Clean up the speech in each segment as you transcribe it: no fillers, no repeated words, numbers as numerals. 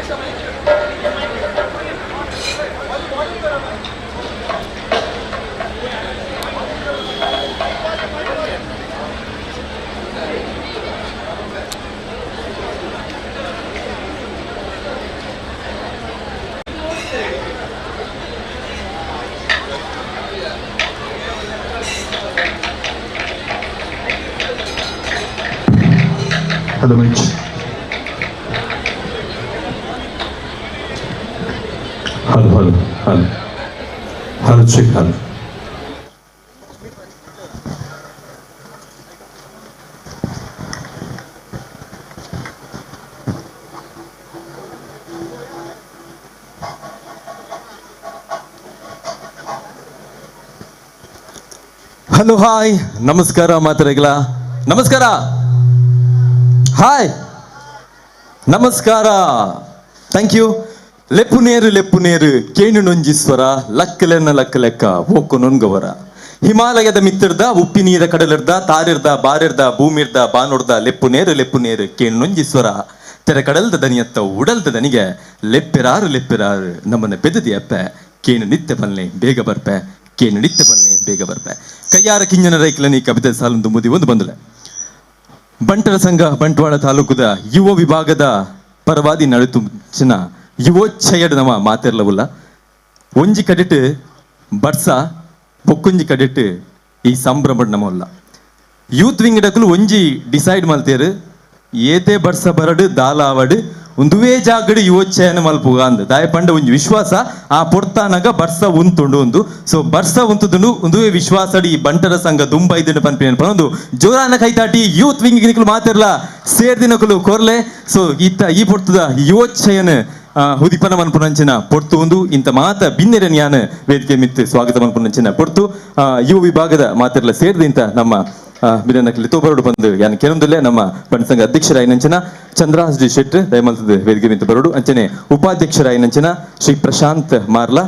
Hello, Mitch. Hello, hello, hello. Hello, check, hello. Hello, hi. ನಮಸ್ಕಾರ ಮಾತರೆಗಳ. ನಮಸ್ಕಾರ. Hi, ನಮಸ್ಕಾರ. Thank you. ಲೆಪ್ಪುನೇರು ಲೆಪ್ಪುನೇರು ಕೇಣು ನೊಂಜಿಸ್ವರ ಲಕ್ಕಲೆನ್ನ ಲಕ್ಕ ಲೆಕ್ಕ ಓಕ್ಕು ನೊನ್ಗವರ ಹಿಮಾಲಯದ ಮಿತ್ತಿರ್ದ ಉಪ್ಪಿನೀರ ಕಡಲಿರ್ದ ತಾರಿರ್ದ ಬಾರಿರ್ದ ಭೂಮಿರ್ದ ಬಾನೊರ್ದ ಲೆಪ್ಪುನೇರು ಲೆಪ್ಪುನೇರು ಕೇಣು ನೊಂಜಿಸ್ವರ ತೆರೆ ಕಡಲ್ದ ದನಿಯತ್ತ ಉಡಲ್ದ ದನಿಗೆ ಲೆಪ್ಪಿರಾರು ಲೆಪ್ಪಿರಾರು ನಮ್ಮನ್ನ ಬೆದದಿ ಅಪ್ಪೆ ಕೇಣು ನಿತ್ಯ ಬಲ್ಲೆ ಬೇಗ ಬರ್ಪೆ ಕೇಣು ನಿತ್ಯ ಬಲ್ಲೆ ಬೇಗ ಬರ್ಪೆ. ಕೈಯಾರ ಕಿಂಜನ ರೈಕ್ಲನಿ ಕವಿತೆ ಸಾಲೊಂದು ಮುದಿ ಒಂದು ಬಂದಲೆ. ಬಂಟರ ಸಂಘ ಬಂಟ್ವಾಳ ತಾಲೂಕುದ ಯುವ ವಿಭಾಗದ ಪರವಾದಿ ನಡುತು ಚಿನ್ನ ಯುವೋಚ್ಛಯಡ್ ನಮ್ಮ ಮಾತಿರ್ಲವುಲ್ಲ. ಒಂಜಿ ಕಡೆಟ್ ಬರ್ಸ ಬೊಕ್ಕೊಂಜಿ ಕಡೆಟ್ ಈ ಸಂಭ್ರಮ ನಮ್ಮಲ್ಲ. ಯೂತ್ ವಿಂಗ್ ಡಕುಲು ಒಂಜಿ ಡಿಸೈಡ್ ಮಲ್ತೇರು ಏತೆ ಬರ್ಸ ಬರಡು ದಾಲಾವಡು ಒಂದುವೇ ಜಾಗಡು ಯುವೋಚ್ಛಯನ ಮಲ್ಪುಗ ಅಂದ್ ದಾಯ ಪಂಡ ಒಂಜಿ ವಿಶ್ವಾಸ ಆ ಪೊರ್ತಾನಗ ಬರ್ಸ ಉಂತುಂಡು ಒಂದು ಸೊ ಬರ್ಸ ಉಂತುದುಂಡು ಒಂದುವೇ ವಿಶ್ವಾಸ ಈ ಬಂಟರ ಸಂಘ ದುಂಬ ಇದ್ದಂಡು ಪನ್ಪಿನ ಒಂದು ಜೋರಾನ ಕೈತಾಟಿ ಯೂತ್ ವಿಂಗ್ ನಿಕುಲು ಮಾತಿರ್ಲ ಸೇರ್ದಿನಕುಲು ಕೊರ್ಲೆ. ಸೊ ಇತ್ತ ಈ ಪೊರ್ತುದ ಯುವೋಚ್ಛಯನ ಹುದಿಪನ ಮನ್ಪುನಂಚಿನ ಪೊರ್ತು ಒಂದು ಇಂತ ಮಾತ ಬಿನ್ನೆರ ಜ್ಞಾನ ವೇದಿಕೆ ಮಿತ್ತು ಸ್ವಾಗತ ಮನ್ಪುನಂಚಿನ ಪೊರ್ತು ಯುವ ವಿಭಾಗದ ಮಾತಿರ್ಲ ಸೇರ್ದಿಂತ ನಮ್ಮ ಬಿನ್ನಕಲಿ ತೋಬರೋಡು ಬಂದು ಯಾನ್ ಕೆಲವೊಂದಲ್ಲೇ ನಮ್ಮ ಬಂಟ ಸಂಘ ಅಧ್ಯಕ್ಷರಾಯಿನಂಚಿನ ಚಂದ್ರಹಾಸ್ ಜಿ ಶೆಟ್ಟಿ ದಯಮಲ್ತದ ವೇದಿಕೆ ಮಿತ್ತು ಬರೋಡು. ಅಂಚನೆ ಉಪಾಧ್ಯಕ್ಷರಾಯಿನಂಚಿನ ಶ್ರೀ ಪ್ರಶಾಂತ್ ಮಾರ್ಲಾ,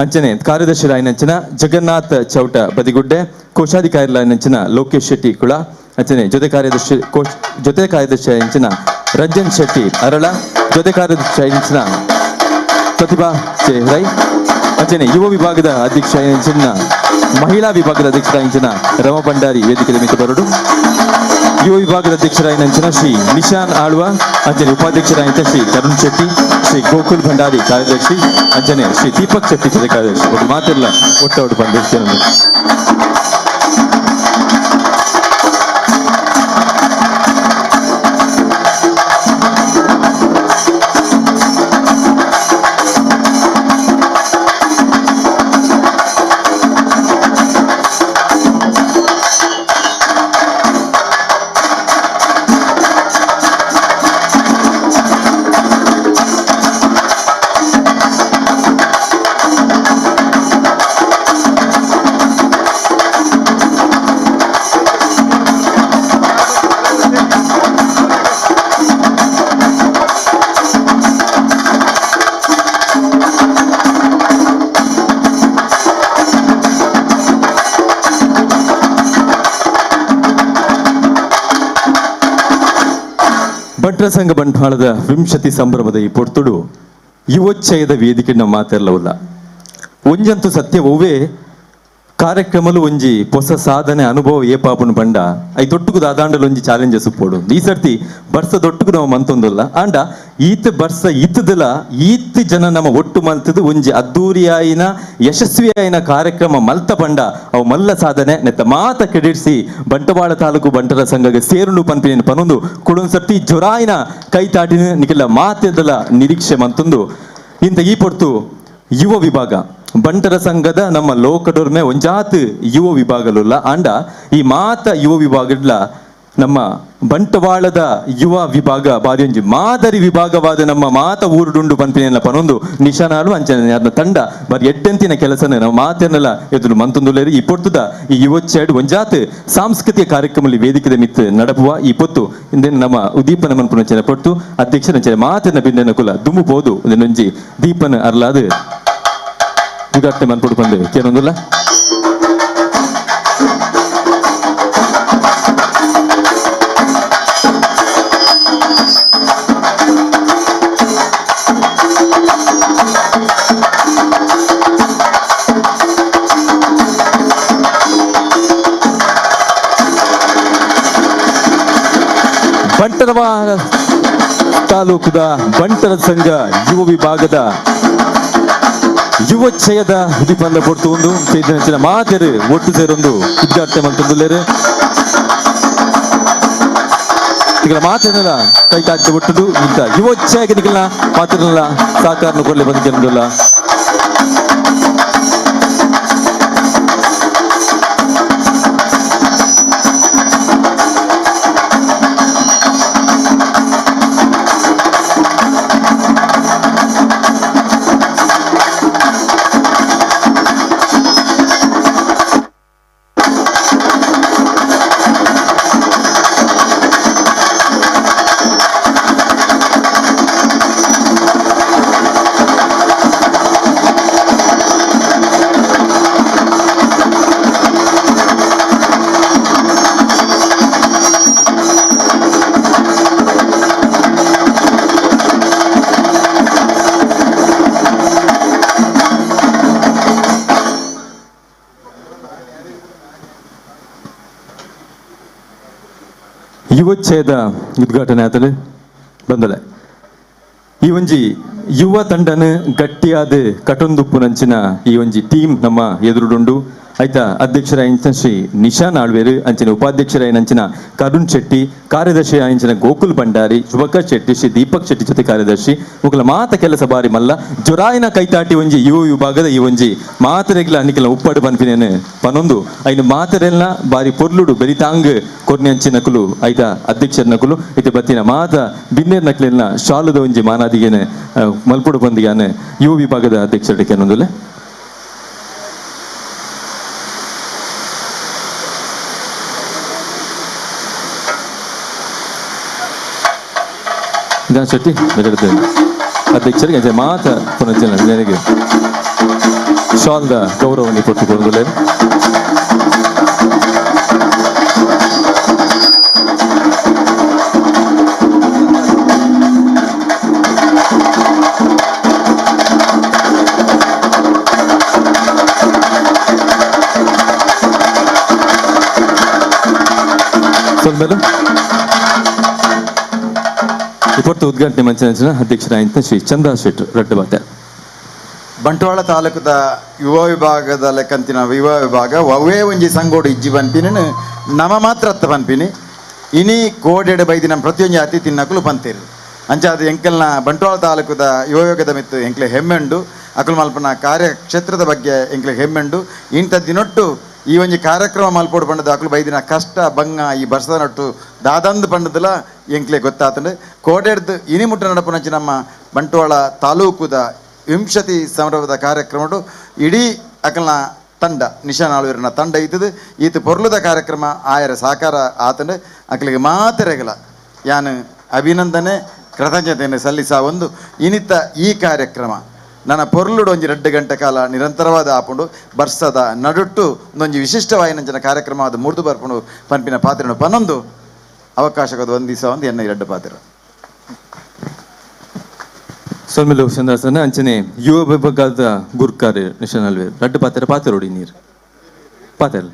ಅಂಚನೆ ಕಾರ್ಯದರ್ಶಿರಾಯಿನಂಚಿನ ಜಗನ್ನಾಥ್ ಚೌಟ ಬದಿಗುಡ್ಡೆ, ಕೋಶಾಧಿಕಾರಿಲಾಯಿನಂಚಿನ ಲೋಕೇಶ್ ಶೆಟ್ಟಿ ಕುಳ, ಅಂಚನೆ ಜೊತೆ ಕಾರ್ಯದರ್ಶಿ ಜೊತೆ ಕಾರ್ಯದರ್ಶಿ ಅಂಚಿನ ರಂಜನ್ ಶೆಟ್ಟಿ ಅರಳ, ಜೊತೆ ಕಾರ್ಯದರ್ಶಿ ಅಂಚಿನ ಪ್ರತಿಭಾ ಜೆ ರೈ, ಅಂಚನೆ ಯುವ ವಿಭಾಗದ ಅಧ್ಯಕ್ಷ ಅಂಚಿನ ಮಹಿಳಾ ವಿಭಾಗದ ಅಧ್ಯಕ್ಷರಾಯಿನ ರಮ ಭಂಡಾರಿ ವೇದಿಕೆ ಮಿತ್ತು ಬರೋಡು. ಯುವ ವಿಭಾಗದ ಅಧ್ಯಕ್ಷರಾಯಿನ ಶ್ರೀ ನಿಶಾನ್ ಆಳ್ವ, ಅಂಚನೆ ಉಪಾಧ್ಯಕ್ಷರಾಯಿನ ಶ್ರೀ ತರುಣ್ ಶೆಟ್ಟಿ, ಶ್ರೀ ಗೋಕುಲ್ ಭಂಡಾರಿ ಕಾರ್ಯದರ್ಶಿ, ಅಂಚನೆ ಶ್ರೀ ದೀಪಕ್ ಶೆಟ್ಟಿ ಜೊತೆ ಕಾರ್ಯದರ್ಶಿ. ಒಂದು ಮಾತೆಲ್ಲ ಒಟ್ಟೊಟ್ಟು ಬಂದಿರ್ತೇನೆ. ಬಂಟರ ಸಂಘ ಬಂಟ್ವಾಳದ ವಿಂಶತಿ ಸಂಭ್ರಮದ ಈ ಪೊರ್ತುಡು ಯುವೋಚ್ಛಯದ ವೇದಿಕೆ ನಮ್ಮ ಮಾತಿರ್ಲವಲ್ಲ. ಒಂಜಂತೂ ಸತ್ಯ ಒವ್ವೇ ಕಾರ್ಯಕ್ರಮಲು ಒಂಜಿ ಹೊಸ ಸಾಧನೆ ಅನುಭವ ಏ ಪಾಪುನು ಬಂಡ I ತೊಟ್ಟುಗು ದಾದಾಂಡಲು ಒಂಜಿ ಚಾಲೆಂಜಸ್ ಉಪ್ಪೋಡು. ಈ ಸರ್ತಿ ಬರ್ಸ ದೊಟ್ಟುಗು ನಾವು ಮಂತೊಂದುಲ್ಲ ಆಂಡ ಈತ ಬರ್ಸ ಈತದಲ ಈತ್ ಜನ ನಮ್ಮ ಒಟ್ಟು ಮಲ್ತದು ಒಂಜಿ ಅದ್ದೂರಿಯಾಯಿನ ಯಶಸ್ವಿಯಾಯಿನ ಕಾರ್ಯಕ್ರಮ ಮಲ್ತ ಬಂಡ ಅವು ಮಲ್ಲ ಸಾಧನೆ ನೆತ್ತ ಮಾತ ಕ್ರೆಡಿಟ್ಸಿ ಬಂಟವಾಳ ತಾಲೂಕು ಬಂಟರ ಸಂಘಗೆ ಸೇರುಂಡು ಪನ್ಪಿನ ಪನೊಂದು ಕುಡೊಂದು ಸರ್ತಿ ಜೊರಾಯಿನ ಕೈ ತಾಟಿನ ನಿಖಿಲ ಮಾತೆದಲ ನಿರೀಕ್ಷೆ ಮಂತೊಂದು. ಇಂತ ಈ ಪೊರ್ತು ಯುವ ವಿಭಾಗ ಬಂಟರ ಸಂಘದ ನಮ್ಮ ಲೋಕಡೊರ್ಮೆ ಒಂಜಾತ್ ಯುವ ವಿಭಾಗಲುಲ್ಲ ಆಂಡ ಈ ಮಾತ ಯುವ ವಿಭಾಗಡ್ಲ ನಮ್ಮ ಬಂಟವಾಳದ ಯುವ ವಿಭಾಗ ಬಾರಿಯೊಂಜಿ ಮಾದರಿ ವಿಭಾಗವಾದ ನಮ್ಮ ಮಾತ ಊರುಡುಂಡು ಪನ್ಪಿನೆಲ್ಲ ಪನೊಂದು ನಿಶಾನಾಲು ಅಂಚನೆ ಅದನ್ನ ತಂಡ ಬಾರಿ ಎಡ್ಡೆಂತಿನ ಕೆಲಸನ ನಮ್ಮ ಮಾತನ್ನೆಲ್ಲ ಎದುರು ಮಂತೊಂದುಲ್ಲೇರಿ. ಈ ಪೊರ್ತುದ ಈ ಯುವಚ್ಚಾಡ್ ಒಂಜಾತ್ ಸಾಂಸ್ಕೃತಿಕ ಕಾರ್ಯಕ್ರಮದಲ್ಲಿ ವೇದಿಕೆದ ಮಿತ್ ನಡಪುವ ಈ ಪೊತ್ತು ಇಂದೇನು ನಮ್ಮ ಉದೀಪನ ಮನ್ಪುನಂಚನೆ ಪೊರ್ತು ಅಧ್ಯಕ್ಷರಂಚನೆ ಮಾತಿನ ಬಿಂದೆನ ಕುಲ ದುಂಬು ಪೋದು ಒಂಜಿ ದೀಪನ ಅರ್ಲಾದು ಉದ್ಘಾಟನೆ ಮನ್ಪುಡು ಬಂದು ಕೇನೊಂದುಲ್ಲ. ಬಂಟರ ತಾಲೂಕುದ ಬಂಟರ ಸಂಘ ಯುವ ವಿಭಾಗದ ಯುವೋಚ್ಚಯದ ಉದಿಪಂದ ಪೊರ್ತು ಒಂದು ಚೈತನ್ಯ ಮಾತೆರು ಒಟ್ಟು ಸೇರೊಂದು ಉದ್ಘಾಟನೆ ಮಂತೊಂದುಲ್ಲೇರು. ತಿಗಳ ಮಾತೆಲ್ಲ ಕೈ ತಾಜ್ಯ ಒಟ್ಟುದು ಇಂತ ಯುವೋಚ್ಚಯಕ್ಕೆ ನಿಗಲ್ನ ಮಾತಿರಲ್ಲ ಸಾಕಾರನ ಕೊಡ್ಲೆ ಬಂದ. ಯುವೋಚ್ಚಯದ ಉದ್ಘಾಟನೆ ಆತಲೆ ಬಂದಲೆ ಈ ಒಂಜಿ ಯುವ ತಂಡನ ಗಟ್ಟಿಯಾದ ಕಟೊಂದುಪ್ಪುನಂಚಿನ ಈ ಒಂಜಿ ಟೀಮ್ ನಮ್ಮ ಎದುರುಡುಂಡು. ಆಯ್ತಾ ಅಧ್ಯಕ್ಷರಾಯ ಶ್ರೀ ನಿಶಾನ್ ಆಳ್ವೇರು, ಅಂಚಿನ ಉಪಾಧ್ಯಕ್ಷರಾಯ ಕರುಣ್ ಶೆಟ್ಟಿ, ಕಾರ್ಯದರ್ಶಿ ಅಂಚಿನ ಗೋಕುಲ್ ಭಂಡಾರಿ, ಶುಭಕರ್ ಶೆಟ್ಟಿ, ಶ್ರೀ ದೀಪಕ್ ಶೆಟ್ಟಿ ಜೊತೆ ಕಾರ್ಯದರ್ಶಿ ಮುಕಲ ಮಾತ ಕೆಲಸ ಬಾರಿ ಮಲ್ಲ ಜೊರಾಯಿನ ಕೈತಾಟಿ ಒಂಜಿ ಯುವ ವಿಭಾಗದ ಈ ಒಂಜಿ ಮಾತೆರೆಗ್ಲ ಅನಿಕೆಲ ಉಪ್ಪಾಡು ಪನ್ಪಿನೇನು ಪನೊಂದು ಐನು ಮಾತೆರೆಲ್ಲ ಬಾರಿ ಪೊರ್ಲುಡು ಬೆರಿತಾಂಗ್ ಕೊರ್ನಿ ಅಂಚಿನಕುಲು ಆಯ್ತಾ ಅಧ್ಯಕ್ಷರ ನಕುಲು ಇತ್ತೆ ಬತ್ತಿನ ಮಾತ ಬಿನ್ನೇರ್ ನಕ್ಲೆಲ್ಲ ಶಾಲುದ ಒಂಜಿ ಮಾನಾದಿಗೇನೆ ಮಲ್ಪುಡು ಬಂದಿಗಾನೆ ಯುವ ವಿಭಾಗದ ಅಧ್ಯಕ್ಷರಿಗೆ ಅನ್ನೊಂದುಲೆ. ಶೆಟ್ಟಿ ಅಧ್ಯಕ್ಷರಿಗೆ ಅಂಚೆ ಮಾತ ಪುನಃ ಜನರಿಗೆ ಶಾಲ್ದ ಗೌರವವನ್ನು ಕೊಟ್ಟುಕೊಳ್ಳುತ್ತೇನೆ. ಇಪ್ಪತ್ತು ಉದ್ಘಾಟನೆ ಮಂಚಿನ ಅಧ್ಯಕ್ಷರಾದ ಶ್ರೀ ಚಂದ್ರ ಶೆಟ್ಟಿ ರಡ್ಡಬಾತೆ. ಬಂಟ್ವಾಳ ತಾಲೂಕದ ಯುವ ವಿಭಾಗದ ಲೆಕ್ಕಂತಿನ ಯುವ ವಿಭಾಗ ಅವೇ ಒಂಜಿ ಸಂಗೋಡು ಇಜ್ಜಿ ಪನ್ಪಿನ ನಮ ಮಾತ್ರ ಅತ್ತ ಪನ್ಪಿನಿ ಇನಿ ಕೋಡೆಡೆ ಬೈದಿ ನಮ್ಮ ಪ್ರತಿಯೊಂಜಿ ಅತಿಥಿ ನಕಲು ಪಂತೇರು ಅಂಚಾದ ಎಂಕಲ್ನ ಬಂಟ್ವಾಳ ತಾಲೂಕದ ಯುವ ವಿಭಾಗದ ಮಿತ್ತು ಎಂಕ್ಲೆ ಹೆಮ್ಮೆಂಡು ಅಕುಲು ಮಲ್ಪನ ಕಾರ್ಯಕ್ಷೇತ್ರದ ಬಗ್ಗೆ ಎಂಕ್ಲೆ ಹೆಮ್ಮೆಂಡು. ಇಂಥ ದಿನೊಟ್ಟು ಈ ಒಂಜಿ ಕಾರ್ಯಕ್ರಮ ಮಲ್ಪೋಡು ಪಂಡದ ಅಕುಲು ಬೈದಿನ ಕಷ್ಟ ಬಂಗ ಈ ಬರ್ಸದ ನಟ್ಟು ದಾದಂದು ಪಂಡದಲ ಎಂಕ್ಲೆ ಗೊತ್ತಾತಂಡು. ಕೋಡೆಡ್ದು ಇನಿ ಮುಟ್ಟ ನಡಪುನಂಚಿ ನಮ್ಮ ಬಂಟ್ವಾಳ ತಾಲೂಕುದ ವಿಂಶತಿ ಸಂಭ್ರಮದ ಕಾರ್ಯಕ್ರಮಡು ಇಡೀ ಅಕಲ್ನ ತಂಡ ನಿಶಾನ್ ಆಳ್ವೀರನ ತಂಡ ಇತ್ತದು. ಈತ ಪೊರ್ಲುದ ಕಾರ್ಯಕ್ರಮ ಆಯರ ಸಹಕಾರ ಆತಂಡು ಅಕಲಿಗೆ ಮಾತೆರೆಗಲ ಯಾನು ಅಭಿನಂದನೆ ಕೃತಜ್ಞತೆಯನ್ನು ಸಲ್ಲಿಸ ಒಂದು ಇನಿತ ಈ ಕಾರ್ಯಕ್ರಮ ನನ್ನ ಪೊರ್ಲುಡು ಒಂಜಿ 2 ಗಂಟೆ ಕಾಲ ನಿರಂತರವಾದ ಆಪುಂಡು ಬರ್ಸದ ನಡುಟ್ಟು ಒಂದೊಂಜಿ ವಿಶಿಷ್ಟವಾಯಿನಂಚಿನ ಕಾರ್ಯಕ್ರಮ ಅದು ಮುರಿದು ಬರ್ಪುಂಡು ಪನ್ಪಿನ ಪಾತ್ರನು ಪನ್ನೊಂದು ಅವಕಾಶದ ಒಂದು ದಿವಸ ಒಂದು ಎನ್ನ 2 ಪಾತ್ರ. ಸೊಲ್ಮೆಲು ಚಂದ್ರಸನ ಅಂಚನೆ ಯುವ ವಿಭಾಗದ ಗುರ್ಕಾರ್ ನಿಶಾನ್ ಆಳ್ವೇರ್ ರಡ್ಡು ಪಾತ್ರ ಪಾತ್ರೊಡಿ ನೀರು ಪಾತ್ರ.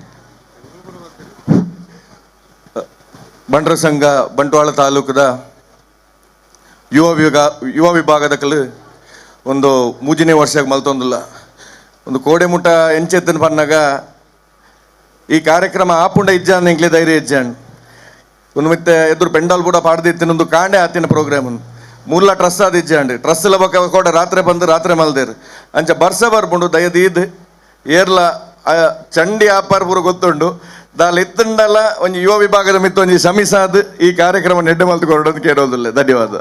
ಬಂಟರ ಸಂಘ ಬಂಟ್ವಾಳ ತಾಲೂಕದ ಯುವ ವಿಭಾಗದ ಕಲು ಒಂದು 3ನೇ ವರ್ಷಕ್ಕೆ ಮಲ್ತೊಂದಿಲ್ಲ ಒಂದು ಕೋಡೆ ಮುಟ್ಟ ಎಂಚೆತ್ತನ ಪನ್ನಾಗ ಈ ಕಾರ್ಯಕ್ರಮ ಆಪುಂಡ ಇಜ್ಜಾನ್ ಎಂಕ್ಲೆ ಧೈರ್ಯ ಇಜ್ಜಾನ್ ಒಂದು ಮತ್ತೆ ಎದುರು ಪೆಂಡಾಲ್ ಕೂಡ ಪಾಡ್ದಿತ್ತಿನ ಒಂದು ಕಾಂಡೆ ಆತಿನ ಪ್ರೋಗ್ರಾಮ್ ಮೂಲ ಟ್ರಸ್ ಅದು ಇಜ್ಜಾಂಡ್ ಟ್ರಸ್ ಬೊಕ್ಕ ಕೋಡೆ ರಾತ್ರಿ ಬಂದು ರಾತ್ರಿ ಮಲ್ದೇರು ಅಂಚ ಬರ್ಸ ಬರ್ಪುಂಡು ದಯದೀದ್ ಏರ್ಲ ಚಂಡಿ ಆಪಾರ ಪೂರ ಗೊತ್ತುಂಡು ದಾಲ್ ಇತ್ತುಂಡಲ ಒಂಜಿ ಯುವ ವಿಭಾಗದ ಮಿತ್ತು ಒಂಜಿ ಶಮಿಸಾದ್ ಈ ಕಾರ್ಯಕ್ರಮ ನೆಡ್ಡೆ ಮಲ್ತು ಕೊರಡು ಕೇಳೋದಿಲ್ಲ. ಧನ್ಯವಾದ.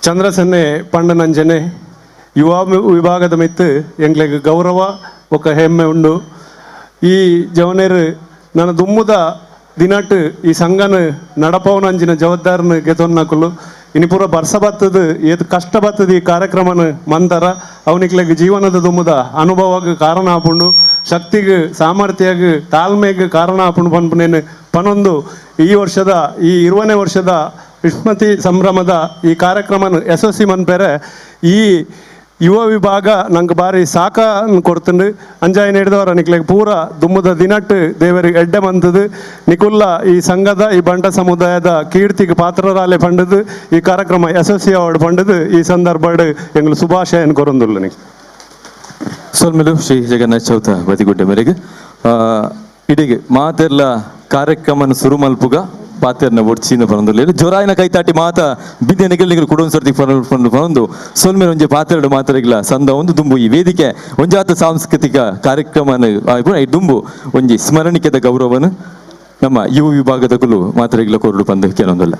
ಚಂದ್ರಸನ್ನೆ ಪಂಡನಂಜನೆ ಯುವ ವಿಭಾಗದ ಮಿತ್ತು ಎಂಗ್ಲೆಗ್ ಗೌರವ ಒಕ್ಕ ಹೆಮ್ಮೆ ಉಂಡು. ಈ ಜವನೇರು ನನ್ನ ದುಮ್ಮುದ ದಿನಟ್ ಈ ಸಂಘನ ನಡಪವನಂಜಿನ ಜವಾಬ್ದಾರನ ಗೆತೊನ್ನಕುಲು ಇನಿ ಪೂರ ಬರ್ಸ ಬತ್ತದ ಏತ್ ಕಷ್ಟ ಬತ್ತದ ಈ ಕಾರ್ಯಕ್ರಮನ ಮಂತರ ಅವನಿಕ್ಲೆಗ್ ಜೀವನದ ದುಮ್ಮುದ ಅನುಭವಗ್ ಕಾರಣ ಆಪುಂಡು, ಶಕ್ತಿಗ್ ಸಾಮರ್ಥ್ಯಗ್ ತಾಳ್ಮೆಗ್ ಕಾರಣ ಆಪುಂಡು ಪನ್ಪುನೇನು ಪನೊಂದು ಈ ವರ್ಷದ ಈ 20ನೇ ವರ್ಷದ ವಿಸ್ಮತಿ ಸಂಭ್ರಮದ ಈ ಕಾರ್ಯಕ್ರಮನ ಯಶಸ್ವಿ ಮನ್ಪೆರೆ ಈ ಯುವ ವಿಭಾಗ ನಂಗೆ ಬಾರಿ ಸಾಕ ಕೊಡ್ತಂಡು. ಅಂಜಾಯಿ ನೀಡಿದವರ ನಿಕ್ಲೆಗ್ ಪೂರ ದುಮ್ಮದ ದಿನಟ್ಟು ದೇವರಿಗೆ ಎಡ್ಡೆ ಮಂತದು ನಿಕುಲ್ಲ ಈ ಸಂಘದ ಈ ಬಂಟ ಸಮುದಾಯದ ಕೀರ್ತಿಗೆ ಪಾತ್ರರಾಲೆ ಪಂಡದು ಈ ಕಾರ್ಯಕ್ರಮ ಯಶಸ್ವಿ ಅವಾರ್ಡ್ ಪಂಡದು ಈ ಸಂದರ್ಭ ಎಂಗಳು ಶುಭಾಶಯ ಕೊರೊಂದುಲ್ಲ. ನಿಕ್ ಸೊಲ್ಮೆಲು ಶ್ರೀ ಜಗನ್ನಾಥ ಚೌತ ಬದಿಗುಡ್ಡೆ ಮೇರೆಗೆ ಇಡೀ ಮಾತೆರ್ಲ ಕಾರ್ಯಕ್ರಮನ ಸುರು ಮಲ್ಪುಗ ಪಾತೆರ್ನ ಒಡ್ಚಿನ ಪನೊಂದುಲ್ಲೆರ್. ಜೊರಾಯಿನ ಕೈತಾಟಿ ಮಾತ ಬಿಂದೆ ನಿಗಲ್ ನಿಗಲ್ ಕುಡೊಂದು ಸರ್ತಿ ಪನೊಂದು ಪನೊಂದು ಸೊಲ್ಮೆಲು ಒಂಜಿ ಪಾತೆರಡು ಮಾತೆರೆಗ್ಲ ಸಂದ ಒಂದು ದುಂಬು ಈ ವೇದಿಕೆ ಒಂಜಾತ ಸಾಂಸ್ಕೃತಿಕ ಕಾರ್ಯಕ್ರಮನ ದುಂಬು ಒಂಜಿ ಸ್ಮರಣಿಕೆದ ಗೌರವನು ನಮ್ಮ ಯುವ ವಿಭಾಗದ ಕುಲು ಮಾತೆರೆಗ್ಲ ಕೊರಡು ಪಂದು ಕೆಲವೊಂದಲ್ಲ.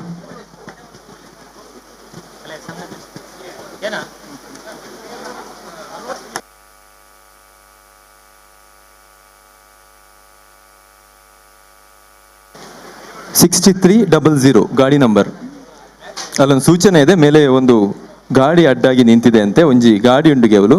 6300 ಗಾಡಿ ನಂಬರ್. ಅಲ್ಲೊಂದು ಸೂಚನೆ ಇದೆ, ಮೇಲೆ ಒಂದು ಗಾಡಿ ಅಡ್ಡಾಗಿ ನಿಂತಿದೆ ಅಂತೆ, ಒಂಜಿ ಗಾಡಿ ಉಂಡು ಕೇವಲು.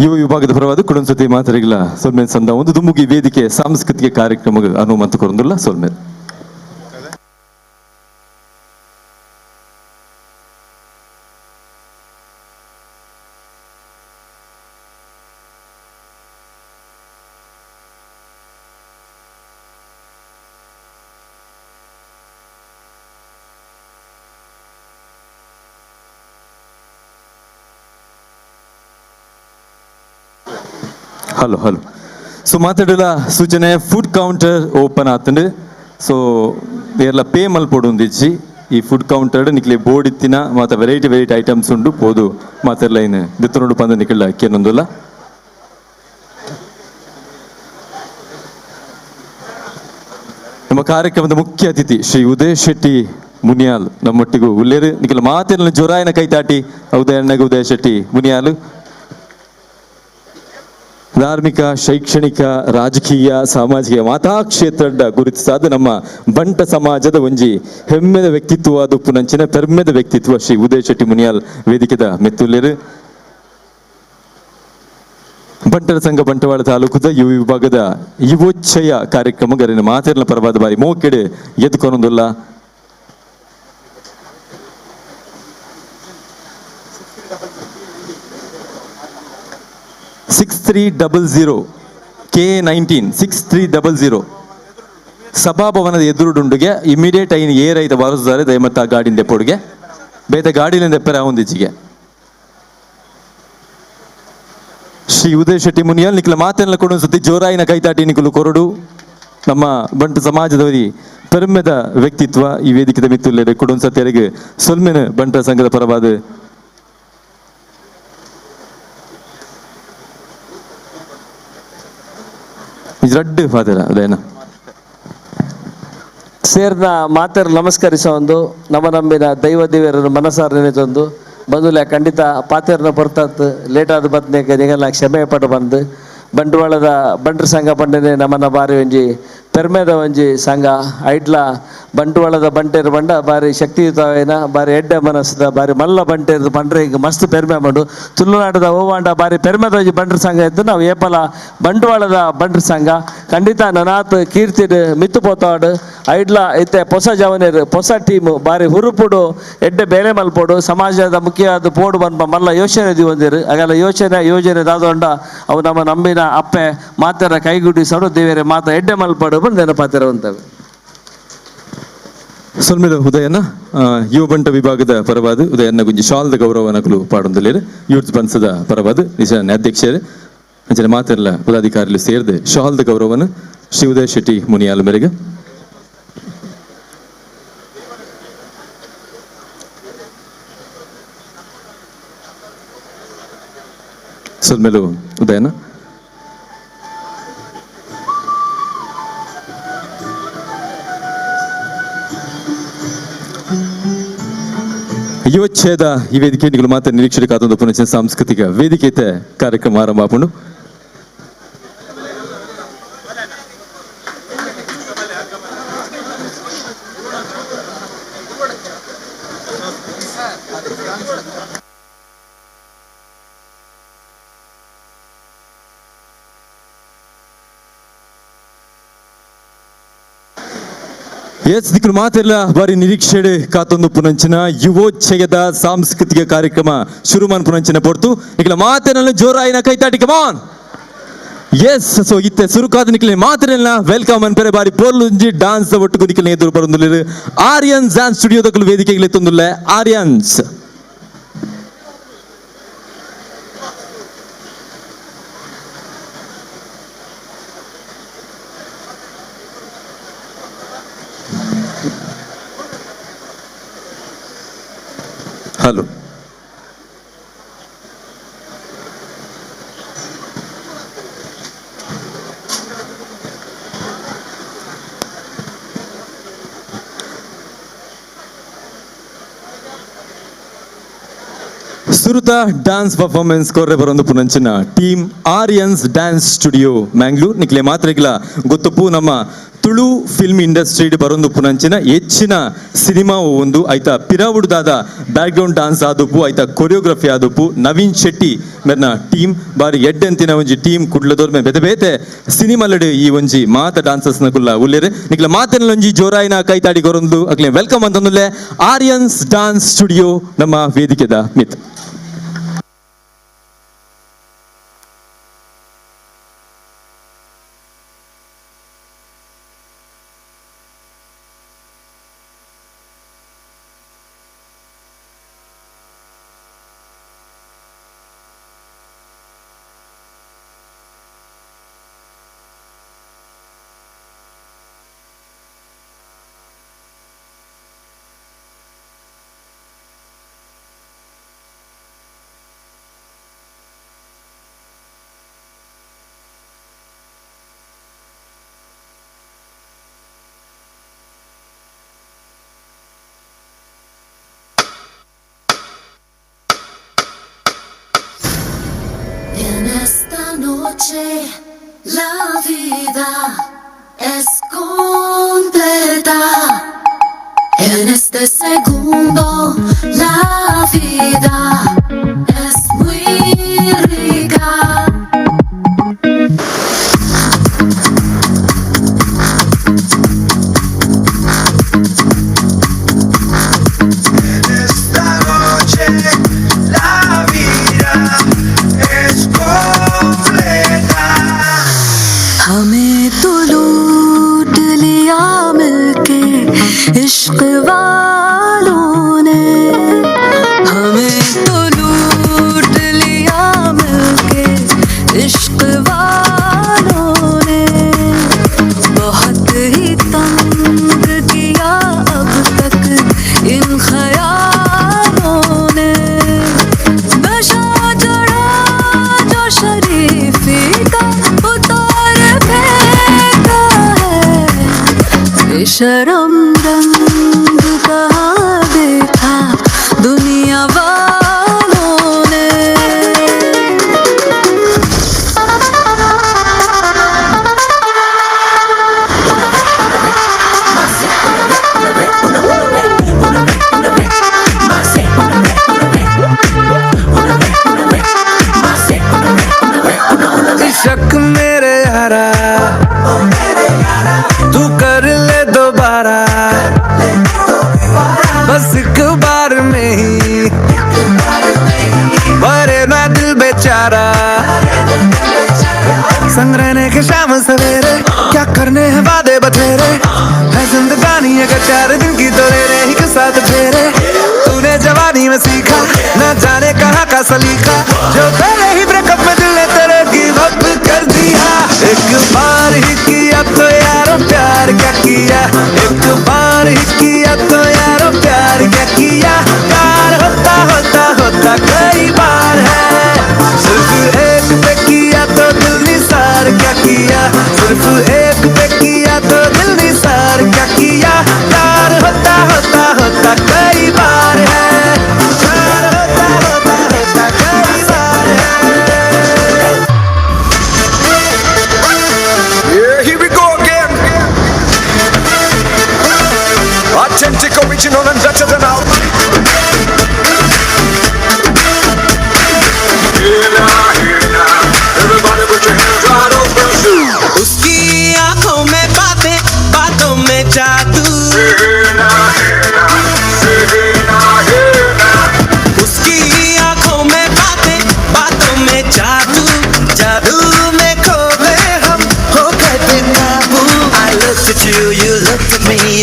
ಯುವ ವಿಭಾಗದ ಪರವಾದ ಕುಡೊಂದ್ಸತಿ ಮಾತರಿಗಿಲ್ಲ ಸೊಲ್ಮೇಲ್ ಸಂದ ಒಂದು ದುಮ್ಮುಗಿ ವೇದಿಕೆ ಸಾಂಸ್ಕೃತಿಕ ಕಾರ್ಯಕ್ರಮ ಅನುಮತ ಕೊರೊಂದುಲ್ಲ ಸೊಲ್ಮೇಲ್. Hello hello. So ಮಾತಾಡಲ ಸೂಚನೆ food counter open ಆತಂಡು. So ಏರ್ಲ pay ಮಲ್ಪೊಡು ಒಂದಿಜ್ಜಿ ಈ ಫುಡ್ ಕೌಂಟರ್ ನಿಕ್ಲೆ ಬೋರ್ಡ್ ಇತ್ತಿನ ಮಾತ variety variety items ಉಂಡು ಪೋದು ಮಾತೆರ್ಲ ಇನ್ ದಿತ್ತನೋಡು ಪಂದ ನಿಕ್ಲ ಕೇನೊಂದುಲ್ಲ. ನಮ್ಮ ಕಾರ್ಯಕ್ರಮದ ಮುಖ್ಯ ಅತಿಥಿ ಶ್ರೀ ಉದಯ್ ಶೆಟ್ಟಿ ಮುನಿಯಾಲ್ ನಮ್ಮೊಟ್ಟಿಗೂ ಉಲ್ಲೇರು. ನಿಕ್ಲ ಮಾತೆರ್ಲ ಜೊರಾಯನ ಕೈತಾಟಿ ಉದಯಣ್ಣಗ ಉದಯ್ ಶೆಟ್ಟಿ ಮುನಿಯಾಲ್. ಧಾರ್ಮಿಕ, ಶೈಕ್ಷಣಿಕ, ರಾಜಕೀಯ, ಸಾಮಾಜಿಕ ಮಾತಾ ಕ್ಷೇತ್ರದ ಗುರುತಿಸಾದ ನಮ್ಮ ಬಂಟ ಸಮಾಜದ ಒಂಜಿ ಹೆಮ್ಮೆದ ವ್ಯಕ್ತಿತ್ವ ದುಪ್ಪುನಂಚಿನ ಪೆರ್ಮೆದ ವ್ಯಕ್ತಿತ್ವ ಶ್ರೀ ಉದಯ್ ಶೆಟ್ಟಿ ಮುನಿಯಾಲ್ ವೇದಿಕೆದ ಮೆತ್ತುಲ್ಲೇರು. ಬಂಟರ ಸಂಘ ಬಂಟವಾಳ ತಾಲೂಕುದ ಯುವ ವಿಭಾಗದ ಯುವೋಚ್ಛಯ ಕಾರ್ಯಕ್ರಮ ಗರಿನ ಮಾತೆರ್ನ ಪರವಾದ ಬಾರಿ ಮೋಕೆಡೆ ಎದ್ಕೊನೊಂದುಲ್ಲ. 6300 K19 6300 ಸಭಾಭವನದ ಎದುರುಡುಂಡುಗೆ ಇಮಿಡಿಯೇಟ್ ಐನ್ ಏರೈತ ಬಾರಸುತ್ತಾರೆ. ದಯಮತ್ತ ಆ ಗಾಡಿಯಿಂದ ಪೊಡುಗೆ ಬೇತ ಗಾಡಿಲಿಂದ ಎಪ್ಪರ ಒಂದಿಚ್ಚಿಗೆ ಶ್ರೀ ಉದಯ್ ಶೆಟ್ಟಿ ಮುನಿಯಾಲ್ ನಿಕ್ಲ ಮಾತೆಲ್ಲ ಕೊಡು ಸತಿ ಜೋರಾಯಿನ ಕೈತಾಟಿ ನಿಕುಲು ಕೊರಡು. ನಮ್ಮ ಬಂಟ ಸಮಾಜದವರಿ ಪೆರ್ಮೆದ ವ್ಯಕ್ತಿತ್ವ ಈ ವೇದಿಕೆದ ಮಿತ್ತುಲ್ಲೆರೆ ಕೊಡೊಂದು ಸತ್ಯರಿಗೆ ಸೊಲ್ಮೆನ ಬಂಟ ಸಂಘದ ಪರವಾದ ರಡ್ಡು ಫಾದರ ಅದೇನ ಸೇರ್ನ ಮಾತೆರ್ ನಮಸ್ಕರಿಸ ಒಂದು ನಮ್ಮ ನಂಬಿನ ದೈವ ದೇವರನ್ನು ಮನಸಾರ ನೆನೆತೊಂದು ಬಂದುಲೆ ಖಂಡಿತ ಪಾತೆರ್ನ ಪೊರ್ತಾತ್ ಲೇಟಾದ ಬತ್ನೇಕ ನಿಗಲ್ಲ ಕ್ಷಮೆ ಪಟ್ಟು ಬಂದು ಬಂಟ್ವಾಳದ ಬಂಟ್ರ ಸಂಘ ಪಂಡನೆ ನಮ್ಮನ್ನ ಬಾರಿ ಒಂಜಿ ಪೆರ್ಮೆದ ಒಂಜಿ ಸಂಘ ಐಟ್ಲ ಬಂಟ್ವಾಳದ ಬಂಟೇರು ಬಂಡ ಬಾರಿ ಶಕ್ತಿಯುತವೇನ ಬಾರಿ ಎಡ್ಡೆ ಮನಸ್ಸದ ಬಾರಿ ಮಲ್ಲ ಬಂಟೇರು ಪಂಡ್ರೆ ಈಗ ಮಸ್ತ್ ಪೆರ್ಮೆ ಮಂಡು ತುಳುನಾಡದ ಓವಾಂಡ ಬಾರಿ ಪೆರ್ಮೆದ ಒಂಜಿ ಬಂಟ್ರ ಸಂಘ ಇತ್ತು. ನಾವು ಏಪಲ ಬಂಟ್ವಾಳದ ಬಂಟ್ರ ಸಂಘ ಖಂಡಿತ ನನಾತ್ ಕೀರ್ತಿಡ್ ಮಿತ್ತು ಪೋತಾಡು ಐಡ್ಲ ಇತ್ತೆ ಹೊಸ ಜವನೇರು ಹೊಸ ಟೀಮ್ ಬಾರಿ ಹುರುಪುಡು ಎಡ್ಡೆ ಬೇಲೆ ಮಲ್ಪೋಡು ಸಮಾಜದ ಮುಖ್ಯವಾದ ಪೋಡು ಬಂದ ಮಲ್ಲ ಯೋಚನೆ ದಿವಂದಿರು ಹಾಗೆಲ್ಲ ಯೋಚನೆ ಯೋಜನೆ ದಾದೊಂಡ ಅವು ನಮ್ಮ ನಂಬಿನ ಅಪ್ಪೆ ಮಾತರ ಕೈಗುಡಿಸೋಡು ದೇವರೇ ಮಾತ ಎಡ್ಡೆ ಮಲ್ಪಡು ಬಂದು ನೆನಪಾತಿರುವಂಥವು. ಸೊಲ್ಮೆದ ಉದಯನ ಯುವ ಬಂಟ ವಿಭಾಗದ ಪರವಾದ ಉದಯನ ಗುಂಜಿ ಶಾಲ್ದ ಗೌರವ ನಕಲು ಪಾಡೊಂದುಲ್ಲೆರ್. ಯೂತ್ ಬನ್ಸದ ಪರವಾದ ನಿಜ ಅಧ್ಯಕ್ಷರು ಅಂಚನೆ ಮಾತೆರ್ಲ ಪದಾಧಿಕಾರಿಲು ಸೇರ್ದು ಶಾಲ್ದ ಗೌರವನ ಶ್ರೀ ಉದಯ ಶೆಟ್ಟಿ ಮುನಿಯಾಲ್ ಮೇರೆಗೆ. ಸೊಲ್ಮೆಲು ಉದಯನ. ಯುವಚ್ಛೇದ ಈ ವೇದಿಕೆ ನಿಗಳು ಮಾತ್ರ ನಿರೀಕ್ಷೆ ಕಾತೊಂದು ಪುನಃ ಸಾಂಸ್ಕೃತಿಕ ವೇದಿಕೆ ಕಾರ್ಯಕ್ರಮ ಆರಂಭ ಆಪುಂಡು. S ದಿಕ್ಕಲು ಮಾತೆಲ್ಲ ಬಾರಿ ನಿರೀಕ್ಷೆಡೆ ಕಾತೊಂದು ಪುನಂಚಿನ ಯುವೋಚ್ಛಯದ ಸಾಂಸ್ಕೃತಿಕ ಕಾರ್ಯಕ್ರಮ ಶುರು ಮಾನ್ ಪುನಂಚಿನ ಪೊರ್ತು ನಿಖಲ ಮಾತೆನಲ್ಲ ಜೋರಾಯಿನ ಕೈತಾಟಿ ಕಮಾನ್. ಎಸ್ ಸೊ ಇತ್ತೆ ಸುರುಕಾದ ನಿಖಲೆ ಮಾತೆಲ್ಲ welcome ಅನ್ಪೆರೆ ಬಾರಿ ಪೋರ್ಲುಂಜಿ ಡಾನ್ಸ್ ಒಟ್ಟು ನಿಖಲೆ ಎದುರು ಬರೊಂದುಲ್ಲೆರ್ ಆರ್ಯನ್ಸ್ ಡ್ಯಾನ್ಸ್ ಸ್ಟುಡಿಯೋದಕ್ಕಲು ವೇದಿಕೆಗೆ ಎತ್ತೊಂದುಲ್ಲೆ ಆರ್ಯನ್ಸ್. ಹಲೋ ಸುರುತ ಡ್ಯಾನ್ಸ್ ಪರ್ಫಾರ್ಮೆನ್ಸ್ ಕೊರ್ರೆ ಬರೊಂದು ಪುನಂಚಿನ team Aryans dance studio Mangalore. ನಿಕ್ಲೆ ಮಾತ್ರೆಗ್ಲ ಗೊತ್ತುಪು ನಮ್ಮ ತುಳು ಫಿಲ್ಮ್ ಇಂಡಸ್ಟ್ರಿ ಬರೊಂದು ಪುನಂಚಿನ ಹೆಚ್ಚಿನ ಸಿನಿಮಾ ಒಂದು ಆಯ್ತಾ ಪಿರಾವುಡ್ದಾದ ಬ್ಯಾಕ್ಗ್ರೌಂಡ್ ಡಾನ್ಸ್ ಆದುಪ್ಪು ಆಯ್ತಾ ಕೊರಿಯೋಗ್ರಫಿ ಆದುಪ್ಪು ನವೀನ್ ಶೆಟ್ಟಿ ಮೆರ್ನ ಟೀಮ್ ಬಾರಿ ಎಡ್ಡೆಂತಿನ ಒಂಜಿ ಟೀಮ್ ಕುಡ್ಲದೋರ್ ಮೇ ಬೇತೆ ಬೇತೆ ಸಿನಿಮಾಲಡು ಈ ಒಂಜಿ ಮಾತ ಡಾನ್ಸರ್ಸ್ ನಕುಲ್ಲ ಉಲ್ಲೇರೆ. ನಿಕ್ಲೆ ಮಾತೆನ ಒಂಜಿ ಜೋರಾಯಿನ ಕೈತಾಡಿ ಕೊರೊಂದು ಅಕ್ಲೆ welcome ಅಂತಂದುಲ್ಲೆ Aryans dance studio ನಮ್ಮ ವೇದಿಕೆದ ಮಿತ್. Esta noche la vida es completa. En este segundo la vida es muy rica. En esta noche la vida es completa. हमें तो लूट लिया मिलके इश्क वालों ने, हमें तो लूट लिया मिलके इश्क वालों ने, बहुत ही तंग किया अब तक इन ख्यालों ने, नशा चढ़ा जो शरीफी का उतार फेंका है, बेशरम रंग कहाँ देखा दुनिया वालों ने। शक मेरे यारा तू कर ले दोबारा, बस एक बार में ही भरे ना दिल बेचारा। संग रहने के शाम सवेरे क्या करने हैं वादे बथेरे, है जिंदगानी अगर चार दिन की तो ले रही के साथ फेरे। तूने जवानी में सीखा न जाने कहाँ का सलीका, जो तेरे ही ब्रेकअप में दिल ने तेरे गिव अप कर दिया। एक बार ही किया तो यारो प्यार क्या किया, एक बार ही किया तो यारो प्यार क्या किया। प्यार होता होता होता कई बार है, सिर्फ एक पे किया तो दिल निसार क्या किया, सिर्फ एक पे किया तो दिल निसार क्या किया। प्यार होता होता होता कई बार है, प्यार होता होता होता कई बार है। Yeah, here we go again. Authentic, original and better than out.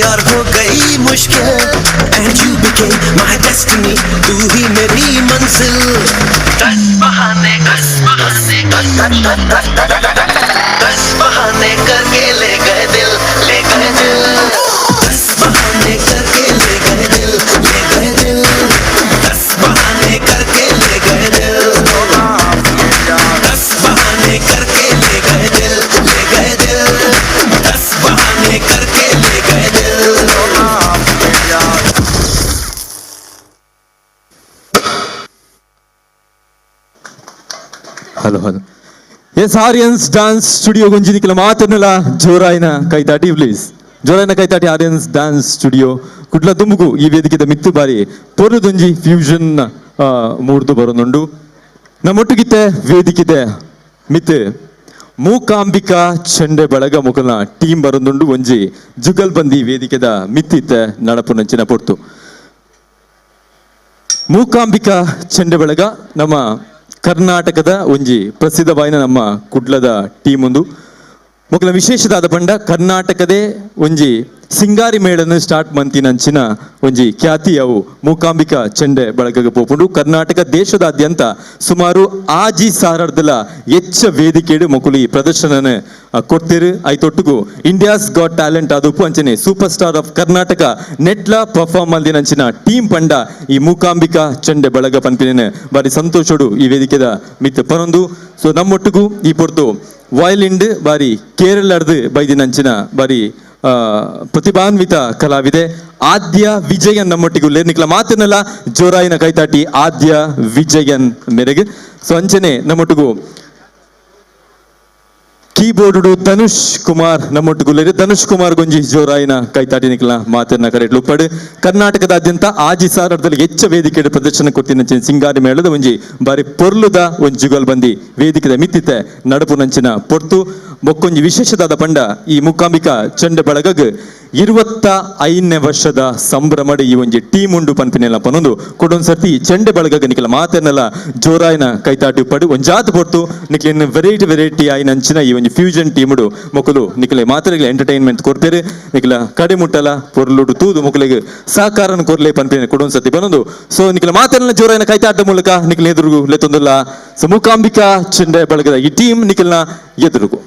और हो गई मुश्किल। And you became my destiny, तू ही मेरी मंजिल। दस बहाने दस बहाने दस दस बहाने करके ले गए दिल, ले गए दिल। दस बहाने करके ले गए दिल, ले गए दिल। दस बहाने करके ले गए दिल, दस बहाने करके ले गए दिल, ले गए दिल। दस बहाने करके ले गए दिल। Hello hello yes Aryans dance studio ಗುಂಜಿ ನಿಖಿಲ ಮಾತನ್ನೆಲ್ಲ ಜೋರಾಯಿನ ಕೈತಾಟಿ ಪ್ಲೀಸ್, ಜೋರಾಯಿನ ಕೈತಾಟಿ Aryans dance studio Kudla ದುಂಬುಗು ಈ ವೇದಿಕೆದ ಮಿತ್ತು ಬಾರಿ ಪೊರುದೊಂಜಿ ಫ್ಯೂಷನ್ ಮೂರ್ದು ಬರೋನುಂಡು. ನಮ್ಮೊಟ್ಟಿಗಿತ್ತೆ ವೇದಿಕೆದೆ ಮಿತ್ತು ಮೂಕಾಂಬಿಕಾ ಚೆಂಡೆ ಬಳಗ ಮುಖನ ಟೀಮ್ ಬರೋದುಂಡು. ಒಂಜಿ ಜುಗಲ್ ಬಂದಿ ವೇದಿಕೆದ ಮಿತ್ತಿತ್ತೆ ನಡಪು ನಂಚಿನ ಪೊರ್ತು. ಮೂಕಾಂಬಿಕಾ ಚೆಂಡೆ ಬಳಗ ನಮ್ಮ ಕರ್ನಾಟಕದ ಒಂಜಿ ಪ್ರಸಿದ್ಧವಾಯಿನ ನಮ್ಮ ಕುಡ್ಲದ ಟೀಮ್ ಒಂದು. ಮೊಕಲ ವಿಶೇಷದಾದ ಪಂಡ ಕರ್ನಾಟಕದೇ ಒಂಜಿ ಸಿಂಗಾರಿ ಮೇಳನ್ನು ಸ್ಟಾರ್ಟ್ ಮಂತಿನಂಚಿನ ಒಂಜಿ ಖ್ಯಾತಿ ಅವು ಮೂಕಾಂಬಿಕಾ ಚೆಂಡೆ ಬಳಗಗ ಪೋಪುಂಡು. ಕರ್ನಾಟಕ ದೇಶದಾದ್ಯಂತ ಸುಮಾರು ಆಜಿ ಸಾರರ್ದಲ ಹೆಚ್ಚ ವೇದಿಕೆಡು ಮೊಕುಲು ಈ ಪ್ರದರ್ಶನನ ಕೊಡ್ತೀರು. ಐತೊಟ್ಟುಗು India's got talent ಆದುಪ್ಪು ಅಂಚನೆ super star of Karnataka ನೆಟ್ಲ ಪರ್ಫಾರ್ಮ್ ಮಲ್ದಿನಂಚಿನ ಟೀಮ್ ಪಂಡ ಈ ಮೂಕಾಂಬಿಕಾ ಚೆಂಡೆ ಬಳಗ ಪನ್ಪಿನ ಬಾರಿ ಸಂತೋಷಡು ಈ ವೇದಿಕೆದ ಮಿತ್ ಪರೊಂದು. ಸೊ ನಮ್ಮೊಟ್ಟುಗು ಈ ಪೊರ್ತು ವಯಲಿಂಡ್ ಬಾರಿ ಕೇರಳರ್ದು ಬೈದಿನಂಚಿನ ಬಾರಿ ಪ್ರತಿಭಾನ್ವಿತ ಕಲಾವಿದೆ ಆದ್ಯ ವಿಜಯನ್ ನಮ್ಮೊಟ್ಟಿಗೆ ನಿಕ್ಲ ಮಾತನ್ನೆಲ್ಲ ಜೋರಾಯಿನ ಕೈತಾಟಿ ಆದ್ಯ ವಿಜಯನ್ ಮೇರೆಗೆ. ಸೊ ಅಂಚನೆ ನಮ್ಮೊಟ್ಟಿಗೂ ಕೀಬೋರ್ಡ್ ಧನುಷ್ ಕುಮಾರ್ ನಮ್ಮೊಟ್ಟಿಗೆ ಧನುಷ್ ಕುಮಾರ್ ಗೊಂಜಿ ಜೋರಾಯಿನ ಕೈತಾಟಿ ನಿಕ್ಲ ಮಾತನ್ನ ಕರೆಟ್ಲು ಉಪ್ಪಡು. ಕರ್ನಾಟಕದಾದ್ಯಂತ ಆಜಿ ಸಾರದಲ್ಲಿ ಹೆಚ್ಚ ವೇದಿಕೆ ಪ್ರದರ್ಶನ ಕೊಡ್ತಿನ ಸಿಂಗಾರಿ ಮೇಳದ ಒಂಜಿ ಬಾರಿ ಪೊರ್ಲುದ ಒಂಜಿ ಜುಗಲ್ ಬಂದಿ ವೇದಿಕೆದ ಮಿತ್ತಿತ್ತೆ ನಡಪು ನಂಚಿನ ಪೊರ್ತು. ಬೊಕ್ಕೊಂಜಿ ವಿಶೇಷದಾದ ಪಂಡ ಈ ಮೂಕಾಂಬಿಕಾ ಚೆಂಡೆ ಬಳಗಗ್ 25ನೇ ವರ್ಷದ ಸಂಭ್ರಮಡ್ ಈ ಒಂಜಿ ಟೀಮ್ ಉಂಡು ಪನ್ಪಿನೆಲ್ಲ ಪನೊಂದು ಕೊಡೊಂದ್ ಸರ್ತಿ ಚೆಂಡೆ ಬಳಗಗ್ ನಿಕ್ಲ ಮಾತನ್ನೆಲ್ಲ ಜೋರಾಯಿನ ಕೈತಾಟಿ ಉಪ್ಪಡು. ಒಂಜಾತ್ ಪೊರ್ತು ನಿಕ್ಲಿನ್ ವೆರೈಟಿ ವೆರೈಟಿ ಆಯಿನಂಚಿನ ಈ ಒಂಜಿ ಫ್ಯೂಷನ್ ಟೀಮುಡು ಮೊಕಲು ನಿಕ್ಲೆ ಮಾತೆರೆಗ್ಲ ಎಂಟರ್ಟೈನ್ಮೆಂಟ್ ಕೊರ್ಪೆರು. ನಿಕ್ಲ ಕಡೆ ಮುಟ್ಟಲ ಪೊರ್ಲುಡು ತೂದು ಮೊಕಲಿಗೆ ಸಹಕಾರನ ಕೊರ್ಲೆ ಪನ್ಪಿನ ಕೊಡೊಂದ್ ಸರ್ತಿ ಪನೊಂದು. ಸೊ ನಿಕ್ಲ ಮಾತೆರೆಲ್ಲ ಜೋರಾಯಿನ ಕೈತಾಟ ಮೂಲಕ ನಿಕ್ಲ ಎದುರುಗು ಲೆತ್ತೊಂದುಲ್ಲ. ಸೊ ಮೂಕಾಂಬಿಕಾ ಚೆಂಡೆ ಬಳಗದ ಈ ಟೀಮ್ ನಿಖಲ್ನ ಎದುರುಗು.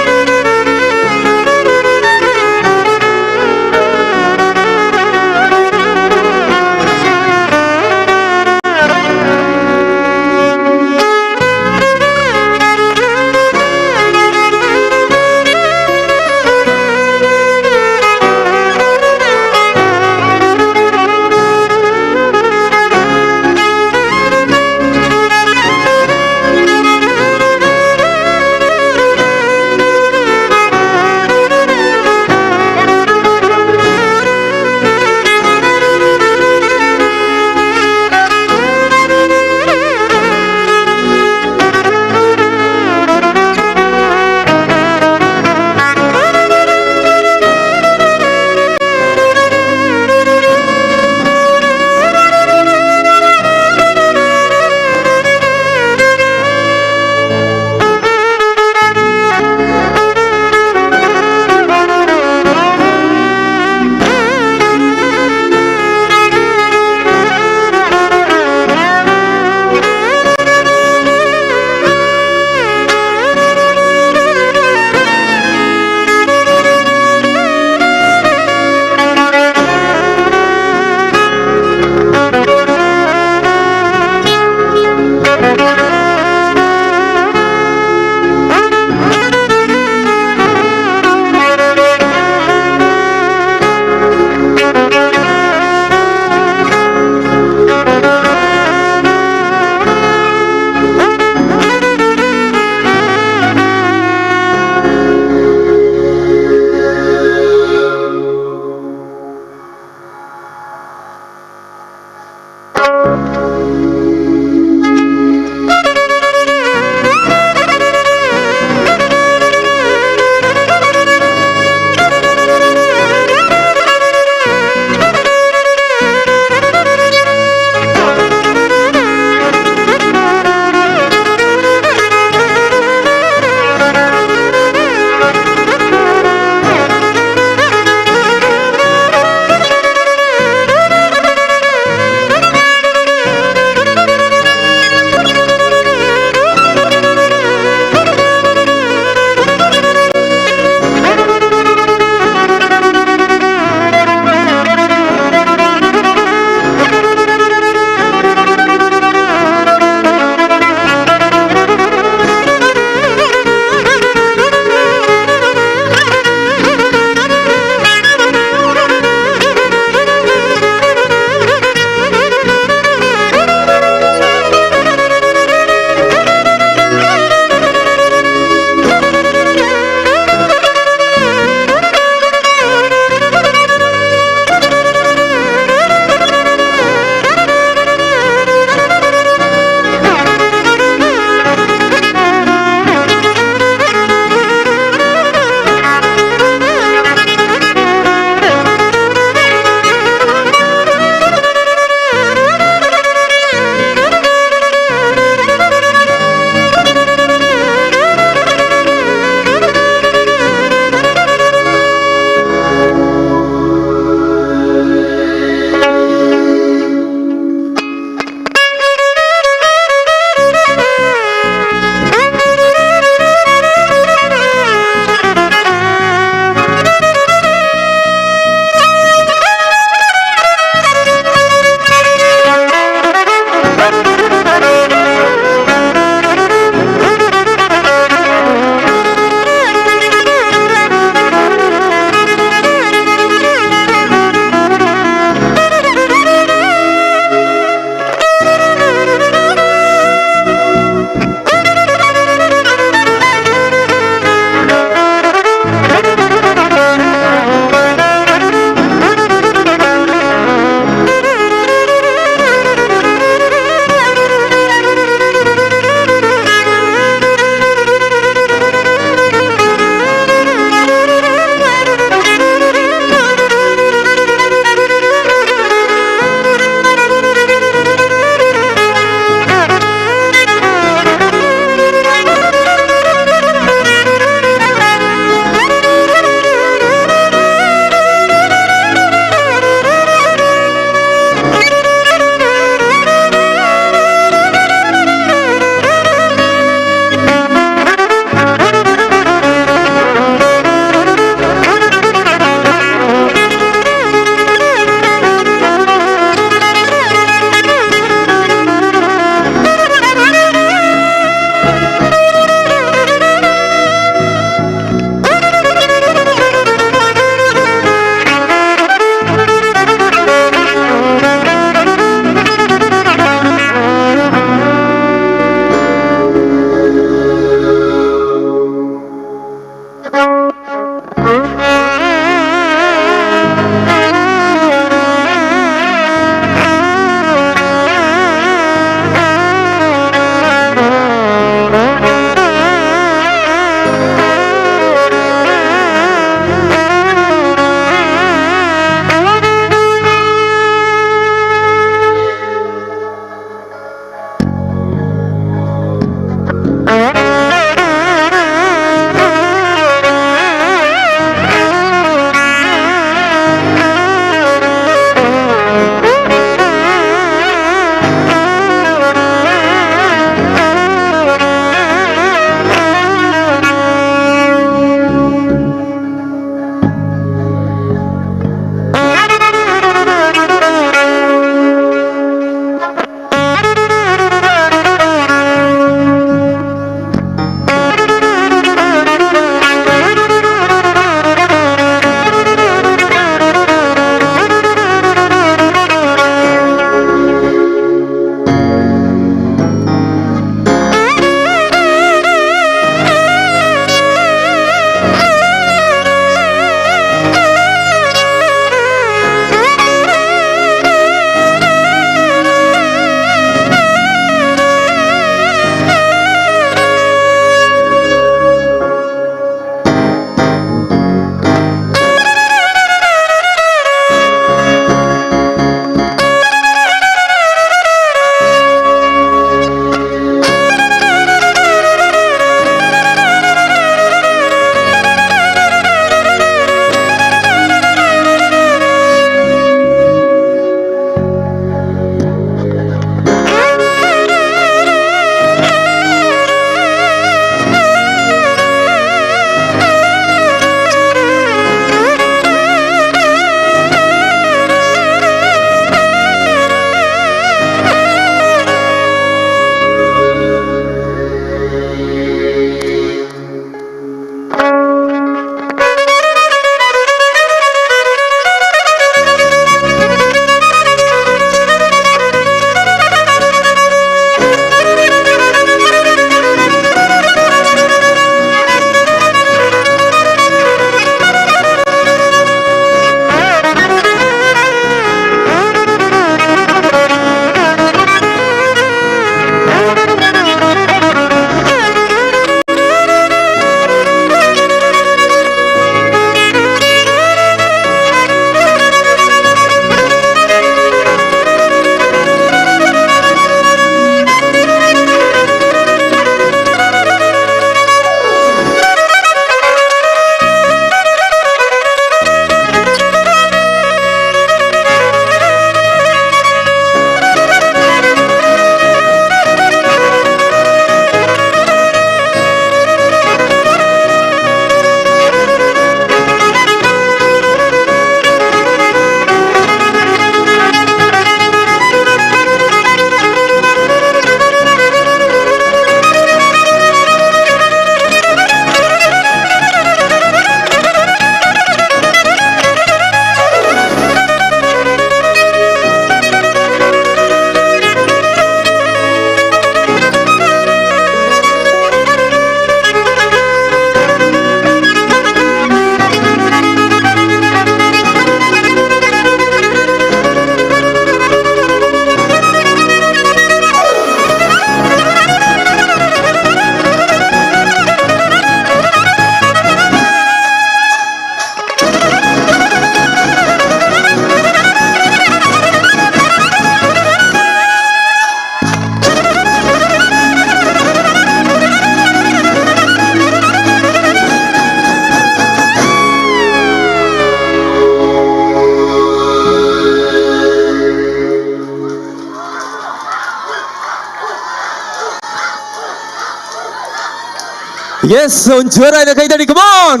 Yes, ಒಂದ್ ಜೋರಾದ ಕೈತಡಿ, come on.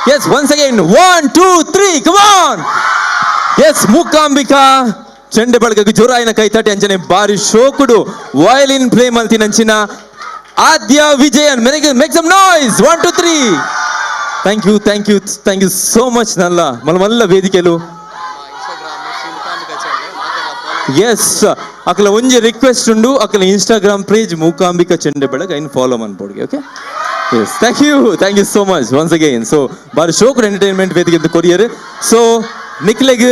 Yes, once again, 1 2 3, come on. Yes, Mookambika ಚೆಂಡೆ ಬಳಗಕ್ಕೆ ಜೋರಾಯಿನ ಕೈತಟಿ. ಅಂಚನೆ ಬಾರಿ ಶೋಕುಡು ವಯಲಿನ್ ಪ್ಲೇ ಮಲ್ತಿನಂಚಿನ Aadya Vijayan, make some noise. 1 2 3. Thank you, thank you, thank you so much. ನಲ್ಲ ಮಲ್ಲ ಮಲ್ಲ ವೇದಿಕೆಲು. ಎಸ್, ಅಕಲ ಒಂಜಿ ರಿಕ್ವೆಸ್ಟ್ ಉಂಡು, ಅಕಲ ಇನ್ಸ್ಟಾಗ್ರಾಮ್ ಪೇಜ್ ಮೂಕಾಂಬಿಕಾ ಚೆಂಡೆ ಬೆಳಗ್ ಐನ್ follow ಮನ್ಪೊಡ್ಗೆ. Okay, yes, thank you, thank you so much once again. So ಬಾರಿ ಶೋಕ್ entertainment ವೇದಿಕೆ courier. ಸೊ ನಿಕ್ಲೆಗ್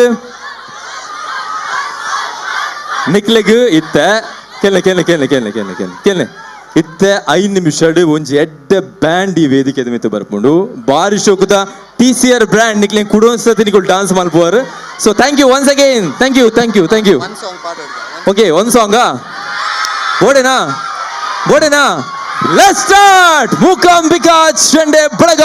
ನಿಕ್ಲೆಗ್ ಇತ್ತ ಕೆಲ್ಲೆ ಕೆಲ್ಲೆ ಕೆಲ್ಲೆ ಕೆಲ್ಲೆ ಕೆಲ್ಲೆ ಕೆಲ್ಲೆ ಕೆಲ್ಲೆ ಇತ್ತೆ 5 ನಿಮಿಷಡ್ ಒಂಜಿ ಎಡ್ಡೆ ಬ್ಯಾಂಡ್ ಈ ವೇದಿಕೆ ಮಿತ್ತು ಬರ್ಪುಂಡು. ಬಾರಿ ಶೋಕುದ TCR brand ನಿಕ್ಲೆ ಕುಡೋನ್ಸತಿ ನಿಕುಲ್ dance ಮಲ್ಪುವರ್. So thank you once again, thank you, thank you, thank you. Okay, one song ಬೋಡೆನಾ ಬೋಡೆನಾ? Let's start Mookambika ಚೆಂಡೆ ಬಳಗ.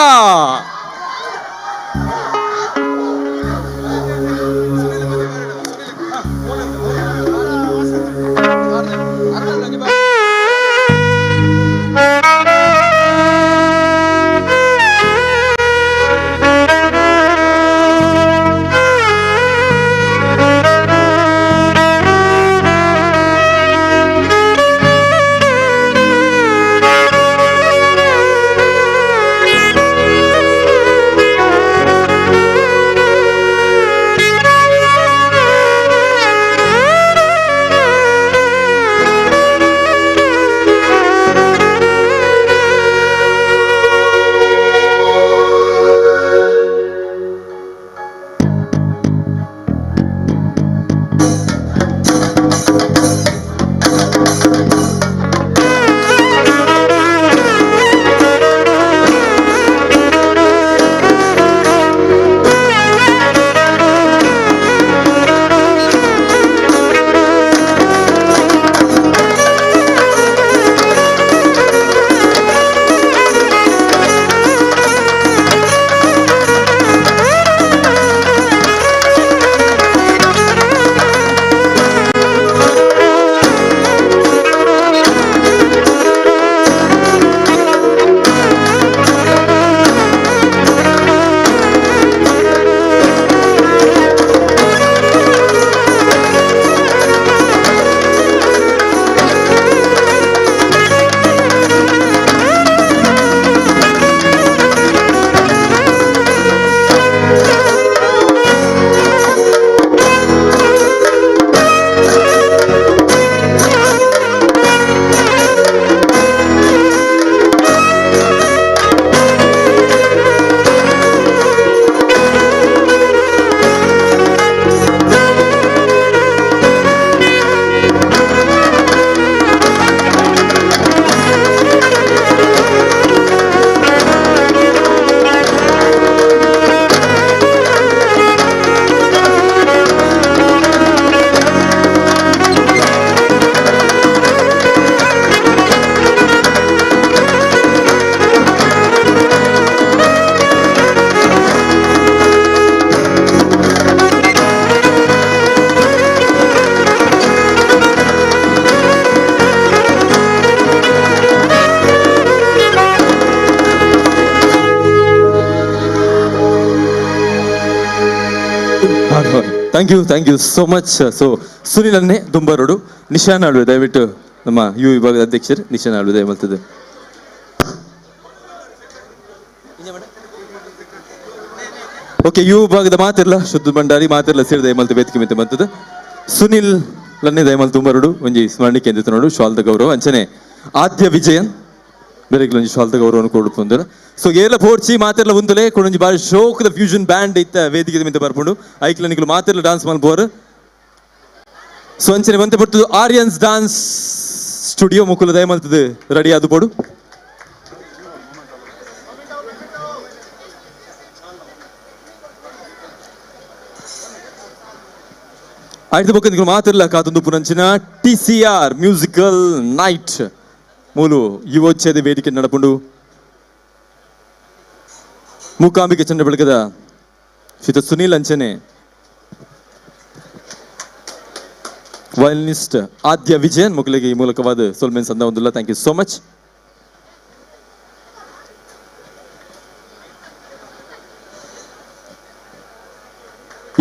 Thank you, thank you so much. So Sunil ಅನ್ನೇ ದುಂಬರೋಡು, ನಿಶಾನ್ ಆಳ್ವೆ, ದಯವಿಟ್ಟು ನಮ್ಮ you ವಿಭಾಗದ ಅಧ್ಯಕ್ಷರು ನಿಶಾನ್ ಆಳ್ವೆ ದಯಮಲ್ತದೆ. ಓಕೆ, you ವಿಭಾಗದ ಮಾತಿರ್ಲ ಶುದ್ಧ ಭಂಡಾರಿ ಮಾತಿರ್ಲ ಸೇರಿ ದಯಮಲ್ತ ವೇದಿಕೆ ಮಿತ್ತ ಬಂತದೆ. ಸುನಿಲ್ ಲನ್ನೆ ದಯಮಲ್ ತುಂಬರೋಡು ಒಂಜಿ ಸ್ಮರಣಿಕೆ ಎಂದಿತ್ತು ನೋಡು ಶಾಲ್ದ ಗೌರವ ಅಂಚನೆ ಆದ್ಯ ವಿಜಯನ್ ಬೇರೆ ಒಂಜಿ ಶಾಲ್ದ ಗೌರವವನ್ನು ಕೊಡುಪುಂದರು. ಸೊ ಏಲ ಪೋರ್ಚಿ ಮಾತೆರ್ಲ ಉಂದಲೆ ಕೊಡೊಂಜಿ ಬಾರಿ ಶೋಕದ ಫ್ಯೂಷನ್ ಬ್ಯಾಂಡ್ ಇತ್ತ ವೇದಿಕೆ ಮಿತ್ತ ಬರ್ಪುಂಡು. ಐಕ್ಲ ನಿಕುಲು ಮಾತೆರ್ಲ ಡಾನ್ಸ್ ಮಲ್ಪುವರು. ಸೊ ಅಂಚನೆ ಬಂತೆ ಪೊರ್ತುದು Aryans dance studio ಮುಕುಲು ದಯಮಲ್ತದು ready ಆದು ಪೋಡು. ಆಯ್ತು ಬೊಕ್ಕ ನಿಕುಲು ಮಾತೆರ್ಲ ಕಾತೊಂದು ಪುನಂಚಿನ TCR musical night ಮೂಲು ಯುವೋಚ್ಛೇದ ವೇದಿಕೆ ನಡಪುಂಡು. ಮೂಕಾಂಬಿಕೆ ಚಂದ್ರ ಬೆಳಕದ ಶ್ರೀತ ಸುನೀಲ್ ಅಂಚನೆ ವಯಲಿನಿಸ್ಟ್ ಆದ್ಯ ವಿಜಯನ್ ಮುಖಲಿಗೆ ಈ ಮೂಲಕವಾದ ಸೊಲ್ಮೆನ್ ಸಂದ ಒಂದುಲ್ಲ. Thank you so much.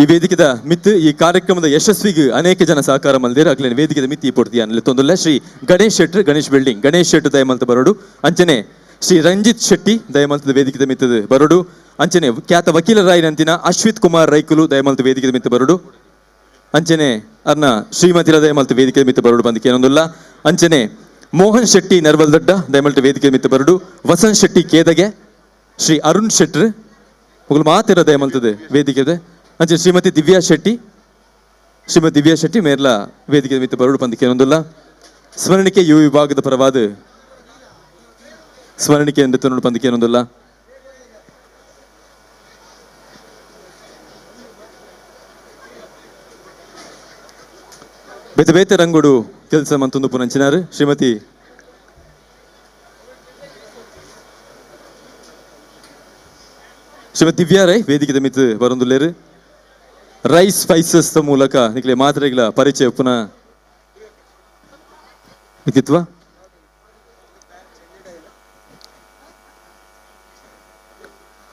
ಈ ವೇದಿಕೆದ ಮಿತ್ತು ಈ ಕಾರ್ಯಕ್ರಮದ ಯಶಸ್ವಿಗೆ ಅನೇಕ ಜನ ಸಹಕಾರ ಮಲ್ದೇರು ಅಕ್ಲೇನ ವೇದಿಕೆದ ಮಿತ್ತಿ ಈ ಪೊರ್ತಿಯ ತೊಂದುಲ್ಲ ಶ್ರೀ ಗಣೇಶ್ ಶೆಟ್ರು, ಗಣೇಶ್ ಬಿಲ್ಡಿಂಗ್, ಗಣೇಶ್ ಶೆಟ್ರು ದಯಮಲ್ತ ಬರೋಡು. ಅಂಚನೆ ಶ್ರೀ ರಂಜಿತ್ ಶೆಟ್ಟಿ ದಯಮಲ್ತದ ವೇದಿಕೆದ ಮಿತ್ತದ ಬರೋಡು. ಅಂಚನೆ ಖ್ಯಾತ ವಕೀಲರಾಯಿನಂತಿನ ಅಶ್ವಿತ್ ಕುಮಾರ್ ರೈಕುಲು ದಯಮಲ್ತ ವೇದಿಕೆದ ಮಿತ್ತ ಬರೋಡು. ಅಂಚನೆ ಅರ್ನ ಶ್ರೀಮತಿ ದಯಮಲ್ತ ವೇದಿಕೆ ಮಿತ್ತ ಬರೋಡು ಬಂದಿಕೆ ಏನೊಂದುಲ್ಲ. ಅಂಚನೆ ಮೋಹನ್ ಶೆಟ್ಟಿ ನರ್ವಲ್ದಡ್ಡ ದಯಮಲ್ತ ವೇದಿಕೆ ಮಿತ್ತ ಬರೋಡು. ವಸಂತ್ ಶೆಟ್ಟಿ ಕೇದಗೆ, ಶ್ರೀ ಅರುಣ್ ಶೆಟ್ರು ಮೊಗಲು ಮಾತಿರ ದಯಮಲ್ತದೆ ವೇದಿಕೆದೆ. ಅಂಚೆ ಶ್ರೀಮತಿ ದಿವ್ಯಾ ಶೆಟ್ಟಿ, ಶ್ರೀಮತಿ ದಿವ್ಯಾ ಶೆಟ್ಟಿ ಮೇರ್ಲ ವೇದಿಕೆ ಮಿತ್ತ ಬರೋಡು ಬಂದಿಕೆ ಏನೊಂದುಲ್ಲ. ಸ್ಮರಣಿಕೆ ಯುವ ವಿಭಾಗದ ಪರವಾದ ಸ್ಮರಣಿಕೆ ಎಂದು ತನ್ನೋಡು ಬಂದಿಕೆ ಏನೊಂದುಲ್ಲ. ಬೇತೆ ಬೇತೆ ರಂಗುಡು ಕೆಲಸ ಮಂತೊಂದು ಪುನಂಚಿನಾರು ಶ್ರೀಮತಿ ಶ್ರೀಮತಿ ದಿವ್ಯಾ ರೈ ವೇದಿಕೆ ಮಿತ್ ಬರೊಂದುಲ್ಲೇರು. ರೈಸ್ ಸ್ಪೈಸಸ್ ಮೂಲಕ ನಿಕ್ಲೆ ಮಾತ್ರೆಗಳ ಪರಿಚಯ ಪುನಃ ವ್ಯಕ್ತಿತ್ವ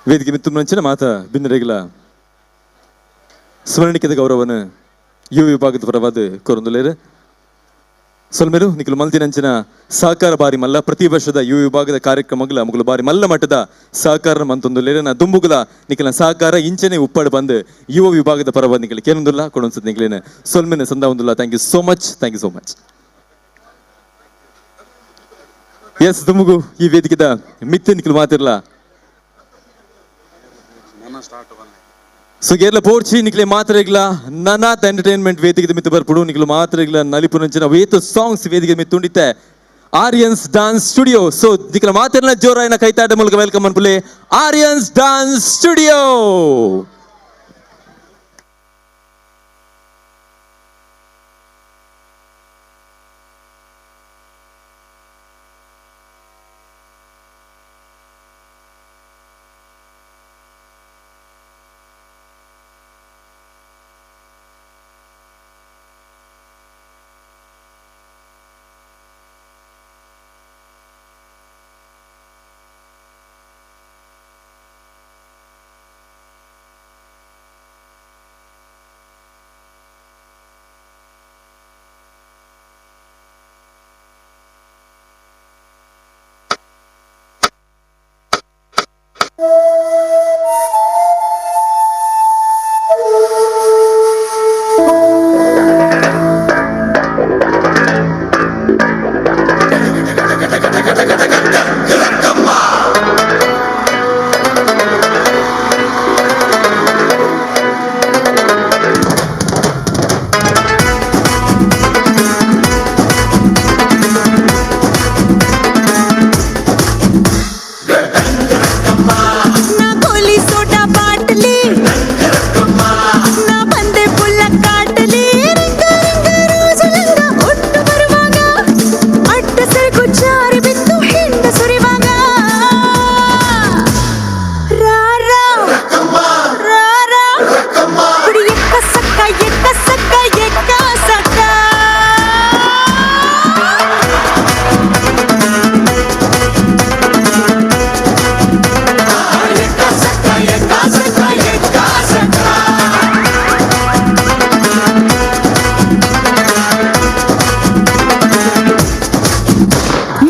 ವೇದಿಕೆ ಮಿತ್ತು ಮುಂಚಿನ ಮಾತ ಬಿಂದರೆಗಳ ಸ್ಮರಣಿಕೆದ ಗೌರವನ ಯುವ ವಿಭಾಗದ ಪರವಾದ ಕೊರೊಂದುಲ್ಲೇರು. ಸೊಲ್ಮೆರು ನಿಖಲು ಮಲ್ತಿನಂಚಿನ ಸಹಕಾರ ಬಾರಿ ಮಲ್ಲ ಪ್ರತಿ ವರ್ಷದ ಯುವ ವಿಭಾಗದ ಕಾರ್ಯಕ್ರಮಗಳ ಮುಗುಲು ಬಾರಿ ಮಲ್ಲ ಮಟ್ಟದ ಸಹಕಾರ ಮಂತೊಂದುಲ್ಲೇರು. ನಾ ದುಂಬುಗುಲ ನಿಖಲ ಸಹಕಾರ ಇಂಚನೆ ಉಪ್ಪಾಡು ಬಂದು ಯುವ ವಿಭಾಗದ ಪರವಾದ ನಿಖಲು ಕೇನೊಂದುಲ್ಲ ಕೊಡೊನ್ಸದ್ ನಿಖಲೇನ ಸೊಲ್ಮೆನ ಸಂದ ಒಂದುಲ್ಲ. Thank you so much, thank you so much. Yes ದುಂಬುಗು ಈ ವೇದಿಕೆದ ಮಿತ್ತೆ ನಿಖಲು ಮಾತಿರ್ಲ ಸೊ ಗೇರ್ಲ ಪೋರ್ಚಿ ನಿಕ್ಲೆ ಮಾತ್ರೆಗ್ಲ ನನಾತ್ ಎಂಟರ್ಟೈನ್ಮೆಂಟ್ ವೇದಿಕೆ ಮಿತ್ತು ಬರ್ಪುಡು. ನಿಕ್ಲು ಮಾತ್ರೆಗ್ಲ ನಲಿಪುನಂಚಿನ ವೇತು ಸಾಂಗ್ಸ್ ವೇದಿಕೆ ಮಿತ್ತು ಉಂಡಿತ್ತೆ Aryans dance studio. So ನಿಕ್ಲ ಮಾತೆರ್ನ ಜೋರಾಯಿನ ಕೈತಾಟ ಮೂಲಕ welcome ಅನ್ಪುಲೆ Aryans dance studio.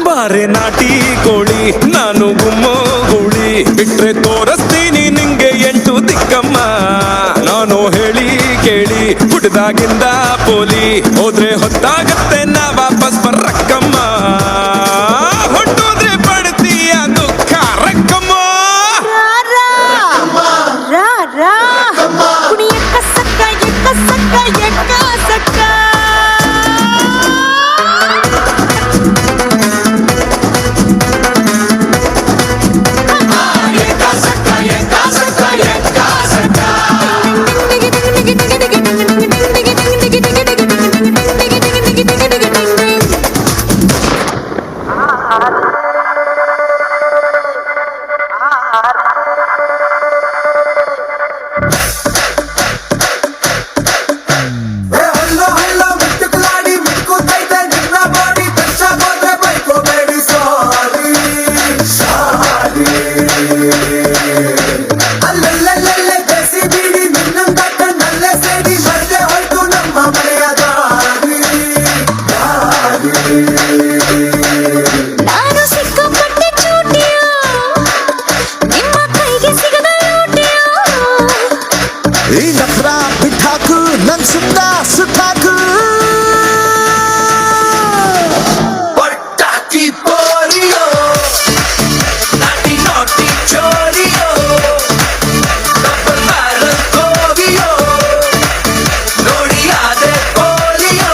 ಬಾರೆ ನಾಟಿ ಕೋಳಿ ನಾನು ಗುಮ್ಮೋ ಗೂಳಿ ಬಿಟ್ರೆ ತೋರಿಸ್ತೀನಿ ನಿಂಗೆ ಎಂಟು ದಿಕ್ಕಮ್ಮ. ನಾನು ಹೇಳಿ ಕೇಳಿ ಹುಡ್ದಾಗಿಂದ ಪೋಲಿ ಹೋದ್ರೆ ಹೊತ್ತಾಗತ್ತೆ ನಾ ವಾಪಸ್ ಬರಕ್ಕಮ್ಮ. ಹೊಟ್ಟೋದ್ರೆ ಪಡ್ತೀಯ ದುಃಖ ರಕ್ಕಮ್ಮ. Ding ding ding ding ding ding ding ding ding ding ding ding ding. ನಖರಾ ಬಿಟ್ಟಾಕು, ನನ್ ಸುತ್ತ ಸುಟ್ಟಾಕು. ಪಟಾಕಿ ಪೋರಿಯೋ, ನಾಟಿ ನಾಟಿ ಚೋರಿಯೋ, ಡಬಲ್ ಬ್ಯಾರಲ್ ಗೋಬಿಯೋ, ನೋಡಿ ಆದೆ ಪೋಲಿಯೋ.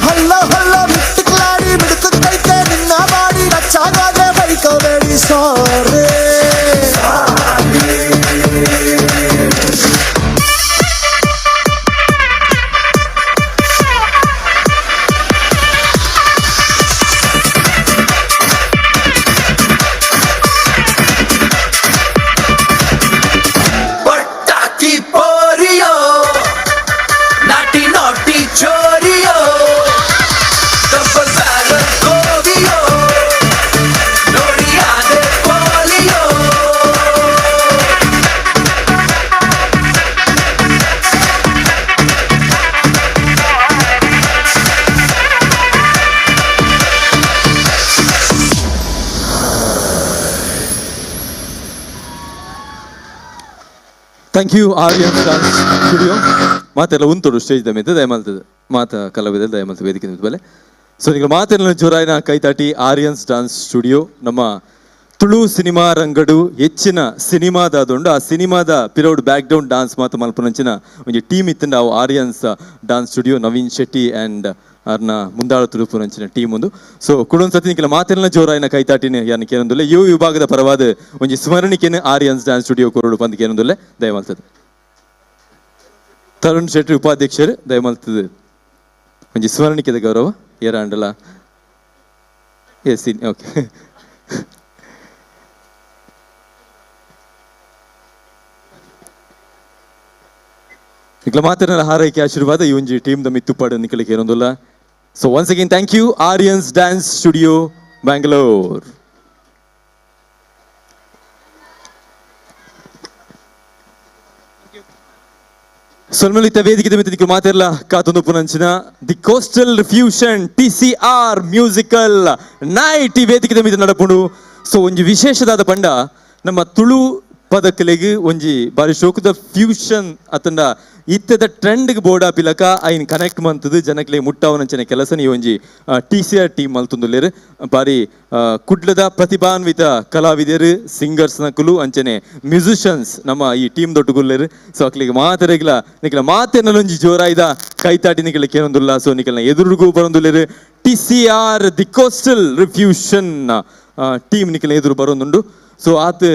ಹಲ್ಲ ಹಲ್ಲ ಮಿಟ್ಟುಕ್ಲಾಡಿ ಮಿಡುಕುತ್ತೈತೆ ನಿನ್ನ ಬಾಡಿ, ರಚ್ಚಾಗಾದ್ರೆ ಬೈಕೋಬೇಡಿ ಸಾರಿ. ಪಟಾಕಿ ಪೋರಿಯೋ, ನಾಟಿ ನಾಟಿ ಚೋರಿಯೋ, ಡಬಲ್ ಬ್ಯಾರಲ್ ಗೋಬಿಯೋ, ನೋಡಿ ಆದೆ polio. Thank you Aryan dance studio. ಮಾತೆಲ್ಲ ಉಂತುಡು stage the ಮಿತ್ತು ದಯಮಲ್ತದೆ ಮಾತ ಕಲಾವಿದ ದಯಮಲ್ತ ವೇದಿಕೆ ನಿಂತ ಮೇಲೆ. ಸೊ ನೀವು ಮಾತೆಲ್ಲ ಜೋರಾಯಿನ ಕೈತಾಟಿ ಆರ್ಯನ್ಸ್ ಡಾನ್ಸ್ ಸ್ಟುಡಿಯೋ. ನಮ್ಮ ತುಳು ಸಿನಿಮಾ ರಂಗಡು ಹೆಚ್ಚಿನ ಸಿನಿಮಾದಾದುಂಡು, ಆ ಸಿನಿಮಾದ ಪಿರೋಡ್ back down dance ಮಾತು ಮಲ್ಪನಂಚಿನ ಒಂಜಿ ಟೀಮ್ ಇತ್ತಂಡ ಅವು Aryans dance studio, Naveen Shetty and ಅರ್ನ ಮುಂದಾಳ ತುಳುಪುನಂಚಿನ ಟೀಮ್ ಒಂದು. ಸೊ ಕುಡೊಂದು ಸತಿ ನಿಖಿಲ ಮಾತೆಲ್ಲ ಜೋರಾಯಿನ ಕೈತಾಟಿನ ಯಾನ್ ಕೇನೊಂದುಲ್ಲೆ. ಯುವ ವಿಭಾಗದ ಪರವಾದ ಒಂಜಿ ಸ್ಮರಣಿಕೆನ ಆರ್ಯನ್ಸ್ ಡಾನ್ಸ್ ಸ್ಟುಡಿಯೋ ಕೊರಡು ಪಂದ್ ಕೇನೊಂದುಲ್ಲೆ ದಯಮಲ್ತದೆ. ತರುಣ್ ಶೆಟ್ಟಿ ಉಪಾಧ್ಯಕ್ಷರು ದಯಮಲ್ತದೆ ಒಂಜಿ ಸ್ಮರಣಿಕೆದ ಗೌರವ ಏರಾಂಡಲ ಎಸ್ ಓಕೆ. ನಿಖಲ ಮಾತಿನ ಹಾರೈಕೆ ಆಶೀರ್ವಾದ ಈ ಒಂಜಿ team the ಮಿತ್ತುಪಾಡು ನಿಖಲಿಗೆ ಏನೊಂದುಲ್ಲ. So once again thank you Aryans dance studio Bangalore. ಸೊಲ್ಮಲಿತ ವೇದಿಕೆ ಮಿತ್ತ ನಿಖಲು ಮಾತಿರಲ್ಲ ಕಾತೊಂದು ಪುನಂಚಿನ the coastal fusion TCR musical night ಈ ವೇದಿಕೆ ಮಿತ್ತ ನಡಪುಂಡು. ಸೊ ಒಂಜಿ ವಿಶೇಷದಾದ ಪಂಡ ನಮ್ಮ ತುಳು ಪದಕಲೆಗ್ ಒಂಜಿ ಬಾರಿ ಶೋಕದ ಫ್ಯೂಷನ್ ಅತಂಡ ಇತ್ತದ ಟ್ರೆಂಡ್ಗೆ ಬೋರ್ಡ್ ಆಪಿಲಕ ಐನ್ ಕನೆಕ್ಟ್ ಮಂತದು ಜನಕ್ಲೆ ಮುಟ್ಟಾವನಂಚಿನ ಕೆಲಸ ಈ ಒಂಜಿ TCR team ಮಲ್ತೊಂದುಲ್ಲೆರ್. ಬಾರಿ ಕುಡ್ಲದ ಪ್ರತಿಭಾನ್ವಿತ ಕಲಾವಿದರು, ಸಿಂಗರ್ಸ್ ನಕುಲು ಅಂಚನೆ ಮ್ಯೂಸಿಷಿಯನ್ಸ್ ನಮ್ಮ ಈ ಟೀಮ್ ದೊಡ್ಡಗುಲ್ಲೆರ್. ಸೊ ಅಕ್ಲಿಗೆ ಮಾತೆರೆಗ್ಲ ನಿಖಲ ಮಾತೆನಲೊಂಜಿ ಜೋರಾಯ್ದ ಕೈತಾಟಿ ನಿಖಲ ಕೇನೊಂದುಲ್ಲ. ಸೊ ನಿಖಲ್ನ ಎದುರುಗೂ ಬರೊಂದುಲ್ಲೆರ್ TCR the coastal refusion team ನಿಖಲ ಎದುರು ಬರೋದುಂಡು. ಸೊ ಆತ್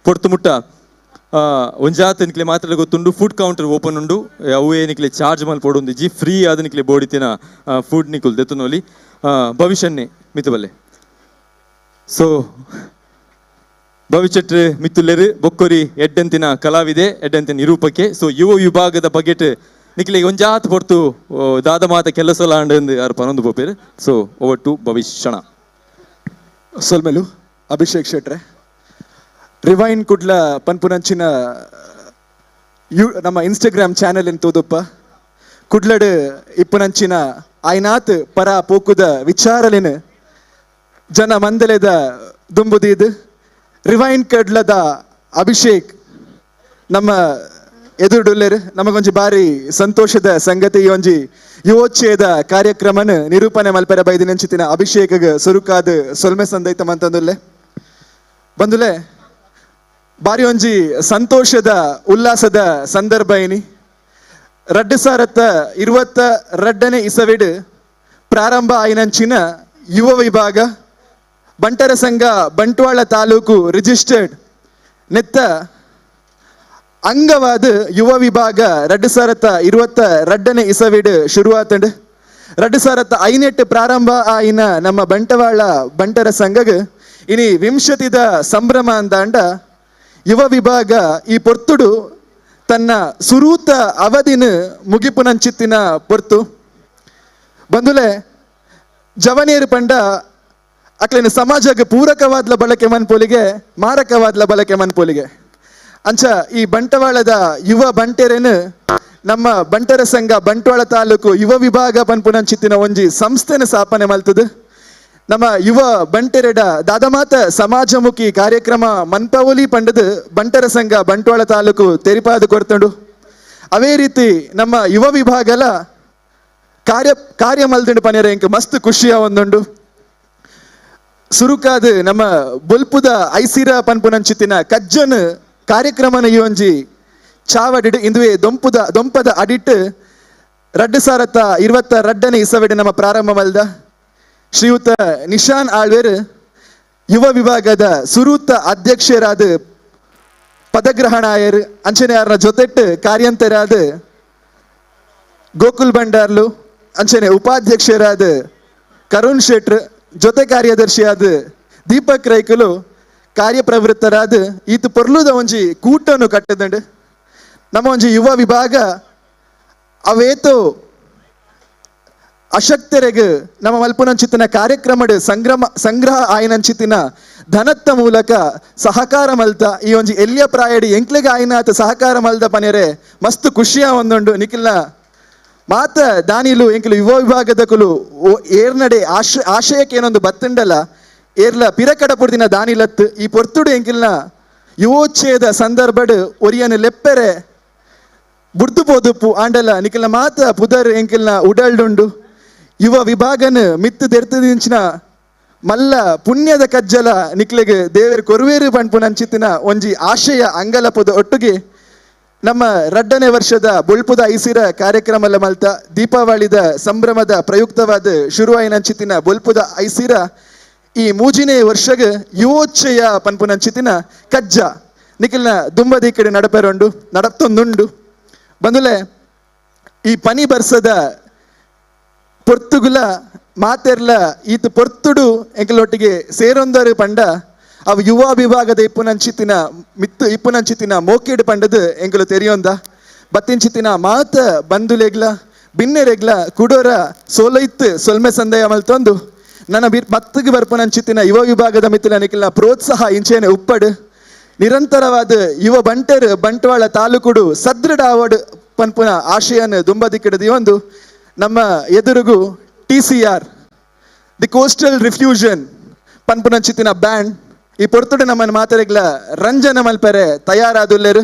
ಪೊರ್ತು ಮುಟ್ಟ ಒಂಜಾತ ನಿಕ್ಲೆ ಮಾತ್ರ ಗೊತ್ತುಂಡು food counter open ಉಂಡು, ಅವೇ ನಿಕ್ಲೆ ಚಾರ್ಜ್ ಮಲ್ಪೊಡೊಂದಿಜ್ಜಿ, ಫ್ರೀ ಆದ ನಿಕ್ಲೆ ಬೋಡಿತಿನ ಫುಡ್ ನಿಕುಲ್ ದೆತ್ತುನೋಲಿ ಭವಿಷ್ಯನ್ನೇ ಮಿತಬಲ್ಲೆ. ಸೊ ಭವಿಷ್ಯಟ್ ಮಿತ್ತುಲ್ಲೆರು ಬೊಕ್ಕೊರಿ ಎಡ್ಡಂತಿನ ಕಲಾವಿದೆ ಎಡ್ಡಂತಿನ ನಿರೂಪಕ್ಕೆ. ಸೊ ಯುವ ವಿಭಾಗದ ಬಗೆಟ್ ನಿಕ್ಲೆ ಒಂಜಾತ್ ಪೊರ್ತು ದಾದ ಮಾತ ಕೆಲಸ ಲಾಂಡ್ ಯಾರು ಪನೊಂದು ಪೋಪೇರು. So over to ಭವಿಷ್ಯಣ. ಸೊಲ್ಮೆಲು ಅಭಿಷೇಕ್ ಶೆಟ್ರೆ. ರಿವೈನ್ ಕುಡ್ಲ ಪನ್ಪುನಂಚಿನ ನಮ್ಮ ಇನ್ಸ್ಟಾಗ್ರಾಮ್ ಚಾನೆಲ್ ಇನ್ ತೂದುಪ್ಪ ಕುಡ್ಲಡ್ ಇಪ್ಪುನಂಚಿನ ಆಯ್ನಾತ್ ಪರ ಪೋಕುದ ವಿಚಾರಲಿನ ಜನ ಮಂದಲೆದ ದುಂಬುದೀದ್ ರಿವೈನ್ ಕಡ್ಲದ ಅಭಿಷೇಕ್ ನಮ್ಮ ಎದುರುಡುಲ್ಲೆರ್. ನಮಗೊಂಜಿ ಬಾರಿ ಸಂತೋಷದ ಸಂಗತಿ ಈ ಒಂಜಿ ಯುವೋಚ್ಛೇದ ಕಾರ್ಯಕ್ರಮನ ನಿರೂಪಣೆ ಮಲ್ಪೆರ ಬೈದಿನಂಚಿತಿನ ಅಭಿಷೇಕಗ್ ಸುರುಕಾದ ಸೊಲ್ಮೆ ಸಂದೈತ ಮಂತಂದುಲ್ಲೆ. ಬಂದುಲೆ ಬಾರಿ ಒಂಜಿ ಸಂತೋಷದ ಉಲ್ಲಾಸದ ಸಂದರ್ಭ ಏನಿ. 2022 ಇಸವಿಡ್ ಪ್ರಾರಂಭ ಆಯಿನಂಚಿನ ಯುವ ವಿಭಾಗ ಬಂಟರ ಸಂಘ ಬಂಟ್ವಾಳ ತಾಲೂಕು ರಿಜಿಸ್ಟರ್ಡ್ ನೆತ್ತ ಅಂಗವಾದ ಯುವ ವಿಭಾಗ 2022 ಇಸವಿಡ್ ಶುರುವಾತಂಡ್. 2008 ಪ್ರಾರಂಭ ಆಯಿನ ನಮ್ಮ ಬಂಟವಾಳ ಬಂಟರ ಸಂಘಗ್ ಇನಿ ವಿಂಶತಿದ ಸಂಭ್ರಮ ಅಂದಾಂಡ ಯುವ ವಿಭಾಗ ಈ ಪೊರ್ತುಡು ತನ್ನ ಸುರೂತ ಅವಧಿನ ಮುಗಿಪುನಂಚಿತ್ತಿನ ಪೊರ್ತು. ಬಂದುಲೆ ಜವನಿಯರು ಪಂಡ ಅಕ್ಲಿನ ಸಮಾಜಕ್ಕೆ ಪೂರಕವಾದ್ಲ ಬಳಕೆ ಮನ್ಪೋಲಿಗೆ, ಮಾರಕವಾದ್ಲ ಬಳಕೆ ಮನ್ಪೋಲಿಗೆ. ಅಂಚ ಈ ಬಂಟವಾಳದ ಯುವ ಬಂಟೆರೇನು ನಮ್ಮ ಬಂಟರ ಸಂಘ ಬಂಟ್ವಾಳ ತಾಲೂಕು ಯುವ ವಿಭಾಗ ಪನ್ಪುನಂಚಿತ್ತಿನ ಒಂಜಿ ಸಂಸ್ಥೆನ ಸ್ಥಾಪನೆ ಮಲ್ತದು. ನಮ್ಮ ಯುವ ಬಂಟೆರೆಡ ದಾದಮಾತ ಸಮಾಜಮುಖಿ ಕಾರ್ಯಕ್ರಮ ಮನ್ಪವಲಿ ಪಂಡದು ಬಂಟರ ಸಂಘ ಬಂಟ್ವಾಳ ತಾಲೂಕು ತೆರಿಪಾದ ಕೊರ್ತುಂಡು. ಅವೇ ರೀತಿ ನಮ್ಮ ಯುವ ವಿಭಾಗಲ ಕಾರ್ಯ ಕಾರ್ಯ ಮಲ್ದುಂಡು ಪನೇರ ಇಂಕ್ ಮಸ್ತ್ ಖುಷಿಯ ಒಂದುಂಡು. ಸುರುಕಾದ ನಮ್ಮ ಬೊಲ್ಪುದ ಐಸಿರ ಪನ್ಪುನಂಚಿತ್ತಿನ ಕಜ್ಜನ್ ಕಾರ್ಯಕ್ರಮನ ಈ ಒಂಜಿ ಚಾವಡಿಡು ಇಂದುವೆ ದೊಂಪದ ಅಡಿಟ್ಟು 2022 ಇಸವಿಡು ನಮ್ಮ ಪ್ರಾರಂಭ ಮಲ್ದ ಶ್ರೀಯುತ ನಿಶಾನ್ ಆಳ್ವೇರ್ ಯುವ ವಿಭಾಗದ ಸುರೂತ ಅಧ್ಯಕ್ಷರಾದ ಪದಗ್ರಹಣಾಯರ್ ಅಂಚನೆಯಾರನ ಜೊತೆಟ್ಟು ಕಾರ್ಯಂತರಾದ ಗೋಕುಲ್ ಭಂಡಾರ್ಲು ಅಂಚನೆ ಉಪಾಧ್ಯಕ್ಷರಾದ ಕರುಣ್ ಶೆಟ್ರ್ ಜೊತೆ ಕಾರ್ಯದರ್ಶಿಯಾದ ದೀಪಕ್ ರೈಕುಲು ಕಾರ್ಯಪ್ರವೃತ್ತರಾದ ಈತ ಪೊರ್ಲುದ ಒಂಜಿ ಕೂಟನು ಕಟ್ಟದಂಡು. ನಮ್ಮ ಒಂಜಿ ಯುವ ವಿಭಾಗ ಅವೇತೋ ಅಶಕ್ತರೆಗ್ ನಮ್ಮ ಮಲ್ಪುನಂಚಿತ್ತಿನ ಕಾರ್ಯಕ್ರಮಡ್ ಸಂಗ್ರಹ ಆಯ್ನಂಚಿತ್ತಿನ ಧನತ್ತ ಮೂಲಕ ಸಹಕಾರ ಮಲ್ತ ಈ ಒಂಜಿ ಎಲ್ಲಿಯ ಪ್ರಾಯಡಿ ಎಂಕ್ಲೆಗ್ ಆಯ್ನಾತ ಸಹಕಾರ ಮಲ್ದ ಪನೇರೆ ಮಸ್ತ್ ಖುಷಿಯ ಒಂದುಂಡು. ನಿಖಿಲ್ನ ಮಾತ ದಾನಿಲು ಎಂಕ್ಲು ಯುವ ವಿಭಾಗದಕುಲು ಏರ್ನಡೆ ಆಶಯಕ್ಕೆ ಏನೊಂದು ಬತ್ತುಂಡಲ ಏರ್ಲ ಪಿರಕಡ ಪುಡ್ದಿನ ದಾನಿಲತ್ತು ಈ ಪೊರ್ತುಡು ಎಂಕಿಲ್ನ ಯುವೋಚ್ಛೇದ ಸಂದರ್ಭಡ್ ಒರಿಯನು ಲೆಪ್ಪೆರೆ ಬುಡ್ದು ಪೋದುಪ್ಪು ಆಂಡಲ ನಿಖಿಲ್ನ ಮಾತ ಪುದರ್ ಎಂಕಿಲ್ನ ಉಡಲ್ಡುಂಡು. ಯುವ ವಿಭಾಗನ ಮಿತ್ತು ದೆರ್ತದಿಂಚಿನ ಮಲ್ಲ ಪುಣ್ಯದ ಕಜ್ಜಲ ನಿಕ್ಲೆಗ್ ದೇವೇರು ಕೊರುವೇರು ಪನ್ಪುನಂಚಿತ್ತಿನ ಒಂಜಿ ಆಶಯ ಅಂಗಲಪದ ಒಟ್ಟಿಗೆ ನಮ್ಮ 2ನೇ ವರ್ಷದ ಬೊಲ್ಪುದ ಐಸಿರ ಕಾರ್ಯಕ್ರಮ ಮಲ್ತ ದೀಪಾವಳಿದ ಸಂಭ್ರಮದ ಪ್ರಯುಕ್ತವಾದ ಶುರುವಾಯಿನಂಚಿತ್ತಿನ ಬೊಲ್ಪುದ ಐಸಿರ ಈ 3ನೇ ವರ್ಷಗ ಯುವೋಚ್ಚಯ ಪನ್ಪುನಂಚಿತ್ತಿನ ಕಜ್ಜ ನಿಖಿಲ್ನ ದುಂಬದಿ ಕಡೆ ನಡಪೆರೊಂಡು ನಡಪ್ತೊಂದುಂಡು. ಬಂದುಲೆ ಈ ಪನಿ ಬರ್ಸದ ಪೊರ್ತುಗುಲ ಮಾತೆರ್ಲ ಈತ ಪೊರ್ತುಡು ಎಂಕಲೊಟ್ಟಿಗೆ ಸೇರೊಂದರು ಪಂಡ ಅವು ಯುವ ವಿಭಾಗದ ಇಪ್ಪುನಂಚಿತ್ತಿನ ಮಿತ್ತು ಇಪ್ಪುನಂಚಿತ್ತಿನ ಮೋಕೇಡು ಪಂಡದು ಎಂಕಲು ತೆರಿಯೊಂದ ಬತ್ತಿಂಚಿತ್ತಿನ ಮಾತ ಬಂಧುಲೆಗ್ಲ ಬಿನ್ನೆರೆಗ್ಲ ಕುಡೋರ ಸೋಲೈತ್ ಸೊಲ್ಮೆ ಸಂದಯ ಮಲ್ತೊಂದು ನನ್ನ ಮತ್ತಿಗೆ ಬರ್ಪುನಂಚಿತ್ತಿನ ಯುವ ವಿಭಾಗದ ಮಿತ್ತಿನ ನಿಖಿಲ್ನ ಪ್ರೋತ್ಸಾಹ ಇಂಚೇನೆ ಉಪ್ಪಡು ನಿರಂತರವಾದ ಯುವ ಬಂಟರು ಬಂಟ್ವಾಳ ತಾಲೂಕುಡು ಸದೃಢ ಆವಡ್ ಪನ್ಪುನ ಆಶಯನ ದುಂಬದಿಕ್ಕಿಡದಿ ಒಂದು ನಮ್ಮ ಎದುರುಗು TCR the coastal ರಿಫ್ಯೂಷನ್ ಪನ್ಪುನಂಚಿತ್ತಿನ band ಈ ಪೊರ್ತುಡು ನಮ್ಮನ್ನು ಮಾತರೆಗ್ಲ ರಂಜನ ಮಲ್ಪೆರೆ ತಯಾರಾದುಲ್ಲೆರು.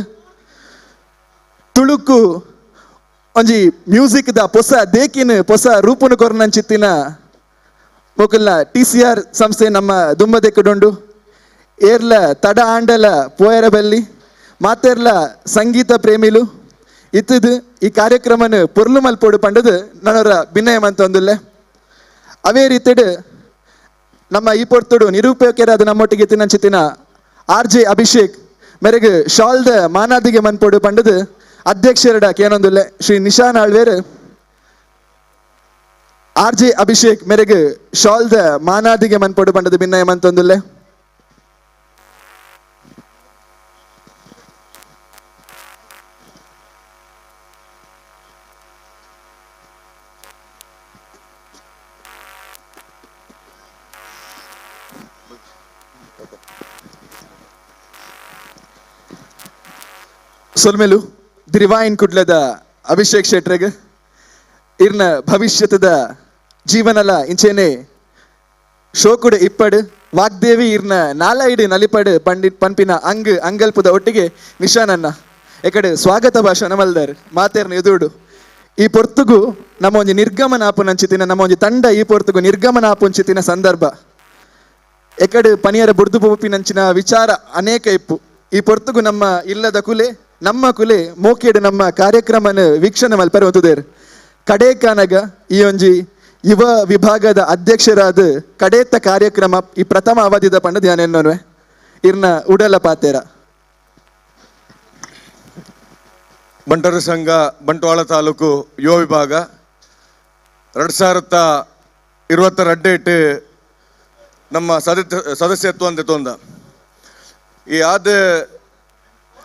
ತುಳುಕು ಒಂಜಿ ಮ್ಯೂಸಿಕ್ the ಪೊಸ ದೇಕಿನ ಪೊಸ ರೂಪುನು ಕೊರ್ನಂಚಿತ್ತಿನ ಮೊಕಲ್ನ TCR ಸಂಸ್ಥೆ ನಮ್ಮ ದುಂಬದೆಕ್ಕಡುಂಡು. ಏರ್ಲ ತಡ ಆಂಡಲ ಪೋಯರ ಬಲ್ಲಿ ಮಾತೆರ್ಲ ಸಂಗೀತ ಪ್ರೇಮಿಲು ಇತ್ತದು ಈ ಕಾರ್ಯಕ್ರಮನ ಪೊರ್ಲು ಮಲ್ಪೋಡು ಪಂಡದು ನನ್ನವರ ಭಿನ್ನಯಮಂತ ಒಂದುಲ್ಲೆ. ಅವೇ ರೀತಿಡು ನಮ್ಮ ಈ ಪೊರ್ತುಡು ನಿರೂಪಕರಾದ ನಮ್ಮೊಟ್ಟಿಗೆ ತಿನ್ನಂಚಿತ್ತಿನ RJ Abhishek ಮೇರೆಗೆ ಶಾಲ್ದ ಮಾನಾದಿಗೆ ಮನ್ಪೋಡು ಪಂಡದು ಅಧ್ಯಕ್ಷರಡ ಕೇನೊಂದುಲ್ಲೆ ಶ್ರೀ ನಿಶಾನ್ ಆಳ್ವೇರ್ RJ Abhishek ಮೇರೆಗೆ ಶಾಲ್ದ ಮಾನಾದಿಗೆ ಮನ್ಪೋಡು ಪಂಡದು ಭಿನ್ನಯಮಂತ ಒಂದುಲ್ಲೆ. ಸೊಲ್ಮೆಲು ದಿರಿವಾಯಿನ್ ಕುಡ್ಲದ ಅಭಿಷೇಕ್ ಶೆಟ್ರೆಗ್ ಇರ್ನ ಭವಿಷ್ಯದ ಜೀವನಲ ಇಂಚೇನೆ ಶೋಕುಡು ಇಪ್ಪಡು ವಾಗ್ದೇವಿ ಇರ್ನ ನಾಲೈಡು ನಲಿಪಡು ಪಂಡಿತ್ ಪನ್ಪಿನ ಅಂಗ್ ಅಂಗಲ್ಪದ ಒಟ್ಟಿಗೆ ನಿಶಾನನ್ನ ಎಕಡೆ ಸ್ವಾಗತ ಭಾಷಣ ಮಲ್ದಾರ್ ಮಾತೇರ್ನ ಎದುರುಡು. ಈ ಪೊರ್ತುಗು ನಮ್ಮ ಒಂಜಿ ನಿರ್ಗಮನ ಆಪುನಂಚಿತ್ತಿನ ನಮ್ಮ ಒಂಜಿ ತಂಡ ಈ ಪೊರ್ತುಗು ನಿರ್ಗಮನ ಆಪುಂಚಿತ್ತಿನ ಸಂದರ್ಭ ಎಕಡೆ ಪನಿಯರ ಬುಡ್ದು ಪೋಪಿನಂಚಿನ ವಿಚಾರ ಅನೇಕ ಇಪ್ಪು. ಈ ಪೊರ್ತುಗು ನಮ್ಮ ಇಲ್ಲದ ಕುಲೆ ನಮ್ಮ ಕುಲೆ ಮೋಕೇಡು ನಮ್ಮ ಕಾರ್ಯಕ್ರಮನ ವೀಕ್ಷಣೆ ಮಲ್ಪರೆ ಹೊಂದುದೇರು. ಕಡೇಕಾನಗ ಈ ಒಂಜಿ ಯುವ ವಿಭಾಗದ ಅಧ್ಯಕ್ಷರಾದ ಕಡೇತ ಕಾರ್ಯಕ್ರಮ ಈ ಪ್ರಥಮ ಅವಧಿದ ಪಂಡ ಧ್ಯಾನ ಎನ್ನೋನ್ವೆ ಇರ್ನ ಉಡಲ ಪಾತೇರ. ಬಂಟರ ಸಂಘ ಬಂಟ್ವಾಳ ತಾಲೂಕು ಯುವ ವಿಭಾಗ 2022 ನಮ್ಮ ಸದಸ್ಯತ್ವ ಅಂತ ತೊಂದ ಈ ಆದ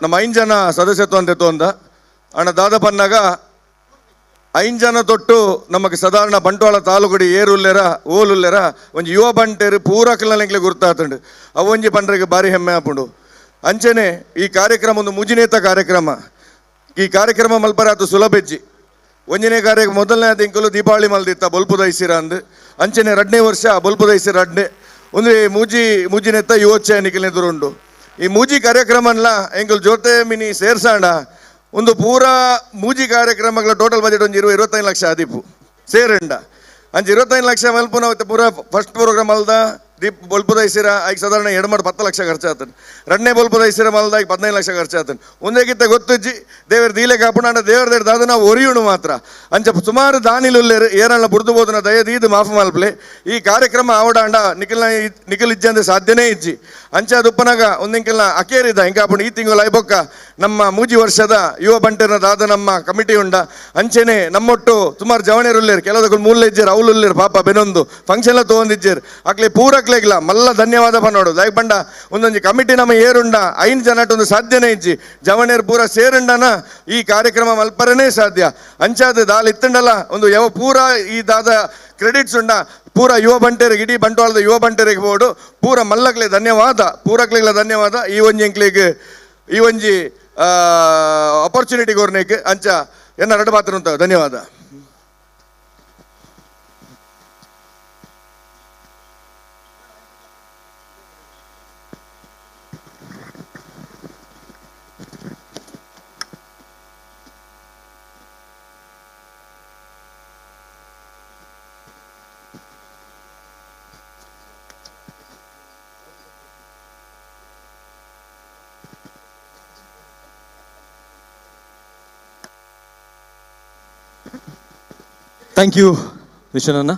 ನಮ್ಮ 5 ಜನ ಸದಸ್ಯತ್ವ ಅಂತ ತೊಂದ ಅಣ್ಣ ದಾದ ಪನ್ನಾಗ 5 ಜನ ತೊಟ್ಟು ನಮಗೆ ಸಾಧಾರಣ ಬಂಟ್ವಾಳ ತಾಲೂಕುಡಿ ಏರುಲ್ಲೆರ ಓಲುಲ್ಲೆರ ಒಂಜಿ ಯುವ ಬಂಟೇರು ಪೂರಕಲನೆಗ್ಲೆ ಗುರ್ತಾತುಂಡು ಅವೊಂಜಿ ಬಂಡ್ರಿಗೆ ಭಾರಿ ಹೆಮ್ಮೆ ಆಪುಂಡು. ಅಂಚನೆ ಈ ಕಾರ್ಯಕ್ರಮ ಒಂದು ಮುಜಿನೇತ ಕಾರ್ಯಕ್ರಮ. ಈ ಕಾರ್ಯಕ್ರಮ ಮಲ್ಪರ ಅದು ಸುಲಭೆಜ್ಜಿ ಒಂಜನೇ ಕಾರ್ಯಕ್ಕೆ ಮೊದಲನೇ ತಿಂಗಳು ದೀಪಾವಳಿ ಮಲ್ದಿತ್ತ ಬೊಲ್ಪುದ ಐಸಿರ ಅಂದ್ ಅಂಚನೆ ರಡ್ನೇ ವರ್ಷ ಬೊಲ್ಪುದ ಐಸಿರ ರಡ್ನೆ ಒಂದು ಮೂಜಿ ಮೂಜಿನೆತ್ತ ಯುವೋಚ್ಚಯ ನಿಖಿಲ್ನೆ ಉಂಡು ಈ ಮೂಜಿ ಕಾರ್ಯಕ್ರಮನ್ಲ ಎಂಕುಲು ಜೋತೆ ಮಿನಿ ಸೇರ್ಸಾಂಡ ಒಂದು ಪೂರಾ ಮೂಜಿ ಕಾರ್ಯಕ್ರಮಗಳ ಟೋಟಲ್ ಬಜೆಟ್ ಒಂಜಿ 25 ಲಕ್ಷ ಆದಿಪ್ಪು ಸೇರಂಡ ಅಂಚ 25 ಲಕ್ಷ ಮಲ್ಪುನ ಪೂರಾ ಫಸ್ಟ್ ಪ್ರೋಗ್ರಾಮ್ ಅಲ್ದ ದೀಪ್ ಬೊಲ್ಪುದ ಐಸಿರ ಐಕ್ ಸಾಧಾರಣ 2 ಮಾಡಿ 10 ಲಕ್ಷ ಖರ್ಚಾತನ್ ರಡ್ನೇ ಬೊಲ್ಪುದ ಐಸಿರ ಮಲ್ದ ಐಕ್ 15 ಲಕ್ಷ ಖರ್ಚಾತನ್ ಒಂದೇಗಿತ್ತ ಗೊತ್ತಿಜ್ಜಿ ದೇವರ ದೀಲೆ ಕಾಪುಣಾಂಡ ದೇವರ ದೇವ್ರ ದಾದ ನಾವು ಒರಿಯುಣು ಮಾತ್ರ ಅಂಚ ಸುಮಾರು ದಾನಿಲುಲ್ಲೇರು ಏರಣ್ಣ ಬುಡ್ದು ಬೋದನ ದಯದೀದು ಮಾಫ್ ಮಲ್ಪ್ಲೆ ಈ ಕಾರ್ಯಕ್ರಮ ಆವಡಾಂಡ ನಿಖಲ್ನ ನಿಖಲ್ ಇಜ್ಜಿ ಅಂದ್ರೆ ಸಾಧ್ಯನೇ ಇಜ್ಜಿ ಅಂಚ ದುಪ್ಪನಾಗ ಒಂದಿಂಕಲ್ನ ಅಕೇರಿದ ಹಿಂಗಾಪುಂಡು ಈ ತಿಂಗಳು ಐಬೊಕ್ಕ ನಮ್ಮ ಮೂಜಿ ವರ್ಷದ ಯುವ ಬಂಟೆರ್ನ ದಾದ ನಮ್ಮ ಕಮಿಟಿ ಉಂಡ ಅಂಚೆನೆ ನಮ್ಮೊಟ್ಟು ಸುಮಾರು ಜವಣೇರುಲ್ಲೇರು ಕೆಲವದಕ್ಕೂ ಮೂಲೆ ಇಜ್ಜೇರು ಅವಲುಲ್ಲೇರು ಪಾಪ ಬೆನೊಂದು ಫಂಕ್ಷನ್ ತಗೊಂಡಿಜ್ಜೇರು ಅಕ್ಲೆ ಪೂರಕ್ಲೆಗ್ಲ ಮಲ್ಲ ಧನ್ಯವಾದ ಪನ್ನೋಡು ದಾಯಕ್ ಬಂಡ ಒಂದೊಂಜಿ ಕಮಿಟಿ ನಮ್ಮ ಏರುಂಡ 5 ಜನ ಒಂದು ಸಾಧ್ಯನೇ ಇಜ್ಜಿ ಜವಣೇರು ಪೂರ ಸೇರುಂಡನ ಈ ಕಾರ್ಯಕ್ರಮ ಮಲ್ಪರನೇ ಸಾಧ್ಯ ಅಂಚಾದ ದಾಲ್ ಇತ್ತಂಡಲ್ಲ ಒಂದು ಯಾವ ಪೂರ ಈ ದಾದ ಕ್ರೆಡಿಟ್ಸ್ ಉಂಡ ಪೂರ ಯುವ ಬಂಟೆರಿಗೆ ಇಡೀ ಬಂಟ್ವಾಳದ ಯುವ ಬಂಟೆರಿಗೆ ಬೋಡು ಪೂರ ಮಲ್ಲಕ್ಲೆ ಧನ್ಯವಾದ ಪೂರಕ್ಲೆಗ್ಲ ಧನ್ಯವಾದ ಈ ಒಂಜಿ ಎಂಕ್ಲೆಗ್ ಈ ಒಂಜಿ ಅಪರ್ಚುನಿಟಿ ಕೋರ್ನೇಕ್ ಅಂಚ ಎನ್ನ ಎರಡು ಪಾತ್ರ ಉಂಟು ಧನ್ಯವಾದ. Thank you ನಿಶನನ್ನ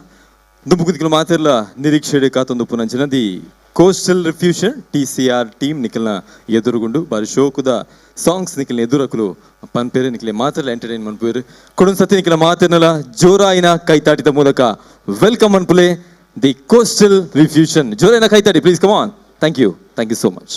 ದುಂಬುಕುದಿಕಲು ಮಾತಿರ್ಲ ನಿರೀಕ್ಷೆ ಕಾತೊಂದು ಪುನಂಚಿನ the coastal refusion T C R team ನಿಖಲ್ನ ಎದುರುಗುಂಡು ಬಾರಿ ಶೋಕುದ ಸಾಂಗ್ಸ್ ನಿಖಲ್ನ ಎದುರಕಲು ಪನ್ಪೇರು ನಿಖಲೆ ಮಾತಿರ್ಲ ಎಂಟರ್ಟೈನ್ ಮನ್ಪೇರು ಕೊಡೊಂದು ಸತಿ ನಿಖಲ ಮಾತಿರ್ನಲ ಜೋರಾಯಿನ ಕೈತಾಟಿದ ಮೂಲಕ welcome ಅನ್ಪುಲೆ the coastal ರಿಫ್ಯೂಷನ್ ಜೋರಾಯಿನ ಕೈತಾಟಿ please come on. Thank you, thank you so much.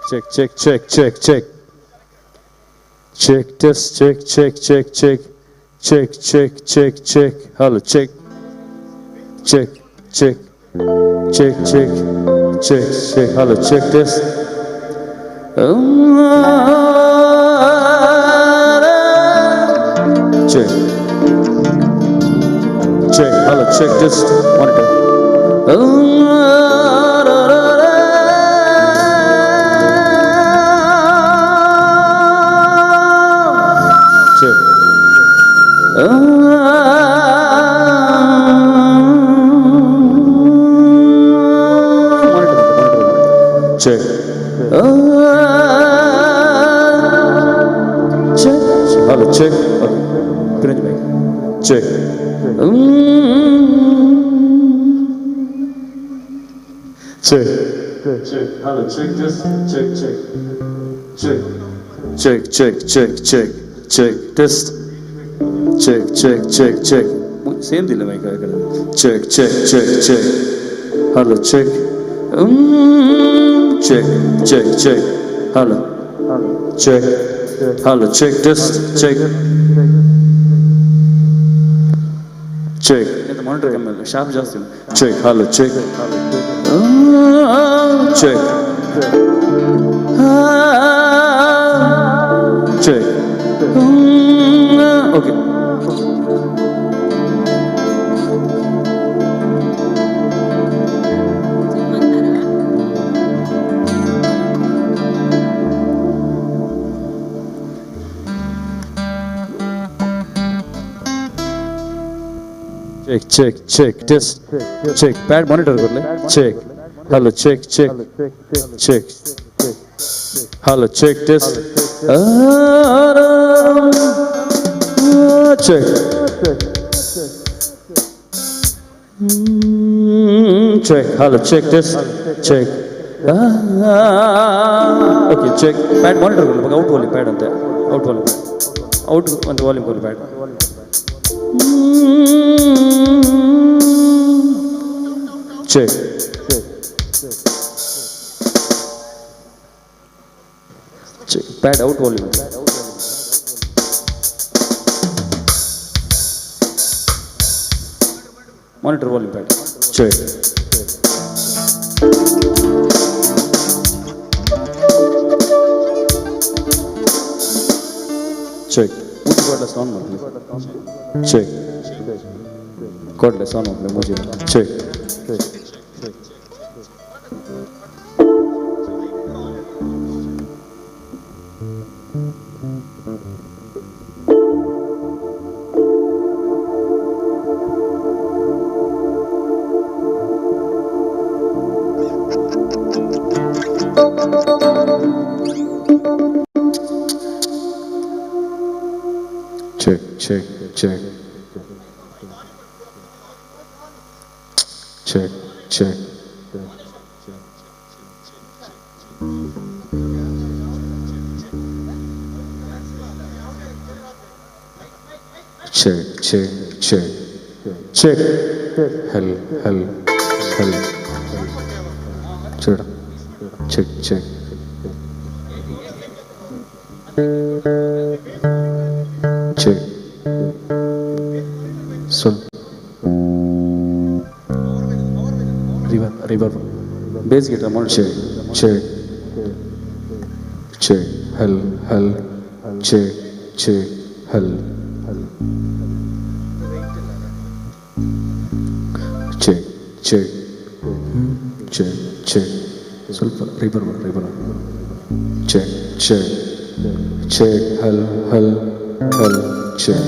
Check, check, check, check, check. Check, test, check, check, check, check. Check, check, check, check. Hello, check. Check, check, check, check, check, check. Hello, check, test. Check. Check, hello, check, test. Monitor. Check. Check. Check. Hello, check. Okay. Cringe mic. Check. Check. Check. Hello, check this. Check, check. Check. Check, check, check, check. Check. Test. Check, check, check, check. Same deal mic. Check, check, check, check. Hello, check. Check, check, check. Hello. Check. Hello, check test. Check. Check. Monitor sharp ಜಾಸ್ತಿ. Check. Hello, check. Check. Check. Okay. Check, check, check, test, check, pad monitor karle, check, hello, check, check, check, hello, check, test, check, check, hello, check, test, check, okay, check, pad monitor karle, out volume, pad ante, out volume, out and volume karle pad. Check. Check. Pad out volume. Monitor volume pad. Check. Check ಕೊಡ್ಲೆ sound ಮಾಡ್ಲಿ check ಕೊಡ್ಲೆ sound ಮಾಡ್ಲಿ ಮುಜಿ check check check check check check check check check check hell hell hell check check check check सुन river river bass guitar check check check hell hell check check hell check check check check ಸ್ವಲ್ಪ river river check check check hell hell hell check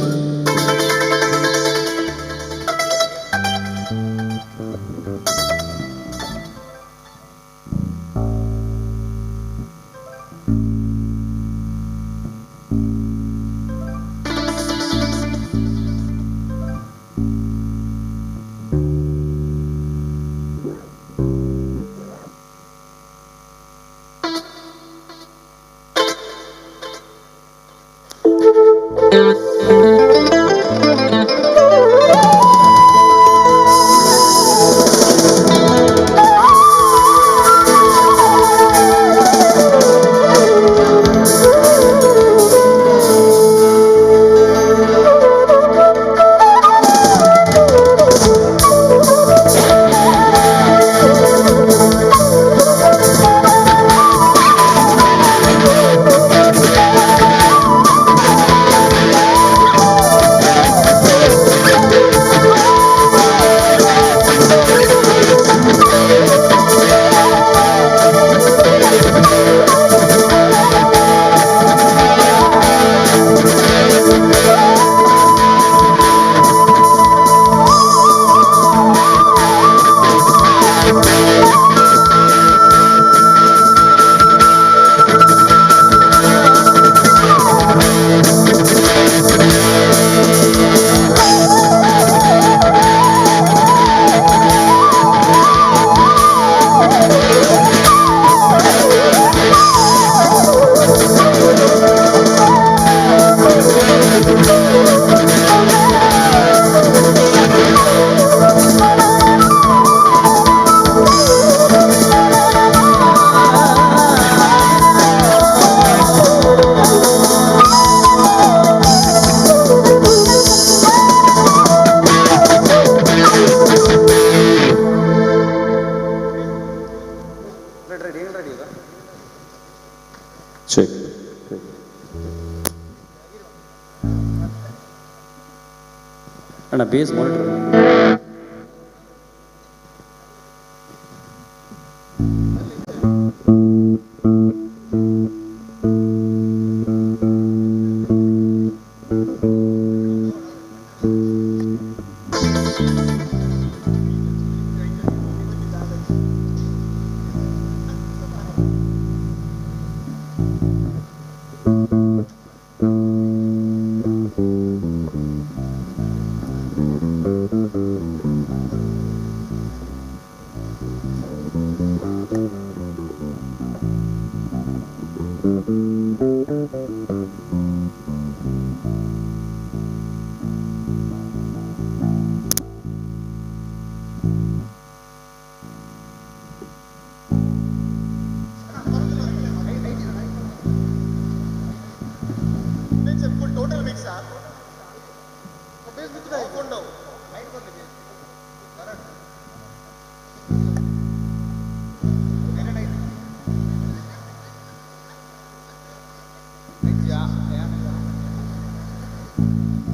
check ಅಣ್ಣ base monitor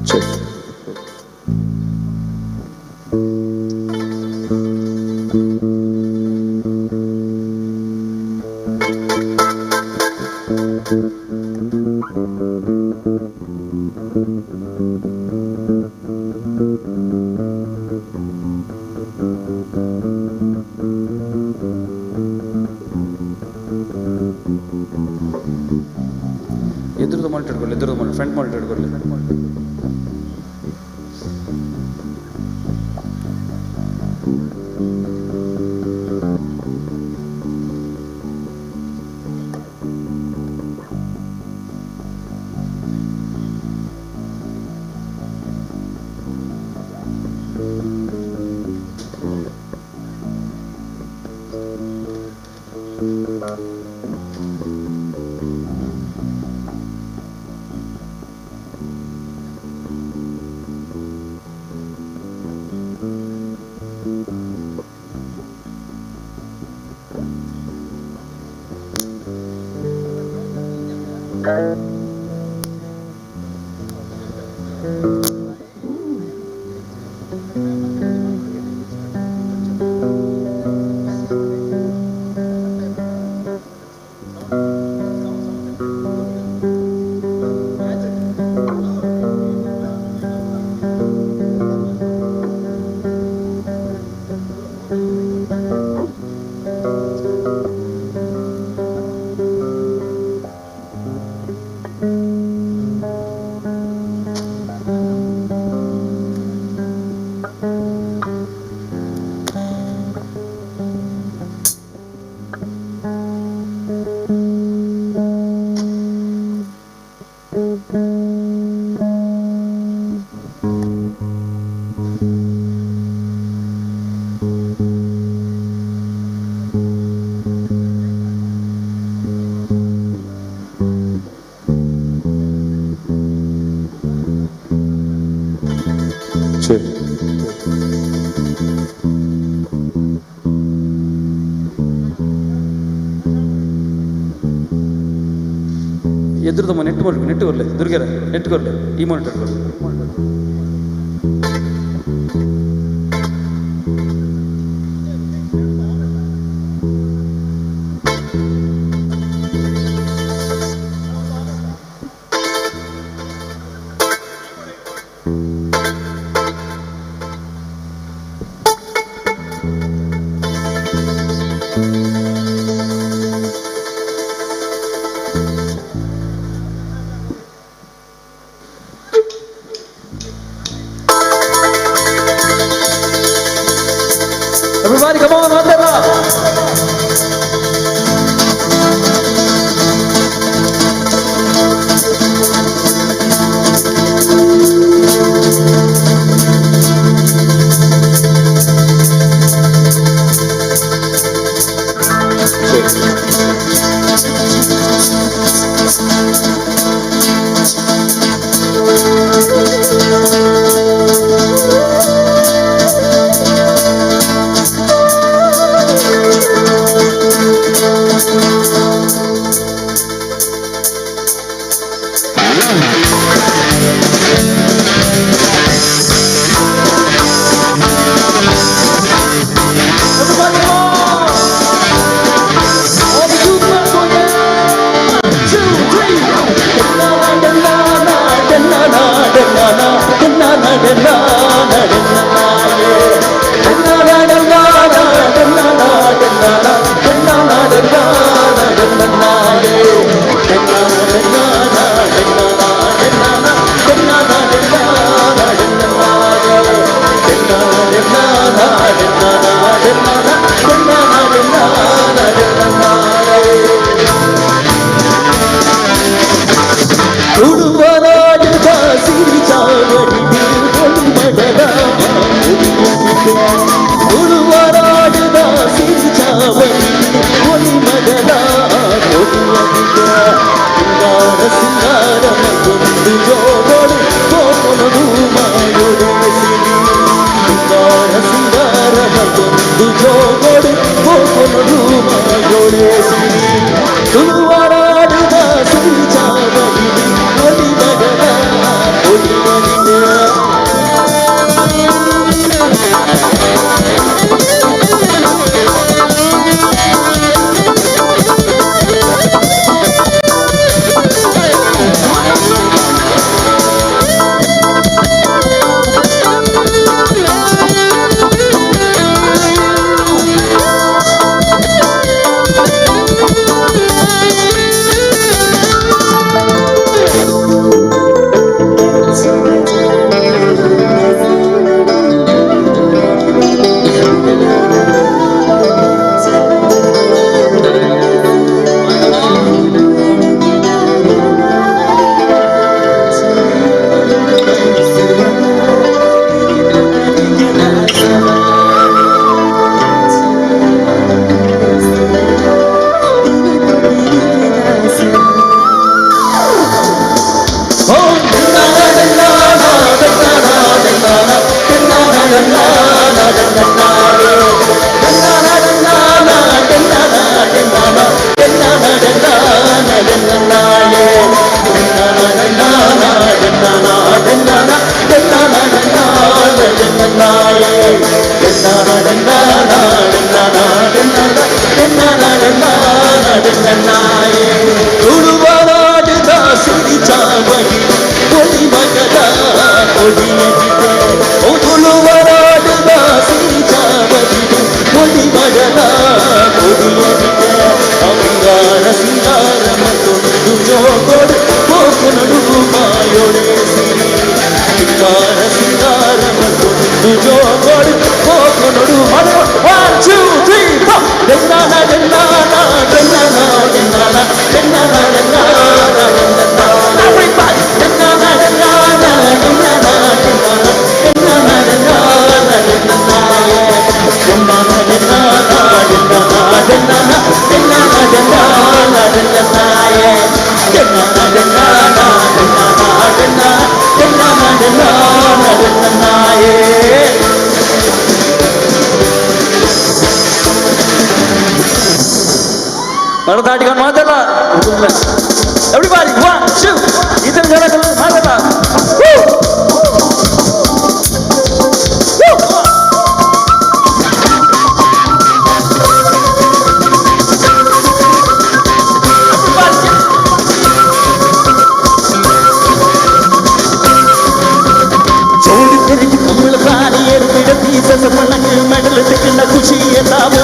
Check. ಎದುರುದು monitor ಕೊಡಲಿ, ಎದುರುದು monitor, front monitor ಕೊಡಲಿ. Check. ಎದುರುದಮ್ಮ net ಮಾಡ್ಬೇಕು, ನೆಟ್ ಕೊಡಲಿ ದುರ್ಗೆರ, ನೆಟ್ ಕೊಡಲಿ, ಈ monitor ಕೊಡಲಿ. Everybody, come on, Mandela! Everybody, come on! All the youth are going down. 2, 3. ಮರದಾಟಿಕೊಂಡು ಮಾತಾಡ. Everybody, 1, 2, ಇದನ್ನ ಮಾತಾಡ. ಜೋಡಿ ತೆರಿಗೆ ಕುಂಬಳ ಪ್ರಾಣಿ ಏರ್ಬಿಡ ತೀಸಸ ಮಣ್ಣಕ್ಕೆ ಮೆಡಲ್ ತೆಕ್ಕಿನ ಖುಷಿಯ ತಾವು.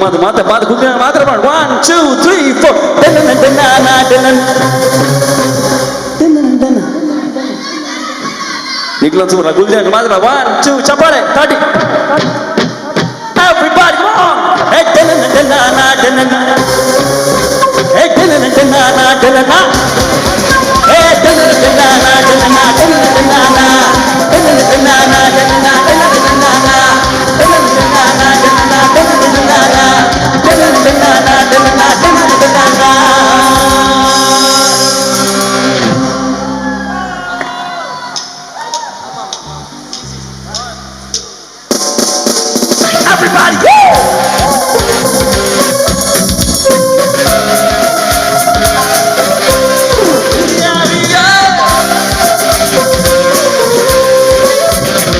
ಮಾತು ಮಾತು ಮಾತು ಮಾತ್ರ ಮಾಡು. 1 2 3 4. ನಿಗ್ಲೊಂದು ಗುಲ್ಜಾನ್ ಮಾತ್ರ. 1 2 ಚಪ್ಪಾಳೆ 30. Everybody come on. Hey na na na na. Hey na na na na na. Hey na na na na na na na. Na na na na na na. Everybody, go!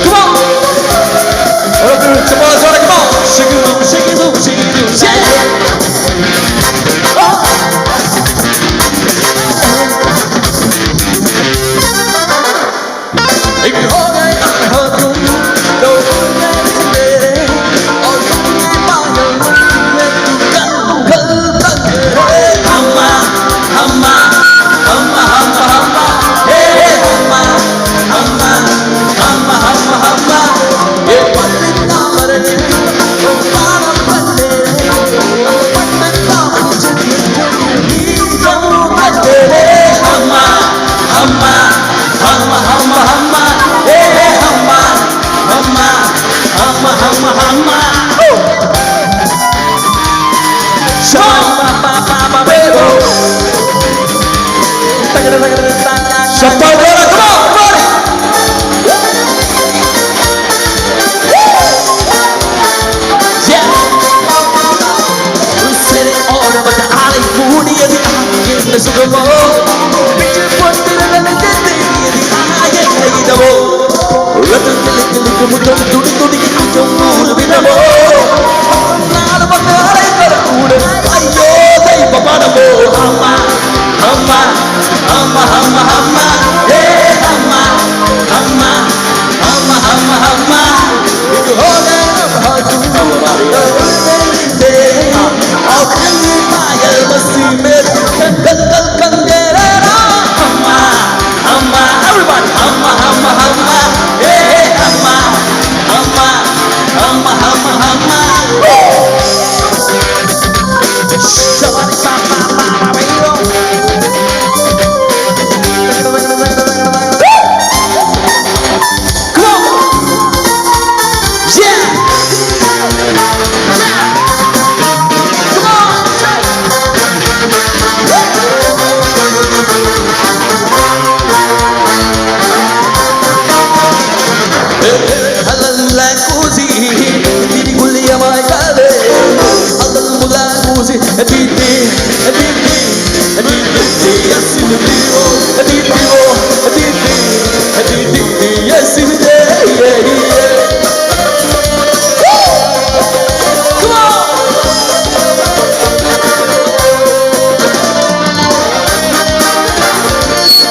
Come on! Come on! Shake it up, shake it up, shake it up, shake it. Oh! Yes, yeah, yeah, yeah. Come on!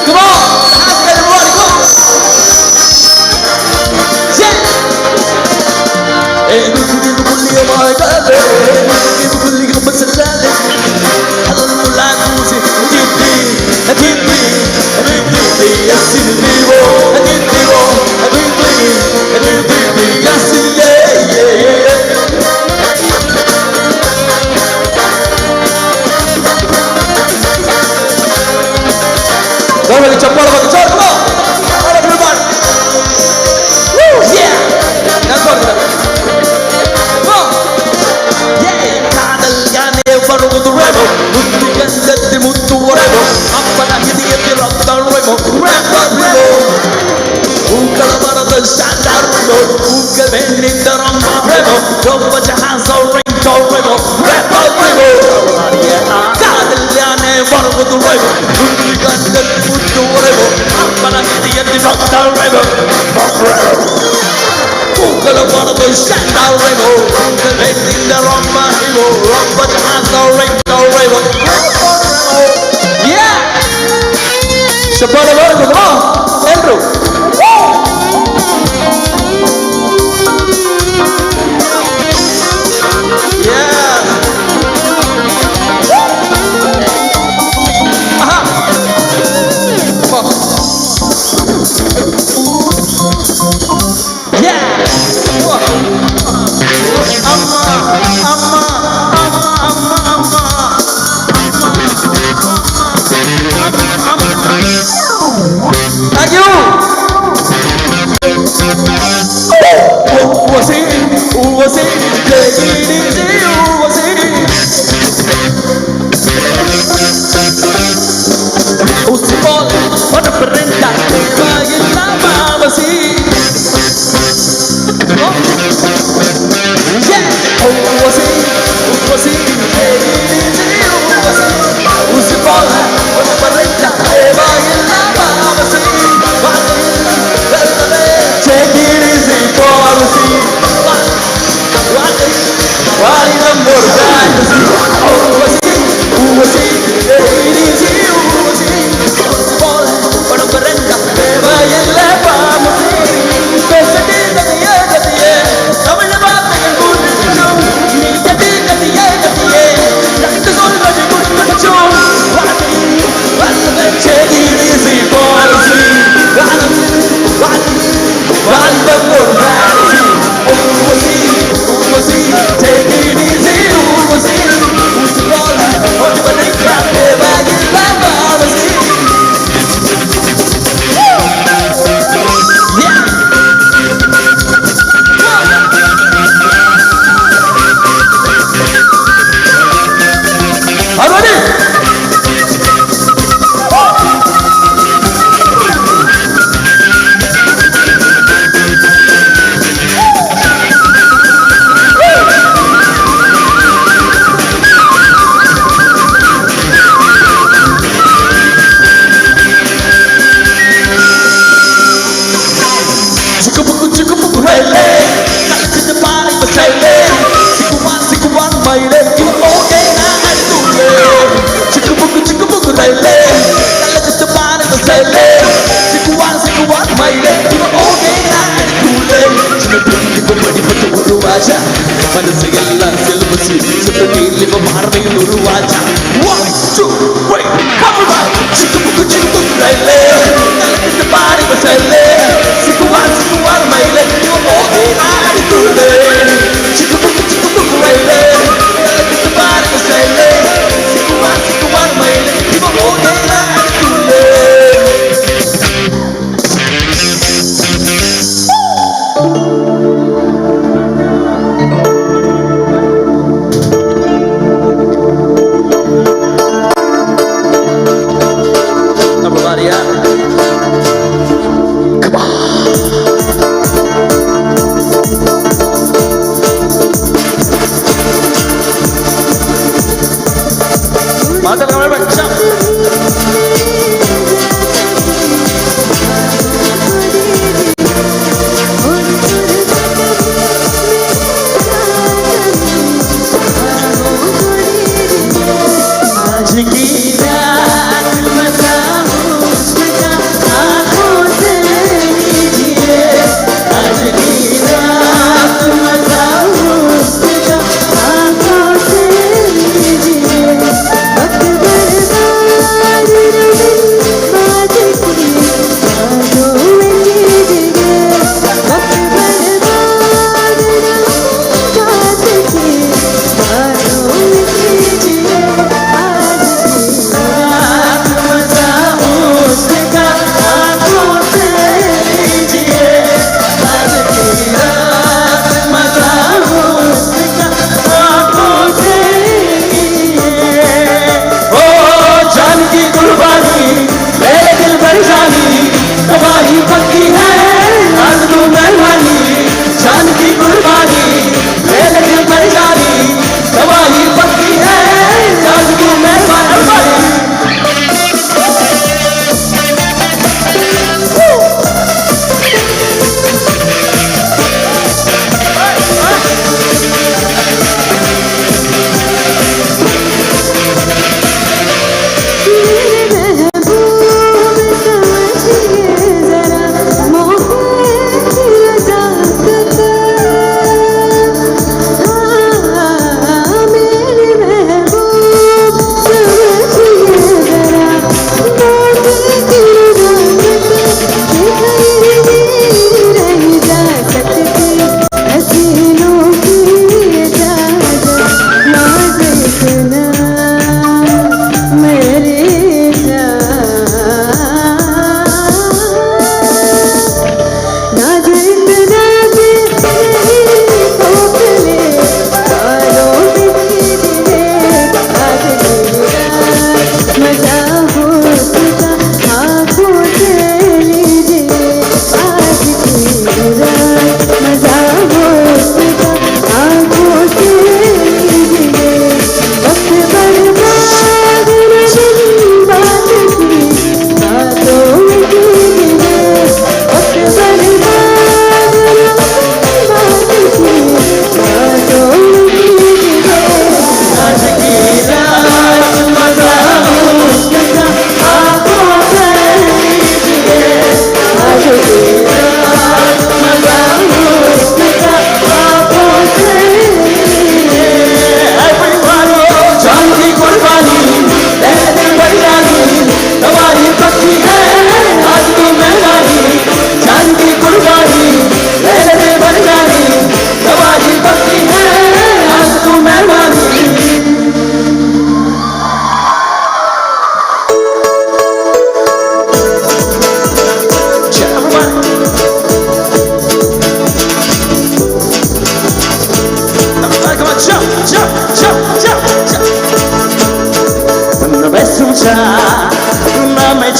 Come on! Everybody, come on! Yeah! Thank you. Urvashi, take it easy, Urvashi. Usipol, onaparenta, vagilla mavasi. Yeah, Urvashi, Urvashi, take it easy, Urvashi. Usipol, onaparenta, vagilla mavasi. Take it easy, Urvashi. Take it easy, மனசு எல்லாம் செல்வசி சுத்தத்தில் பார்வையில் உருவாச்சா. 1 2 3 சிக்கு book சிக்கு book ரயிலே கலக்கிட்டு பாடி பசல்லே சிக்குவான் சிக்குவான் மயிலே okay நாடி தூளே சிக்கு book சிக்கு புக்கு ரயிலே கலக்கிட்டு பாடி பசல்லே சிக்குவான் சிக்குவான் மயிலே ஓகே நாடி தூளே. Everybody out. Come on. Jump.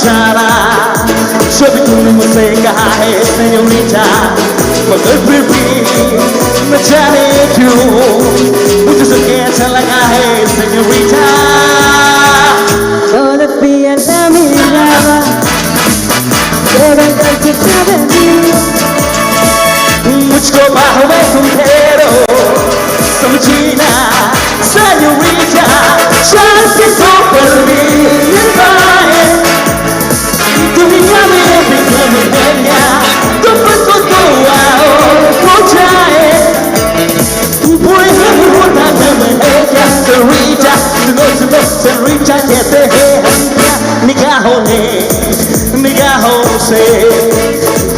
इशारा, जो भी तूने मुझसे कहा है सेन्योरिटा, मगर फिर भी न जाने क्यों मुझे सुन के अच्छा लगा है सेन्योरिटा। दौलत भी अल्लाह मिलावा, तेरा दर्द भी मुझको बाहों में तुम ठहरो, समझी ना सेन्योरिटा, चांद के दो पल भी मिल पाए, दुनिया में भी कम है क्या, तुम को तो आओ हो जाए, बुरे हम होता गम है क्या सेन्योरिटा, सुनो सुनो सेन्योरिटा कहते हैं हम क्या, निगाहों ने निगाहों से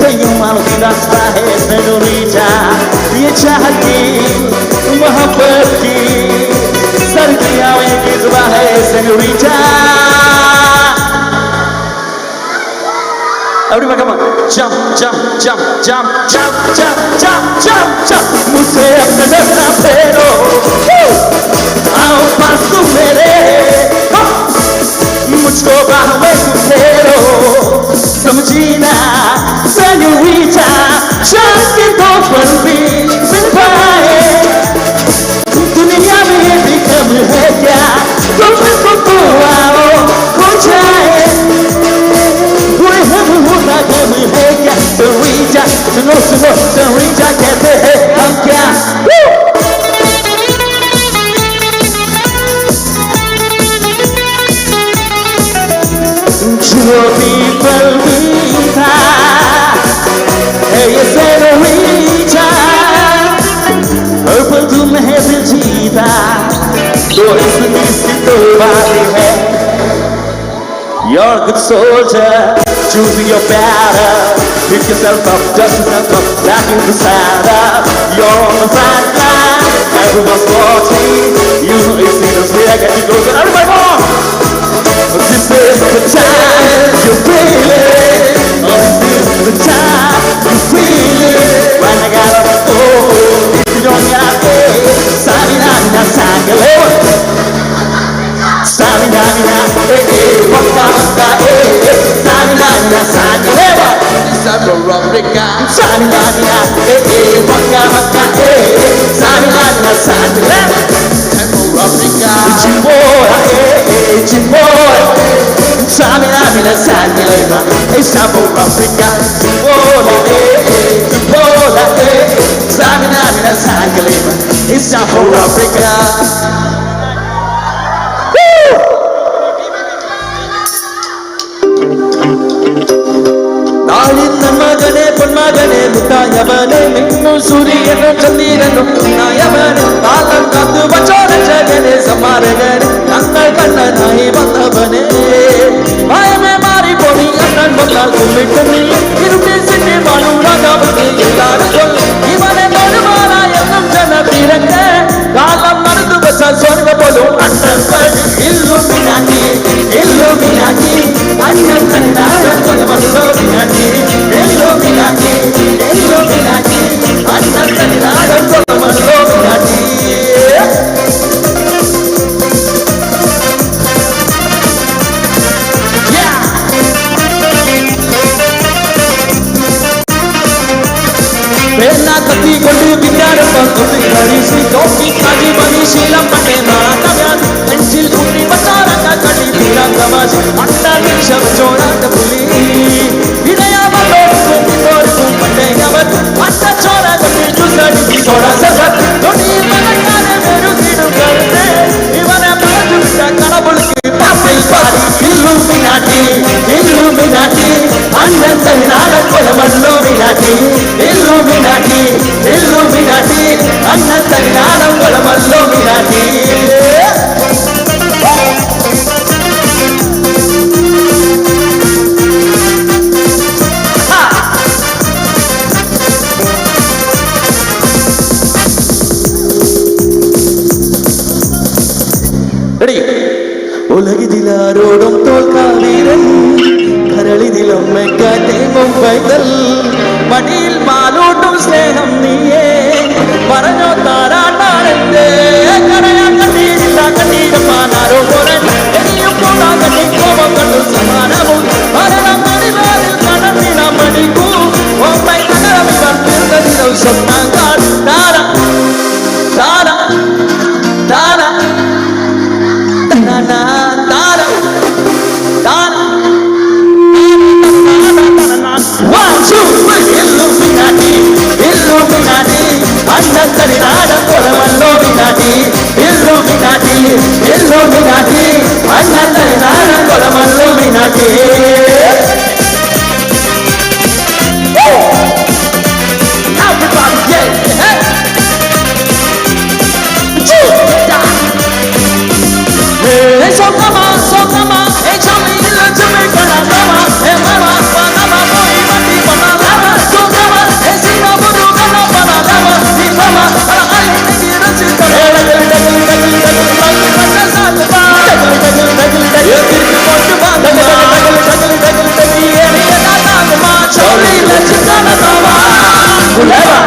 कईयों वालों की रास्ता है सेन्योरिटा, ये चाहत की मोहब्बत की सर्दियाँ की जुबां है senorita. Everybody come on, jump jump jump jump jump jump jump jump jump, मुझसे अपना डरना फेरो, आओ पास तुम मेरे, मुझको बाहों में तुम ठहरो, समझी ना सेन्योरिटा, चांद के दो पल भी मिल पाए, दुनिया में भी कम है क्या, तुमको तो आओ हो जाए, बुरे हम होता गम है क्या सेन्योरिटा, सुनो सुनो सेन्योरिटा कहते हैं हम क्या। जो भी पल बीता है ये सेन्योरिटा, हर पल तुम्हें दिल जीता, तो इसमें सी तो बात है। You're a good soldier, choosing your battle. Pick yourself up, dust yourself up, back in the saddle. You're on the front line, everyone's watching. You know it's in the sphere, get you closer. Everybody come on! This is the time you feel it. This is the time you feel it. When I got up, oh, if you don't got it, Samina, mina, sangale. Samina, mina, eh, eh, waka, waka, eh, eh, Samina, mina, sangale. Samina, mina, eh, eh, waka, waka, eh, eh, Samina, mina, sangale. Chimora, eh, eh, chimora. Samina, mina, sangale. It's time for Africa. Chimora, eh, eh, chimora, eh. Samina, mina, sangale. It's time for Africa. മകനെ പൊന്മകനെ മുത്തായവനെ മിന്നും സൂര്യനും ചന്ദ്രനും നായവനെ താളം കാത്തു വച്ചോരക്ഷകനെ സമ്മാരകനെ തങ്ങൾ കണ്ണനായി വന്നവനെ ഭയമേ മാറിപ്പോയി അണ്ണൻ വന്നാൽ കുമ്മിട്ടുന്നില്ല ഇരുട്ടിൽ city വാഴും രാജാവനെ എല്ലാരും കൊല്ലും ഇവനെ തൊഴുവാനായെന്നും ജനത്തിരക്ക് കാലം നടന്നു വെച്ച സ്വർഗ പോലും അണ്ണൻ ഇല്ലുമിനാക്കി ഇല്ലുമിനാക്കി അണ്ണൻ കണ്ടാൽ കൊലമല്ലോമിനാക്കി ഇല്ലുമിനാക്കി ഇല്ലുമിനാക്കി അണ്ണൻ കണ്ടാൽ കൊലമല്ലോമിനാക്കി. കത്തി കൊണ്ട് വിദ്യാരംഭം കൊണ്ട് ോക്കി കാജി മനീശീലം പണ്ടേ മാതാവ്യാധി പെൻസിൽ കുട്ടി പച്ചാരക്ക കളി തീരാന്തമാശി അണ്ണാ ചോരാത്ത പുലി ഇടയാമോർക്കും ഇതോർക്കും പണ്ടേ അവർ അട്ട ചോര കൊണ്ടി ചുസടി ചോര സസത്ത് തൊടി മലക്കാരെ വെറുതിടുകരുതേ ഇവനെ പറഞ്ഞു വിട്ട കടപുളുക്ക് പാപ്പിൽ പാടി ഇല്ലുമിനാട്ടി ഇല്ലുമിനാട്ടി അണ്ണൻ തന്നാട കൊലമല്ലോമിനാട്ടി ഇല്ലുമിനാട്ടി ഇല്ലുമിനാട്ടി അണ്ണൻ തന്നാട കൊലമല്ലോമിനാട്ടി. ഉലകിതിലാരോടും തോൽക്കാവീരൻ കരളിതിലമ്മയ്ക്കാറ്റേങ്ങും പൈതൽ മടിയിൽ പാലൂട്ടും സ്നേഹം നീയേ പറഞ്ഞോ താരാട്ടാണെന്റെ കരയാൻ കണ്ണീരില്ല കണ്ണീരപ്പാനാരോ പോരൻ എരിയും കൂടാ കണ്ണി കോപം കണ്ടു സമാനവും Tara Tara Tara Tara Tara Tara. 1 2 3 Illuminati Illuminati అన్నతడి నాడ కొలమల్లోమినాటి Illuminati Illuminati అన్నతడి నాడ కొలమల్లోమినాటి. Everybody yeah hey hey so come on so come on hey Charlie illuminati mama hey mama mama boy mati mama so come on hey sina budu kana mama mama ni mama ala ali ni ruchi hey dagli dagli dagli dagli dagli sat ba dagli dagli dagli dagli tir pot ba dagli dagli dagli dagli dagli hey na na ma choli lachana mama gulaba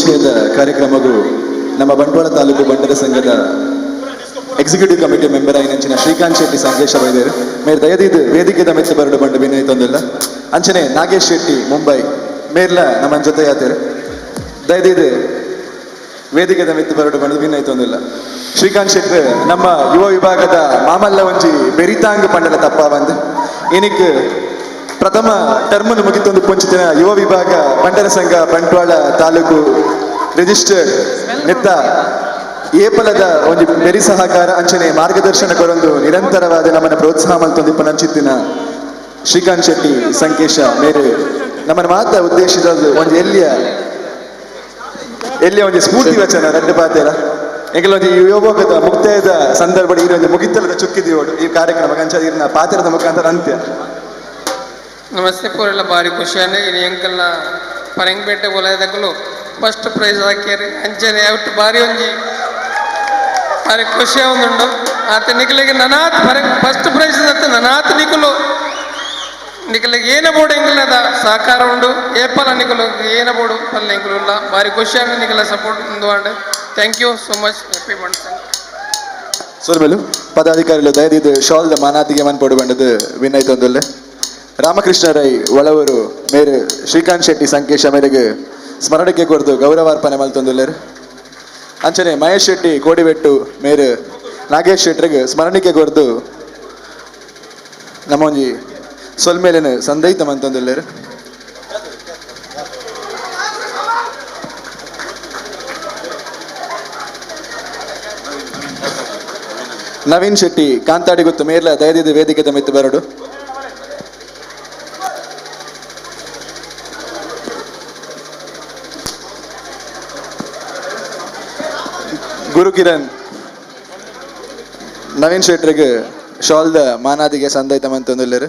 ಪರಿಚಯದ ಕಾರ್ಯಕ್ರಮಗೂ ನಮ್ಮ ಬಂಟ್ವಾಳ ತಾಲೂಕು ಬಂಟರ ಸಂಘದ executive committee member ಆಯಿನಂಚಿನ Srikanth Shetty ಸಂಕೇಶ ಬೈದೇರು ಮೇರ್ ದಯದೀದ್ ವೇದಿಕೆದ ಮೆತ್ತ ಬರಡು ಬಂಡು ವಿನಯ್ ತೊಂದಿಲ್ಲ. ಅಂಚನೆ ನಾಗೇಶ್ ಶೆಟ್ಟಿ ಮುಂಬೈ ಮೇರ್ಲ ನಮ್ಮ ಜೊತೆ ಯಾತೇರು ದಯದೀದ್ ವೇದಿಕೆದ ಮೆತ್ತ ಬರಡು ಬಂಡು ವಿನಯ್ ತೊಂದಿಲ್ಲ. ಶ್ರೀಕಾಂತ್ ಶೆಟ್ಟಿ ನಮ್ಮ ಯುವ ವಿಭಾಗದ ಮಾಮಲ್ಲ ಒಂಜಿ ಬೆರಿತಾಂಗ್ ಪಂಡಲ ತಪ್ಪ ಬಂದು ಇನಿಕ್ ಪ್ರಥಮ ಟರ್ಮ್ ಮುಗಿತೊಂದು ಪುಂಚಿತಿನ ಯುವ ವಿಭಾಗ ಬಂಟರ ಸಂಘ ಬಂಟ್ವಾಳ ತಾಲೂಕು ರಿಜಿಸ್ಟರ್ಡ್ ನೆತ್ತ ಏಪಲದ ಒಂದು ಬೆರಿ ಸಹಕಾರ ಅಂಚನೆ ಮಾರ್ಗದರ್ಶನ ಕೊರೊಂದು ನಿರಂತರವಾದ ನಮ್ಮನ್ನ ಪ್ರೋತ್ಸಾಹ ಮಲ್ತೊಂದು ಪನಂಚಿತ್ತಿನ ಶ್ರೀಕಾಂತ್ ಶೆಟ್ಟಿ ಸಂಕೇಶ ಮೇರೆ ನಮ್ಮನ್ನ ಮಾತ ಉದ್ದೇಶಿತ ಒಂದು ಎಲ್ಲಿಯ ಎಲ್ಲಿಯ ಒಂದು ಸ್ಫೂರ್ತಿ ವಚನ ರಡ್ಡು ಪಾತೇರ ಎಂಕಲ ಒಂಜಿ ಯುವಕದ ಮುಕ್ತಾಯದ ಸಂದರ್ಭ ಈ ಒಂದು ಮುಗಿತಲದ ಚುಕ್ಕಿದಿಯೋಡು ಈ ಕಾರ್ಯಕ್ರಮ ಅಂಚ ಇರ್ನ ಪಾತ್ರದ ಮುಖಾಂತರ ಅಂತ್ಯ. ನಮಸ್ತೆ ಪೂರೆಲ್ಲ ಭಾರಿ ಖುಷಿಯಾನೆ ಇನ್ನು ಎಂಕಲ್ನ ಪರಂಗಪೇಟೆ ವಲಯದಕ್ಕಲು ಫಸ್ಟ್ ಪ್ರೈಸ್ ಹಾಕ್ಯಾರಿ ಅಂಚನೆ ಅವಟ್ಟು ಭಾರಿ ಒಂಜಿ ಭಾರಿ ಖುಷಿ ಒಂದುಂಡು. ಆತ ನಿಕಲಿಗೆ ನನಾತ್ ಫಸ್ಟ್ ಪ್ರೈಸ್ ಅಂತ ನನಾತ್ ನಿಕಲು ನಿಕಲಿಗೆ ಏನ ಬೋಡು ಎಂಕಲ್ನದ ಸಹಕಾರ ಉಂಡು ಏಪಲ ನಿಕಲು ಏನ ಬೋಡು ಪಲ್ಲ ಎಂಕಲು ಭಾರಿ ಖುಷಿಯಾಗಿ ನಿಕಲ ಸಪೋರ್ಟ್ ಉಂದು. Thank you so much happy ಬಂಡ್. ಸೋಲ್ಮೇಲು ಪದಾಧಿಕಾರಿಗಳು ದಯದಿದ್ದು ಶಾಲ್ದ ಮಾನಾತಿಗೆ ಮನ್ಪೊಡು ಬಂಡದು ವಿನಯ್ ತೊಂದುಲ್ಲೆ. ರಾಮಕೃಷ್ಣ ರೈ ಒಳವರು ಮೇರು ಶ್ರೀಕಾಂತ್ ಶೆಟ್ಟಿ ಸಂಕೇಶ ಮೇರೆಗೆ ಸ್ಮರಣಿಕೆ ಕೊರ್ದು ಗೌರವಾರ್ಪಣೆ ಮಲ್ತೊಂದುಲ್ಲೆರು. ಅಂಚನೆ ಮಹೇಶ್ ಶೆಟ್ಟಿ ಕೋಡಿಬೆಟ್ಟು ಮೇರು ನಾಗೇಶ್ ಶೆಟ್ಟರಿಗೆ ಸ್ಮರಣಿಕೆ ಕೊರ್ದು ನಮ್ಮೊಂಜಿ ಸೊಲ್ಮೇಲಿನ ಸಂದೈತ ಮಂತೊಂದುಲ್ಲೆರು. ನವೀನ್ ಶೆಟ್ಟಿ ಕಾಂತಾಡಿ ಗೊತ್ತು ಮೇರ್ಲ ದಯದಿದ್ದು ವೇದಿಕೆ ಮೆತ್ತು ಬರಡು. ಗುರುಕಿರಣ್ ನವೀನ್ ಶೆಟ್ಟರಿಗೆ ಶಾಲ್ದ ಮಾನಾದಿಗೆ ಸಂದೈತ ಮಂತೊಂದುಲ್ಲೆರು.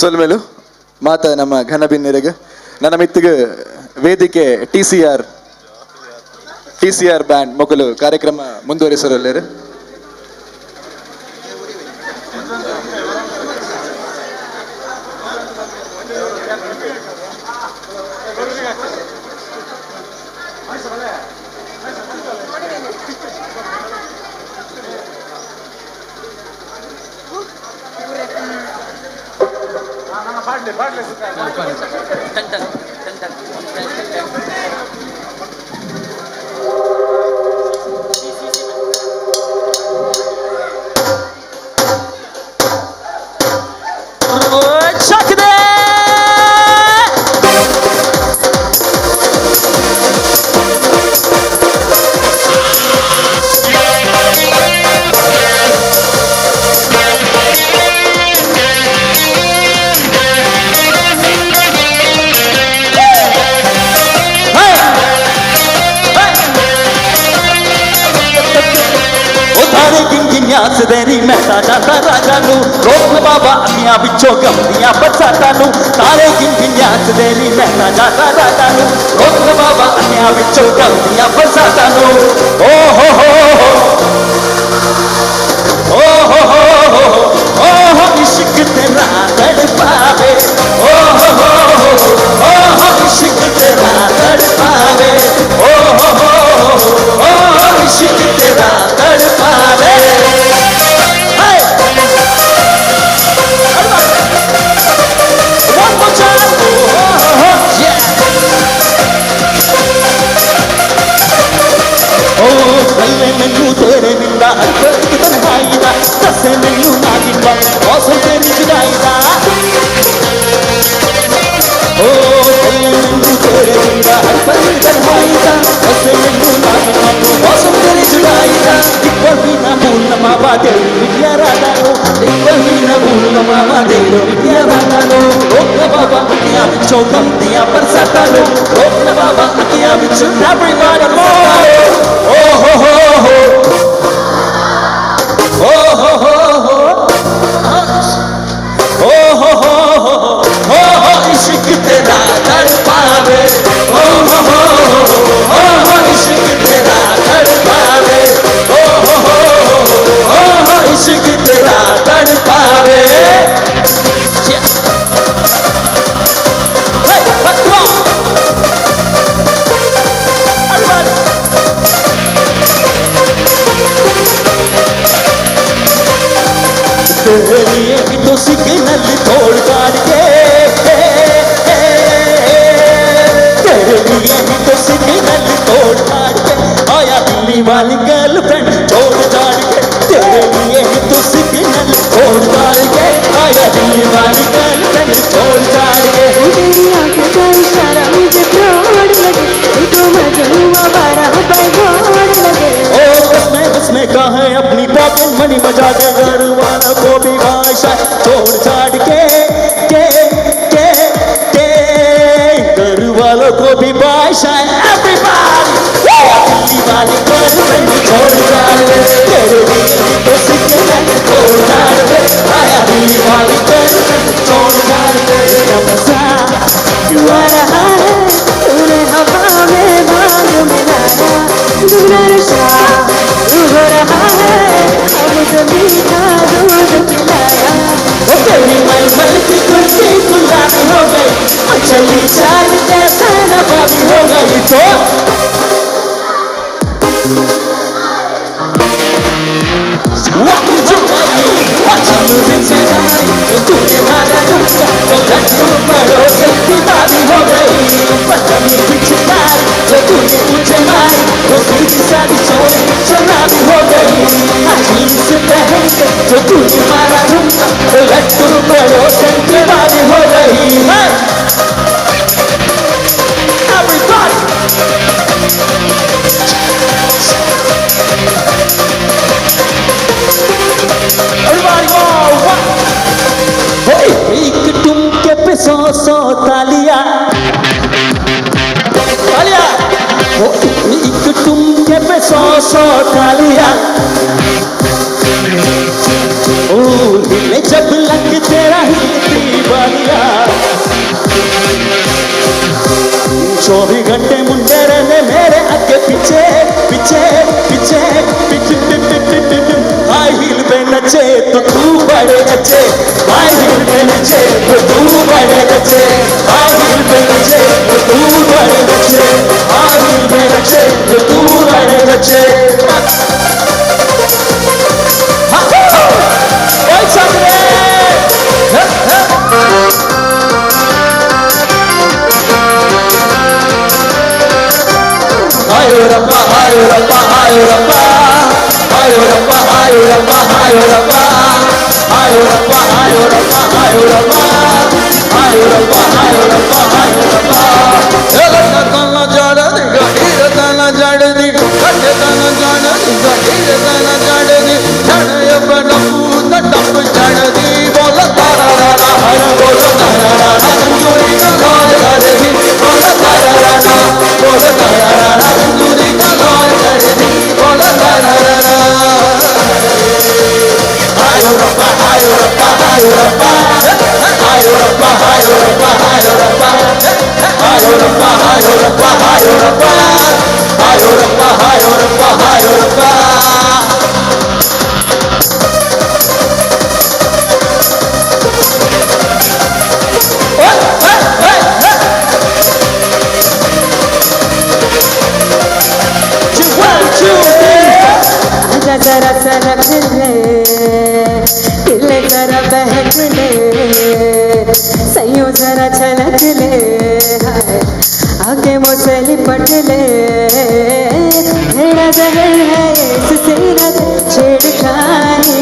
ಸೊಲ್ಮೇಲು ಮಾತ ನಮ್ಮ ಘನ ಬಿನ್ನೆರೆಗೆ ನನ್ನ ಮಿತ್ತಿಗೆ ವೇದಿಕೆ T C R band ಮೊಕಲು ಕಾರ್ಯಕ್ರಮ ಮುಂದುವರಿಸರಲ್ಲೇರು. इश्क तेरा तड़पावे। को भी बादशाह। एवरीबॉडी दिल्ली वाली गर्लफ्रेंड छोड़ जाए, तेरे लिए तो सिगरेट छोड़ जाए, आया दिल्ली वाली गर्लफ्रेंड छोड़ जाए। नमस्ता तू आ रहा है, तूने हवा में भांग मिलाया, दूना नशा तू हो रहा है, अब तो मीठा दूध पिलाया। ओ तेरी मलमल की कुर्सी गुलाबी हो गई, चली चाल जैसा नवाबी हो गई। तो हो गई, पतनी पिछकारी जो तूने मुझे मारी, वो सीधी सारी चोरी शराबी हो गई। जीन्स पहन के जो तूने मारा झुमका, वो लट्टू पड़ोसन की भाभी हो गई। Everybody! Everybody go! Hey! एक टुमके पे सौ सौ तालियां, तालियां। एक टुमके पे सौ सौ तालियां, ओ हिले जब लग तेरा हिलती बालियां। 24 घंटे मुंडे रहने मेरे आगे पीछे पीछे पीछे पीछे पीछे। हाई हील पे नचे तो तू बड़े अच्छे, हाई हील पे नचे तो तू बड़े अच्छे, हाई हील पे नचे तो तू बड़े अच्छे, हाई हील पे नचे तो तू बड़े अच्छे। आयो रब्बा आयो रब्बा आयो रब्बा, आयो रब्बा आयो रब्बा आयो रब्बा, आयो रब्बा आयो रब्बा आयो रब्बा, आयो रब्बा आयो रब्बा आयो रब्बा। ताना जाड़ दी गहीर ताना जाड़ दी कट ताना जाड़ दी गहीर ताना जाड़ दी छड़ अपना पूत टप चढ़ दी। बोल तारा रा हर बोल तारा रा चोरी का लाल कर दी, बोल तारा रा बोल तारा रा चोरी का लाल कर दी, बोल तारा रा। आयो रब्बा आयो रब्बा आयो रब्बा, आयो रब्बा आयो रब्बा आयो रब्बा, आयो रब्बा आयो रब्बा आयो रब्बा, आयो रब्बा आयो रब्बा आयो रब्बा। आजा जरा सरक ले, दिल जरा बहक ले, सैयों जरा छलक ले, आके मुझसे लिपट ले। मेरा जहर है इससे न छेड़खानी,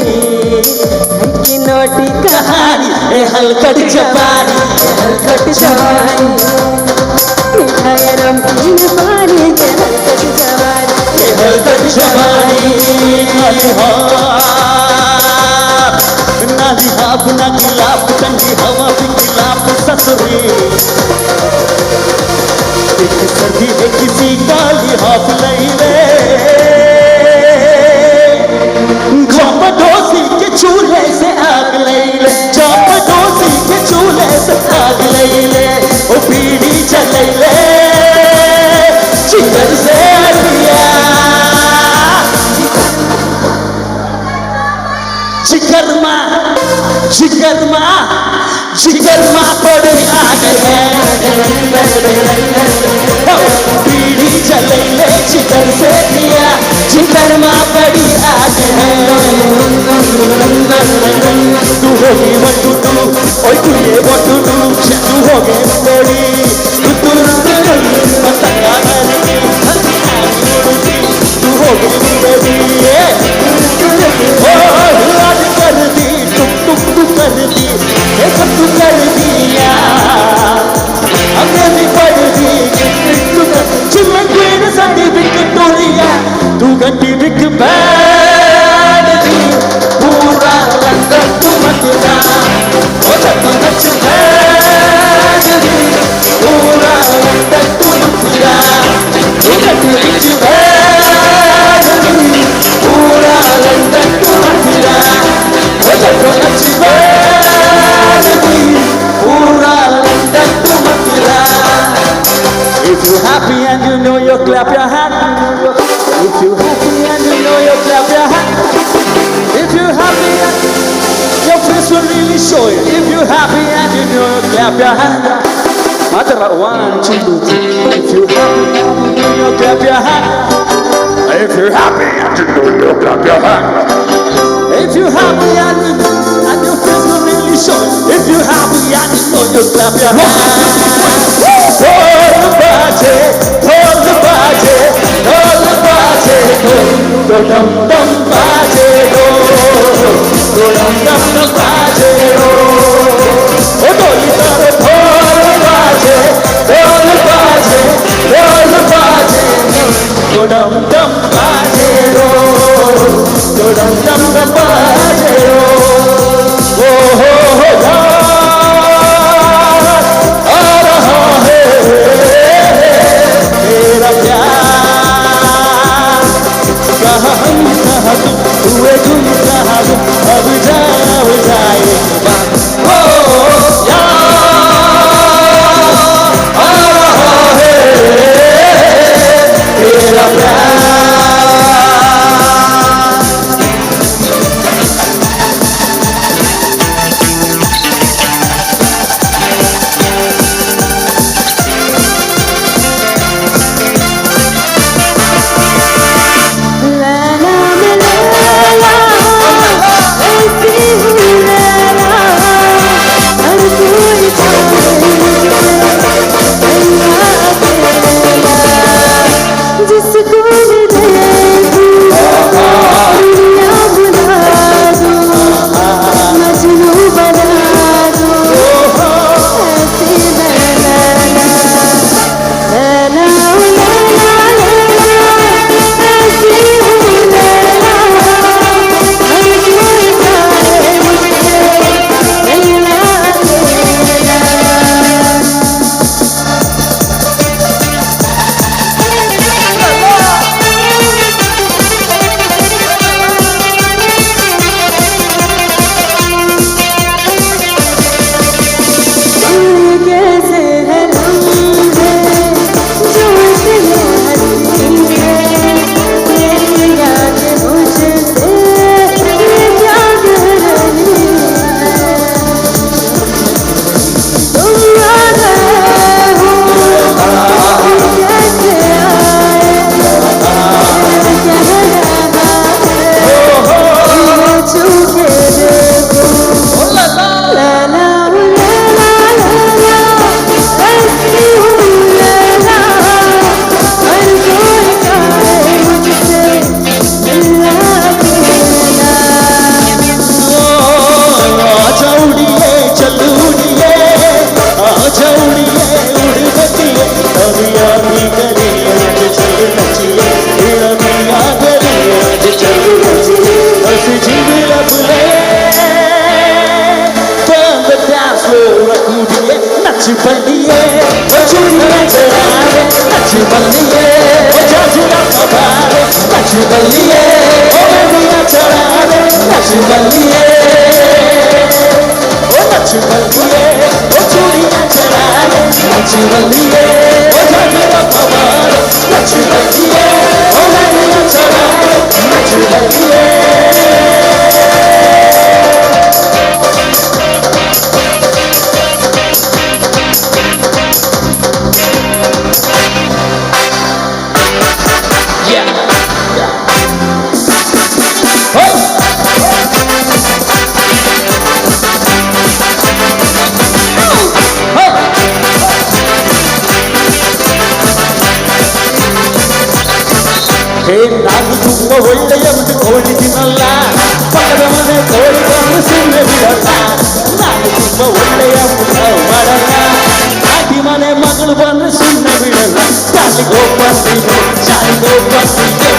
की नोटी कहानी ए हलकट जवानी, हलकट जवानी, मिठाई रंगीन पानी के हलकट जवानी, हलकट जवानी। नाली हाफ ना गिलाफ, ठंडी हवा भी खिलाफ ससुरी, एक सर्दी है किसी काली हाफ लई ले। चौपडोसी के चूल्हे से आग लई ले, चौपडोसी के चूल्हे से आग लई ले, ओ पीढ़ी चलई ले चिकन से दिया। जिगरमा जिगरमा जिगरमा पड़ी आग है, पीढ़ी चलई ले जिगर से दिया, जिगरमा पड़ी आग है। तू होगी one two to, ओए तू ये one two to, तू होगी बड़ी, तू तू पतंगा करके तू होगी बड़ी, ओ आज कर दी टुक टुक तू कर दी, ये सब तू कर दिया, हमने भी पढ़ दी चिमक साड़ी विक्टोरिया, तू गड्डी बिक बैठ दी, पूरा लंदन तू मत जा, ओ जब नच बैठ दी, पूरा लंदन तू तू कट बिच बैठनी पूरा लंदन मथुरा ओ जट्टो नच बैठनी पूरा London Mathura. If you happy and you know you clap your hand. If you happy and you know you clap your hand. If you happy and your face will really show it. If you happy and you know you clap your hand. Matter 1, 2, 3. If you happy and you know you clap your hand. If you happy and you know you clap your hand. If you happy and you know and your face will really show it. If you happy and you know you clap your hand. ढोल बाजे, ढोल बाजे, ढोल बाजे, ढोल डम डम बाजे, ढोल डम डम डम बाजे, ओ ढोली तारो ढोल बाजे, ढोल बाजे, ढोल बाजे, डम डम बाजे, डम डम डम बाजे, ओ हो हो आ रहा है तेरा प्यार। कहाँ हम कहाँ तुम हुए गुम कहाँ गुम अब जाओ जाए ओ यार आ रहा है तेरा प्यार। लैला मैं लैला ऐसी हूँ लैला, हर कोई चाहे मुझसे मिलना अकेला, जिसको भी देखूं दुनिया भुला दूं, मजनू बना दूं, ऐसी मैं लैला। लैला लैला लैला ऐसी हूँ लैला, हर कोई चाहे मुझसे मिलना अकेला। कैसे है लम्हे जो इतने हसीं है, तेरी याद मुझसे ये क्या कह रही है। तुम आ गए हो फिर कैसे आए, कह रहा है ये छू के देखो। लैला लैला लैला ऐसी हूँ लैला, हर कोई चाहे मुझसे मिलना अकेला। आजा उड़िए चल उड़िए, आजा उड़िए उड़ बतिए, अभी आधी करिए आज चल नचिए, अभी करिए आज चल नचिए, हंस जीव लबले बंद dance floor कूदिए नच बलिए, ओ चूड़ियां चढ़ाए नच बलिए, ओ जाजुरा पवारे नच बलिए, ओ मेहंदियां चढ़ाए नच बलिए, ओ नच बलिए, ओ चूड़ियां चढ़ाए नच बलिए, ओ जाजुरा पवारे नच बलिए, ओ मेहंदियां चढ़ाए Nach Baliye. Yeah. Hey! Hey! ಹೇ ನಾನು ತುಂಬ ಒಳ್ಳೆಯವನು, ಕೋಳಿ ತಿನ್ನಲ್ಲ, ಪಕ್ಕದ ಮನೆ ಕೋಳಿ ಬಂದು ಸುಮ್ಮನೆ ಬಿಡಲ್ಲ. ನಾನು ತುಂಬ ಒಳ್ಳೆಯವನು, ಮಾಡಲ್ಲ, ಆಟಿ ಮನೆ ಮಗಳು ಬಂದು ಸುಮ್ಮನೆ ಬಿಡಲ್ಲ. ಶಾಲಿಗೋ ಬಂದಿದ್ದು ಶಾಲಿಗೋ ಬಂದಿದ್ದು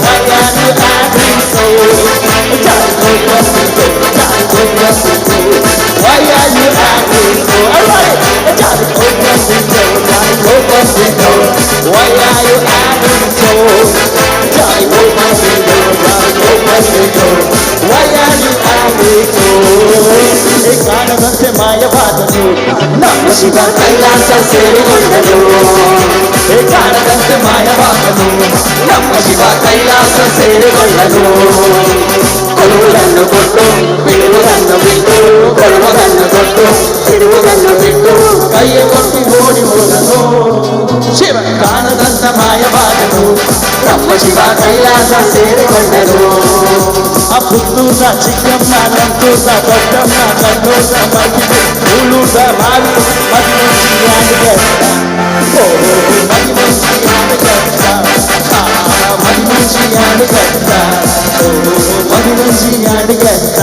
Why are you acting so? ಶಾಲಿಗೋ ಬಂದಿದ್ದು ಶಾಲಿಗೋ ಬಂದಿದ್ದು Why are you acting so? Everybody! ಶಾಲಿಗೋ ಬಂದಿದ್ದು ಶಾಲಿಗೋ ಬಂದಿದ್ದು Why are you acting so? Johnny, open the door, Johnny, open the door. Why are you acting so? ಕಾಣದಂತೆ ಮಾಯವಾದನು ನಮ್ಮ ಶಿವ ಕೈಲಾಸ ಸೇರಿಕೊಂಡನು. ಕಾಣದಂತೆ ಮಾಯವಾದನು ನಮ್ಮ ಶಿವ ಕೈಲಾಸ ಸೇರಿಕೊಂಡನು. ಕೊಡುವುದನ್ನು ಕೊಟ್ಟು ಬಿಡುವುದನ್ನು ಬಿಟ್ಟು, ಕೊಡುವುದನ್ನು ಕೊಟ್ಟು ಬಿಡುವುದನ್ನು ಬಿಟ್ಟು, ಕೈಯ ಕೊಟ್ಟು ಓಡಿ ಹೋದನು. ಶಿವ ಕಾಣದಂತ ಮಾಯವಾದನು ನಮ್ಮ ಶಿವ ಕೈಲಾಸ ಸೇರಿಕೊಂಡನು. ಆ ಪುತ್ತೂರ ಚಿಕ್ಕಮ್ಮ ನಂತೂರ ದೊಡ್ಡಮ್ಮ ಕಣ್ಣೂರ ಮಗಿದು ಉಳೂರ ಮಾರು ಮದಿಮಂಚಿ ಆಡುಗತ್ತ. ಓ ಮದಿಮಂಚಿ ಆಡುಗತ್ತ, ಮದಿಮಂಚಿ ಆಡುಗತ್ತ, ಓ ಮದಿಮಂಚಿ ಆಡುಗತ್ತ.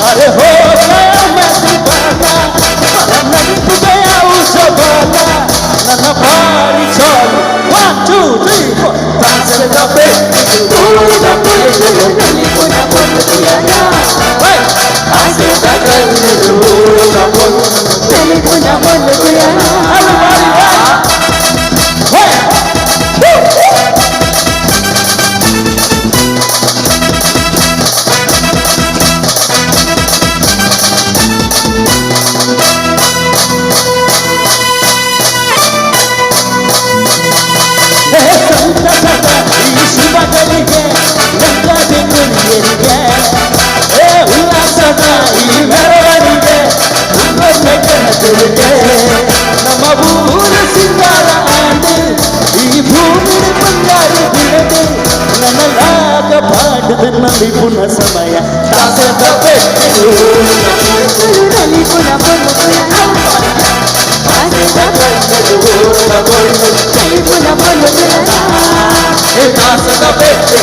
अरे हो गया मैं दीवाना, गया उस जमाना, नन्हा भारी चल। 1 2 3 4 ನಮ್ಮ ಊರ ಸಿಂಗಾರ ಆಂಡು ಈ ಭೂಮಿ ಬಂಗಾರು ಬಿಡದು ನನಲಾಗ ಪಾಡದ ನಲಿಪುನ ಸಮಯ ದಾಸದ ಬೆಟ್ಟು ದಾಸದ ಬೆಟ್ಟು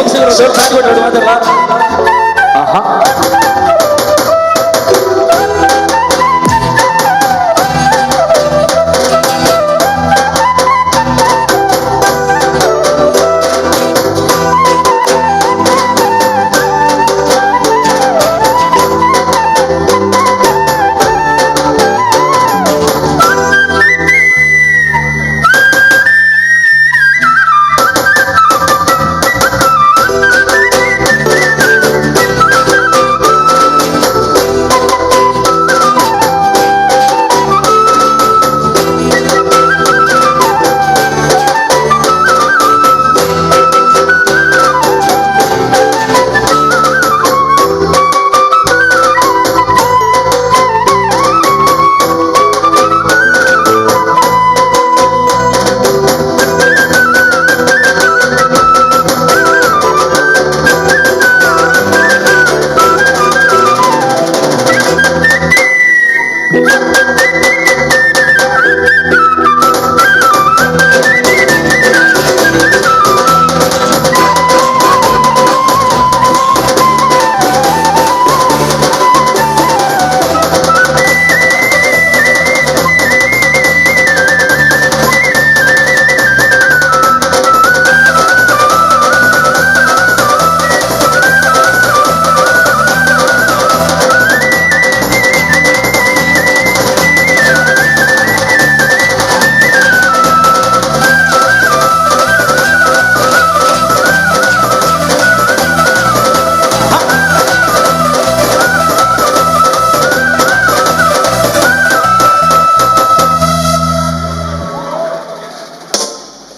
ಲೋಕಸೇವರು ಜೋರು ತಾಟಿ ಕೊಟ್ಟರು ಮಾತಾಡಲ್ಲ. ಆಹಾ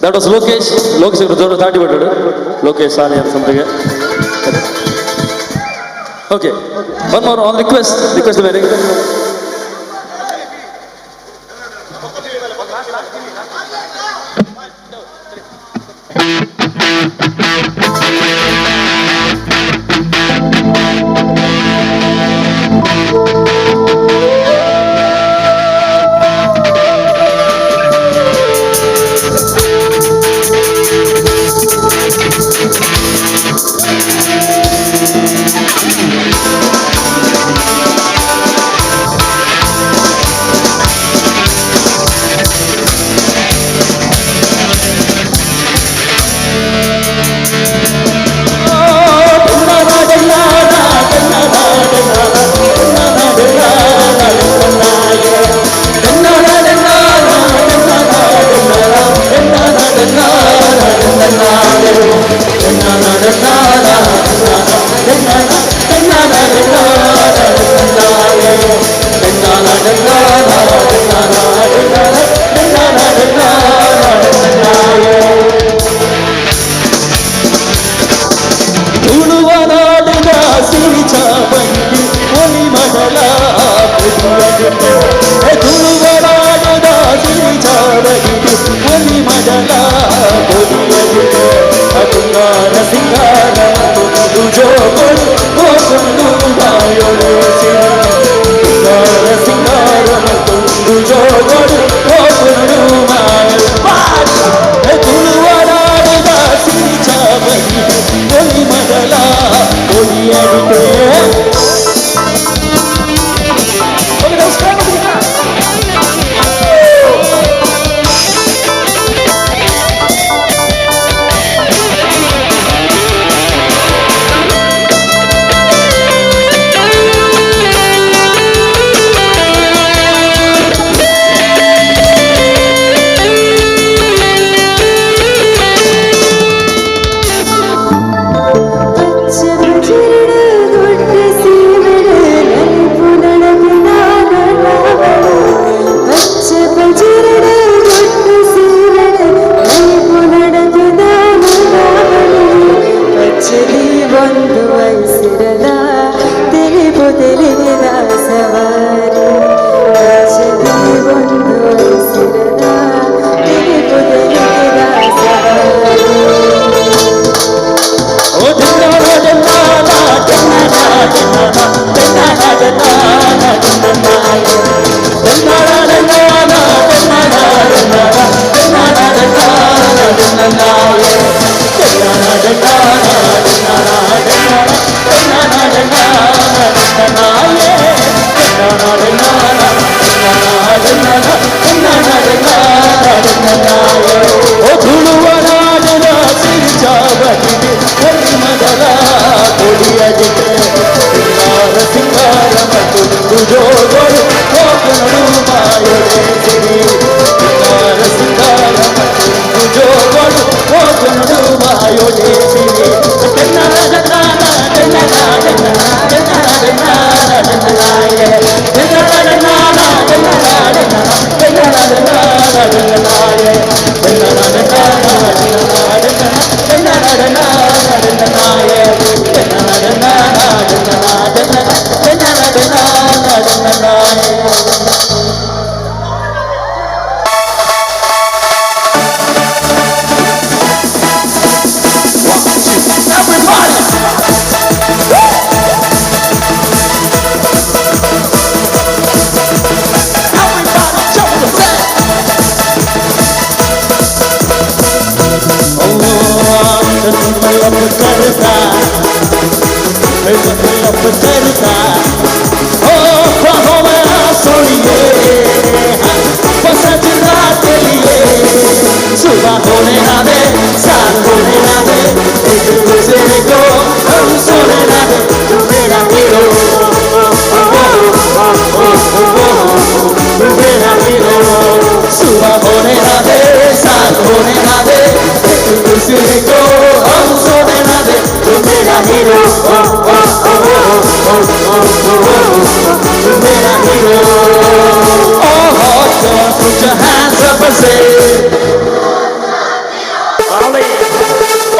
That was Lokesh. Lokesh ಅವರು ಜೋರು ತಾಟಿ ಬಿಟ್ಟರು. ಲೋಕೇಶ್ ಸಾಲಿಯನ್ ಸಂಪಿಗೆ. Okay, one more on request. Request ಬೇರೆ. सुबह होने ना दे, साल होने ना दे, एक दूसरे को हम सोने ना दे। तू मेरा हीरो, तू मेरा हीरो। सुबह होने ना दे, साल होने ना दे, एक दूसरे को हम सोने ना दे। तू मेरा हीरो, तू मेरा hero. Oh, put your hands up and say,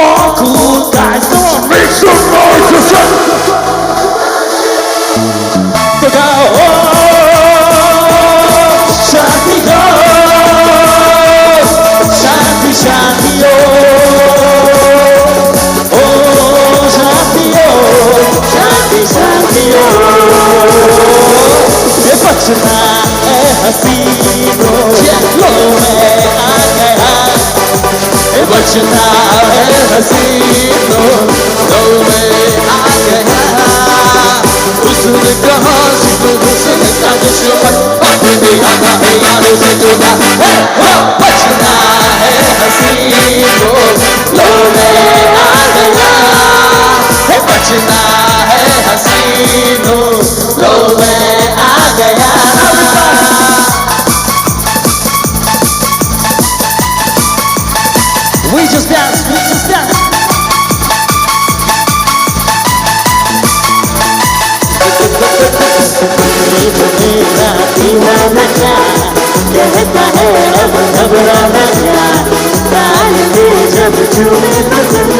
all cool guys, come on, make some noise to say. To go, oh, Shanti go, Shanti Shanti oh, oh Shanti oh, Shanti Shanti oh. ये बचना है हसीनों, लो मैं आ गया। बचना है हसीनों, लो मैं आ गया। उसने कहा तो हुस्न का दुश्मन अपने आता है यारों से जुदा है। बचना है हसीनों, लो मैं आ गया। बचना है हसीनों, लो मैं आ गया। We just dance, we just dance. मेरा दीवाना क्या कहता है अब घबराना क्या, ताल में जब झूमे पसंद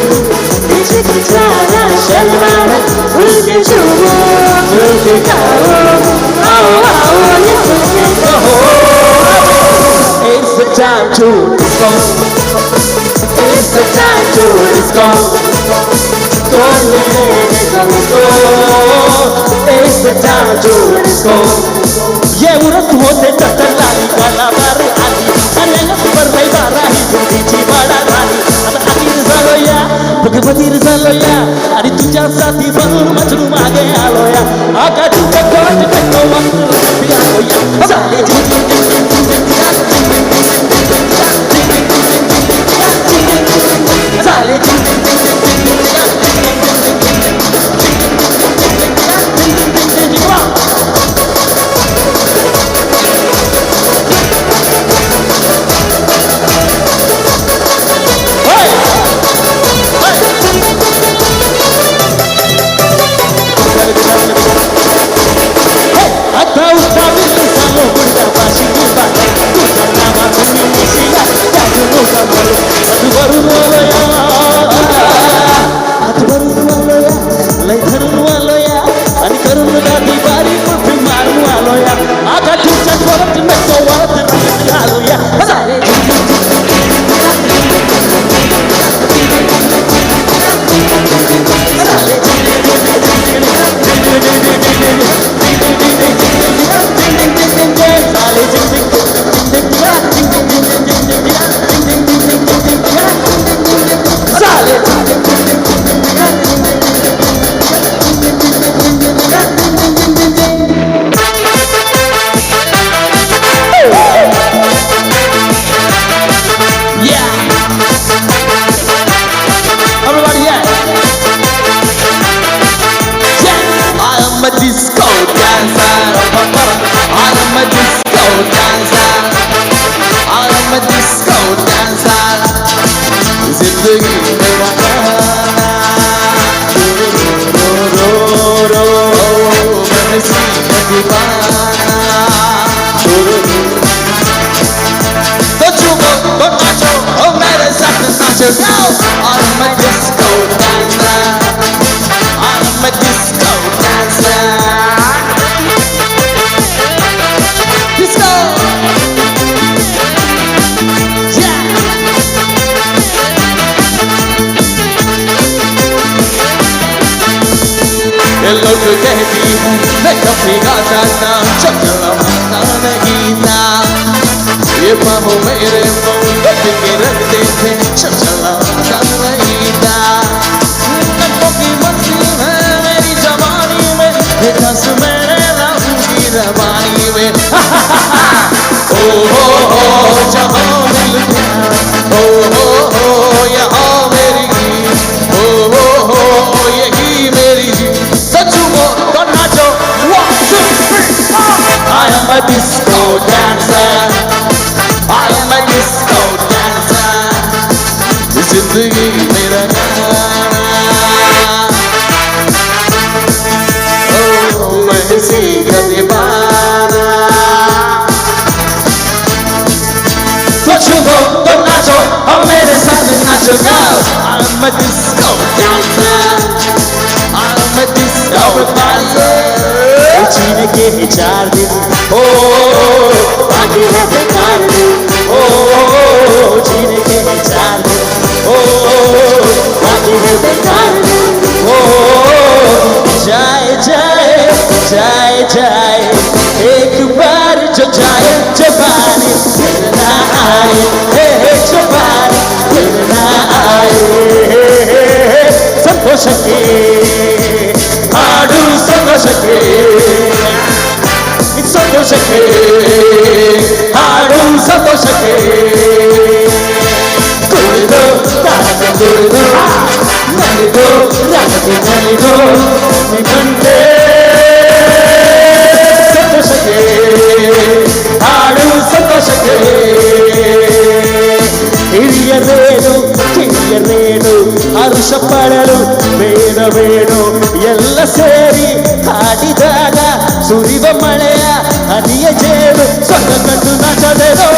हिचकिचाना शर्माना, भूल के झूमो भूल के गाओ, आओ आओ ये सुन के कहो। It's the time to disco, it's the time to disco, it's the time to disco. ये उरत होते टटर लाली काला बार आली, अरे पर रे बारा ही तुझी बड़ा रानी। आता आतीर झालो या भगवतीर झालो या, आणि तुझ्या साथी बनून मजनू मागे आलो या। आका तुझ्या कोट टेको वंदू पियालो या। झाले झाले नाचो. Go! I'm a disco dancer. I'm a disco dancer. Disco! Yeah! ये लोग कहती हैं मैं कभी गाता था, चकला मारता नहीं था. ये बाहों मेरे मुंह के रखते थे, चकला मारता नहीं था. नखों की मस्ती है मेरी जवानी में, ये कस मेरे लहू की रवानी में. ओ हो हो जहाँ मिल गया, ओ हो हो यहाँ मेरी, ओ हो हो यही मेरी. सचुओ तो नाचो. 1 2 3 4. I am a disco dancer. I am a disco dancer. जिंदगी मेरा गाना. ओ मैं इसी का दीवाना. तो छुओ तो नाचो और मेरे साथ नाचो. Go! I'm a disco dancer. I'm a disco dancer. जीने के ही 4 दिन, ओ बाकी है बेकार दिन, ओ जीने के ही 4 दिन, ओ बाकी है बेकार दिन, ओ जाए जाए जाए जाए एक बार जो जाए जवानी फिर ना आए, हे जवानी फिर ना आए. ಸಂತೋಷಕ್ಕೆ ಹಾಡು, ಸಂತೋಷಕ್ಕೆ, ಸಂತೋಷಕ್ಕೆ ಹಾಡು, ಸಂತೋಷಕ್ಕೆ. ಕುಣಿದು ತಾಳಕ್ಕೆ ಕುಣಿದು ನಲಿದು ರಾಗಕ್ಕೆ ನಲಿದು ನಿಮ್ಮಂತೆ. ಸಂತೋಷಕ್ಕೆ ಹಾಡು, ಸಂತೋಷಕ್ಕೆ. ಹಿರಿಯರೇನು ಕಿರಿಯರೇನು ಹರುಷ ಪಡಲು ಬೇಡ ಬೇಡು, ಎಲ್ಲ ಸೇರಿ ಹಾಡಿದಾಗ ಸುರಿವ ಮಳೆಯ ಹನಿಯ ಜೇನು ಸ್ವರ್ಗ ಕಂಡು ನಾಚದೇನೋ.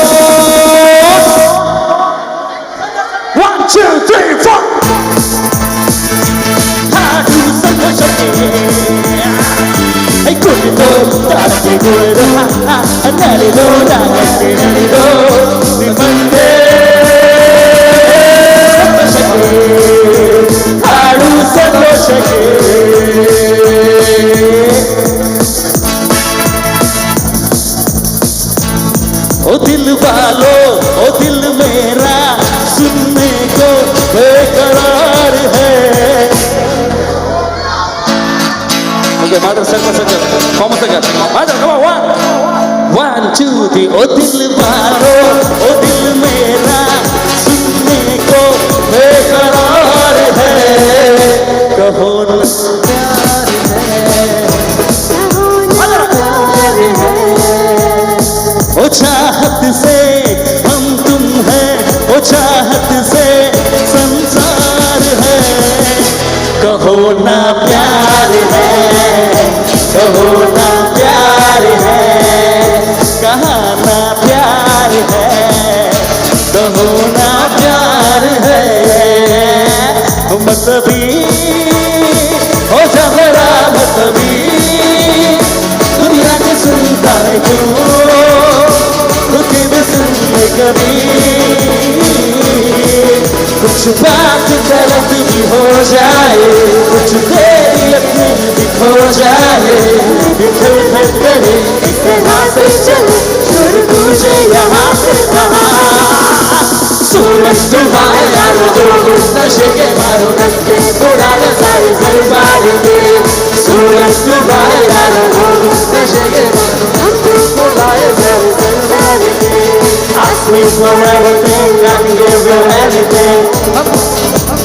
1 2 3 4. ಹಾಡು ಸಂತೋಷಕ್ಕೆ, ಕುಣಿದು ತಾಳಕ್ಕೆ ಕುಣಿದು ನಲಿದು ರಾಗಕ್ಕೆ ನಲಿದು ನಿಮ್ಮಂತೆ. ಸಂತೋಷಕ್ಕೆ ಹಾಡು, ಸಂತೋಷಕ್ಕೆ. ओ दिल वालो ओ दिल मेरा सुनने को बेकरार है. Okay, mother circle circle, common circle. Mother, come on, 1 1 2 3. ओ दिल वालो ओ दिल मेरा सुनने को बेकरार है, कहो न प्यार है, कहो ना प्यार है. ओ चाहत से हम तुम है, ओ चाहत से संसार है, कहो ना प्यार है, कहो ना प्यार है, कहा ना प्यार है, कहो ना प्यार है. मतबी हो जा मेरा मतबी, दुनिया के सुनता है क्यों, रुके भी सुन ले कभी. कुछ बात गलत भी हो जाए, कुछ तेरी अपनी भी खो जाए, बिखर फिर करे इस तरह से चल शोर गूंजे यहाँ से वहाँ. सूरज डुबाए यारो नशे के मारो नक्के उड़ा दे सारे घर बार के. सूरज डुबाए यारो नशे के मारो हम बुलाए सारे घर बार के. Ask me for everything, I can give you anything.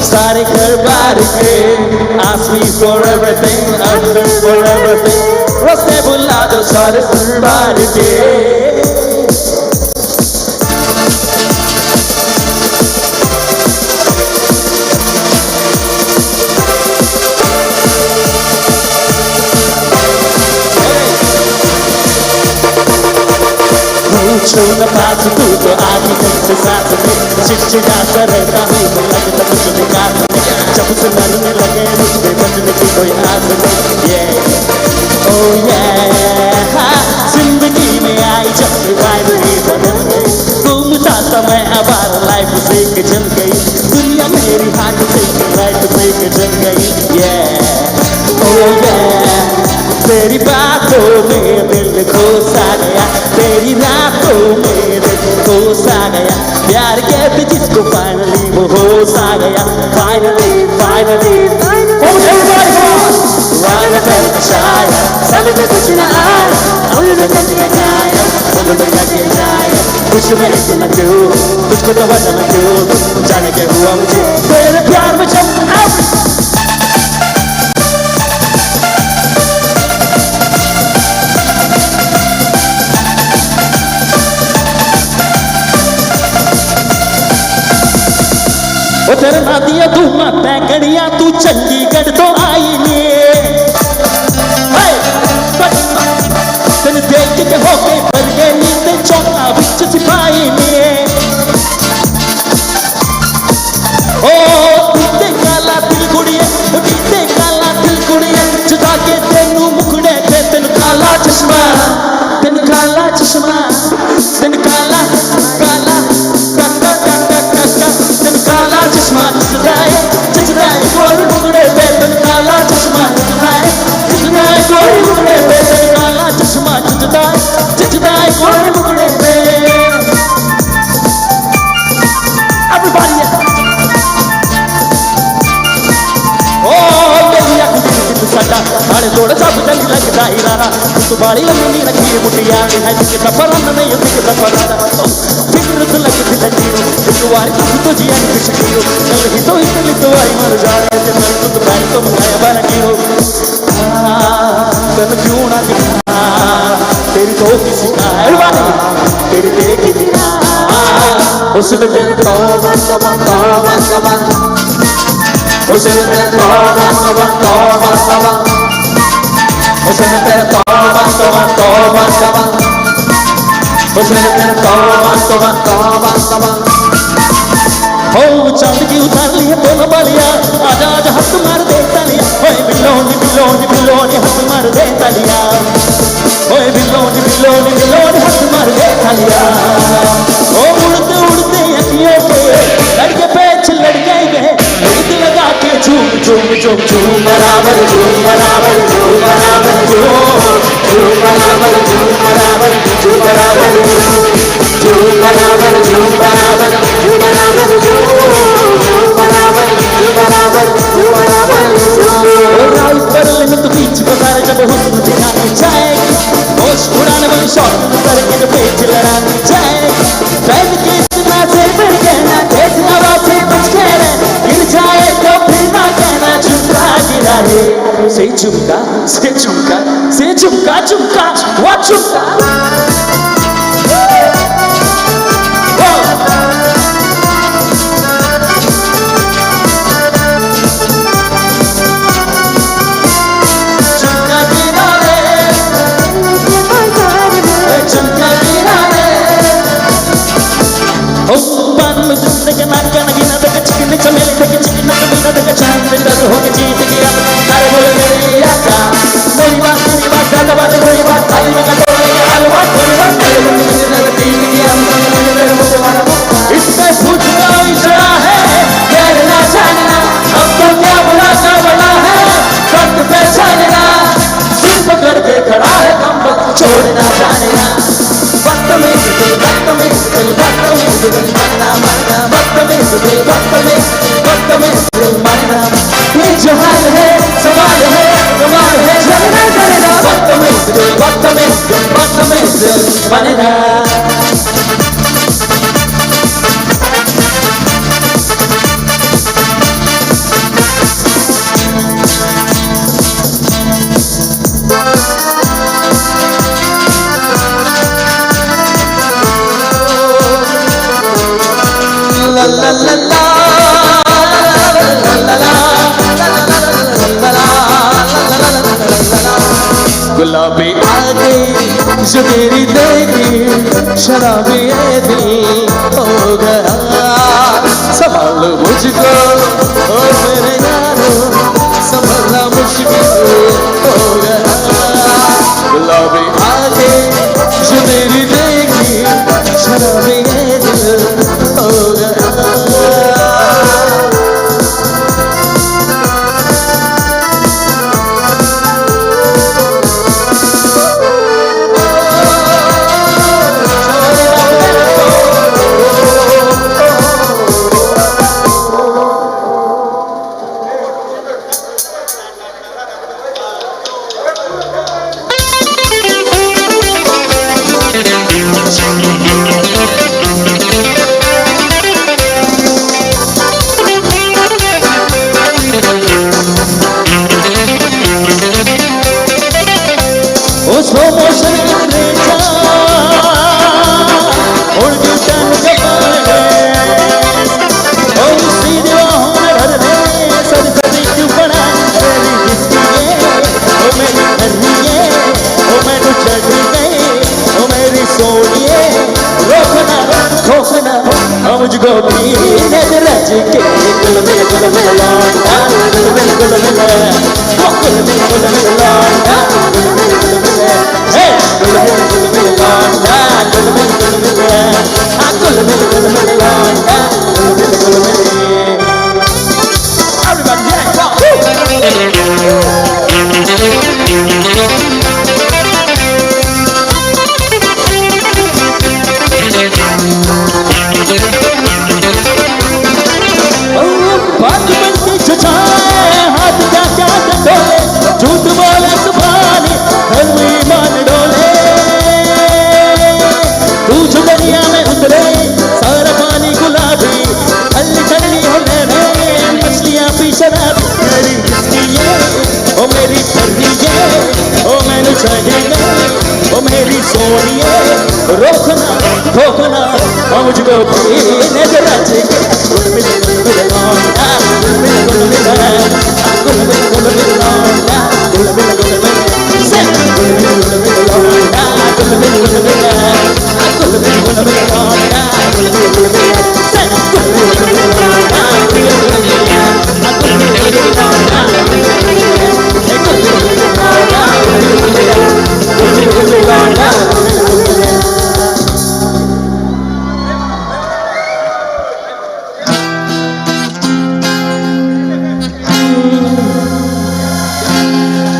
सारे घर बार के. Ask me for everything, I can give for everything. रस्ते बुला दो सारे घर बार के. कुछ हो न पास तू तो आगे से साथ में चिड़चिड़ा सा रहता हूँ तो लगता कुछ विकास नहीं, जब से मरने लगे मुझ पे बचने की कोई आस नहीं। ये ओ ये जिंदगी में आई जब से वाइब ही बदल गई, घूमता समय आवारा लाइफ से के जल गई, दुनिया मेरी हाथ से लाइफ से के जल गई। ये ओ ये तेरी बातों में दिल खोसा गया, तेरी रातों में दिल खोसा गया, प्यार कहते जिसको फाइनली वो हो सा गया। फाइनली फाइनली समझ में कुछ ना आया, कुछ में इतना क्यों, तुझको तो वजह क्यों, जाने के हुआ मुझे तेरे प्यार में जब। ओ तेरे नादिया तू पैकड़िया तू चंडीगढ़ तो आई ने, तेन देख के होके भर गए नींद चौका विच सिपाही ने। ओ ते काला दिल कुड़िए, ते काला दिल कुड़िए, जुदा के तेनू मुखड़े ते तेन काला चश्मा, तेन काला चश्मा, तेन काला काला काका काका काका, तेन काला चश्मा चचदाए चचदाए गोरी मुखड़े ते तेन काला चश्मा चचदाए चचदाए गोरी मुखड़े ते तेन काला चश्मा चचदाए चचदाए गोरी मुखड़े ते। Everybody, ओ मेरी अख दिल साडा नाले थोड़ा सब चंगी लगदा इरारा, तू बाली लम्मी नी रखी मुटियां है दिखदा परन नहीं दिखदा परारा, फिक्र तो लगदी लंडी एक बार तू तो जिया नी पिछड़ी हो, कल ही तो इतनी तो आई मर जाने ते मैं तो बैठ तो मंगाया बारा की हो, तन क्यों ना दिखा तेरी तो किसी का एवरीबॉडी तेरी देखी उसने तेरे तौबा तौबा तौबा तौबा, उसने तेरे तौबा तौबा तौबा तौबा, उसने तेरे तौबा तौबा तौबा तौबा, उसने तेरे तौबा तौबा तौबा तौबा। हो चांद की उतार लिए दोनों बालिया, आजा आजा हक मार दे तालिया, ओए बिल्लोनी बिल्लोनी बिल्लोनी हक मार दे तालिया, ओए बिल्लोनी बिल्लोनी बिल्लोनी हक मार दे तालिया। ओ उड़ते उड़ते अखियों के लड़के पेच लड़ गए गए, गीत लगा के झूम झूम झूम झूम बराबर झूम बराबर झूम बराबर झूम झूम बराबर झूम बराबर झूम बराबर झूम बराबर झूम बराबर झूम बराबर झूम बराबर झूम बराबर झूम बराबर झूम। रात बदले में तो बीच बाजार जब हुस्न दिखाने जाएगी, होश उड़ाने वाली शॉट करके जो पेच लड़ाने जाएगी, फैन के इतना से फिर कहना तेज हवा से बच के रह, गिर जाए तो फिर ना कहना झुमका गिरा रे, से झुमका से झुमका से झुमका झुमका वा झुमका। झुमका गिरा रे, झुमका गिरा रे, ओ पान में जिंदगी ना कहना गिना देख चिकन चमेली देख चिकन चमेली देख चांद दर हो के जीत गया अरे बोल मेरी आका मेरी बात ज्यादा बात मेरी बात खाली में कटोरे हर बात मेरी बात जीत गया मेरे मुझे मारा इसमें पूछना इशारा है कहना जानना, अब तो क्या बुरा क्या बड़ा है वक्त पहचानना, सिर पकड़ के खड़ा है कम वक्त छोड़ना जानना, बदतमीज दिल बदतमीज दिल बदतमीज दिल मरना मरना बदतमीज दिल बदतमीज बदतमीज दिल मरना, ये जो हाल है सवाल है कमाल है झरना झरना बदतमीज दिल बदतमीज दिल बदतमीज दिल मरना। La la la la la la la गुलाबी आ गई जो तेरी देखी शर्म शराबी ये दिल हो गया। संभालो मुझको ओ मेरे यारो, संभलना मुश्किल हो गया। गुलाबी आंखें जो तेरी देखी, शराबी ये दिल हो गया। मुझको पीने रज के गुल मिल गुल मिल लौंडा, गुल मिल गुल मिल, ओ गुल मिल गुल मिल लौंडा, गुल मिल गुल मिल, हे गुल मिल गुल मिल लौंडा, गुल मिल गुल मिल, आ गुल मिल गुल मिल लौंडा, गुल मिल गुल मिल। Everybody, yeah, go! बात बनती छुछाए, हाथ क्या क्या डोले, झूठ बोले सुभानी, धर्म ईमान डोले। तू जो दरिया में उतरे, सारा पानी गुलाबी, हल्ली ठंडी हो नहरें, मछलियाँ पी शराबी। मेरी विस्की ये, ओ मेरी ठंडी ये, ओ मैंने चढ़ गई, ओ मेरी सोनिए, रोकना ठोकना मुझको पीने दे रज के। गुल मिल गुल मिल लौंडा, गुल मिल गुल मिल, गुल मिल गुल मिल लौंडा, गुल मिल गुल मिल, गुल मिल गुल मिल लौंडा, गुल मिल गुल मिल, गुल मिल गुल मिल लौंडा, गुल मिल गुल मिल, गुल मिल गुल मिल लौंडा, गुल मिल गुल मिल, गुल मिल गुल मिल लौंडा, गुल मिल गुल मिल लौंडा, गुल मिल गुल मिल लौंडा।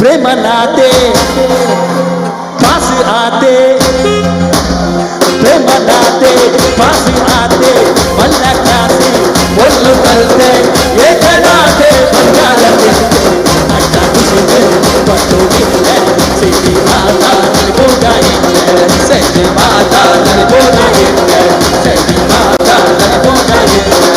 प्रेम नाते पास आते, प्रेम नाते पास आते, मल्ला खाते बोल करते, ये कनाते बंगालते, अट्टा खुशी में पटोगी है, सीधी माता को गाई है, सीधी माता को गाई है, सीधी माता को गाई है।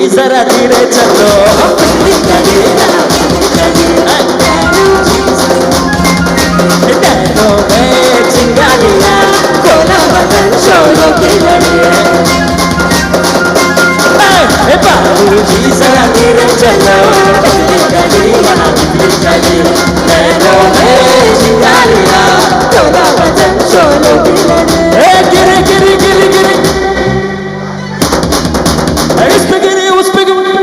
जरा धीरे चलो, चिंगारिया कोला बदन शोरों की लड़िया, बाबूजी जरा धीरे चलो, चिंगारिया कोला बदन शोरों की लड़िया। गिरे गिरे गिरे गिरे इस पे गिरे उस पे गिरे,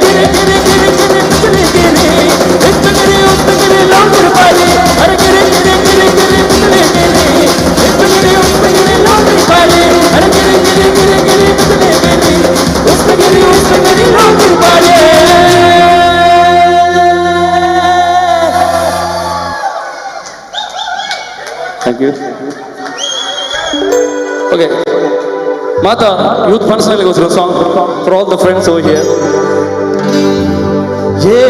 गिरे गिरे गिरे गिरे पिछले गिरे, इस पे गिरे उस पे गिरे लौट पाले, अरे गिरे गिरे गिरे गिरे पिछले गिरे, इस पे गिरे उस पे गिरे लौट पाले, अरे गिरे गिरे गिरे गिरे पिछले गिरे, उस पे गिरे उस पे गिरे लौट पाले। Thank you. Okay, Mata youth function song for all the friends over here. ये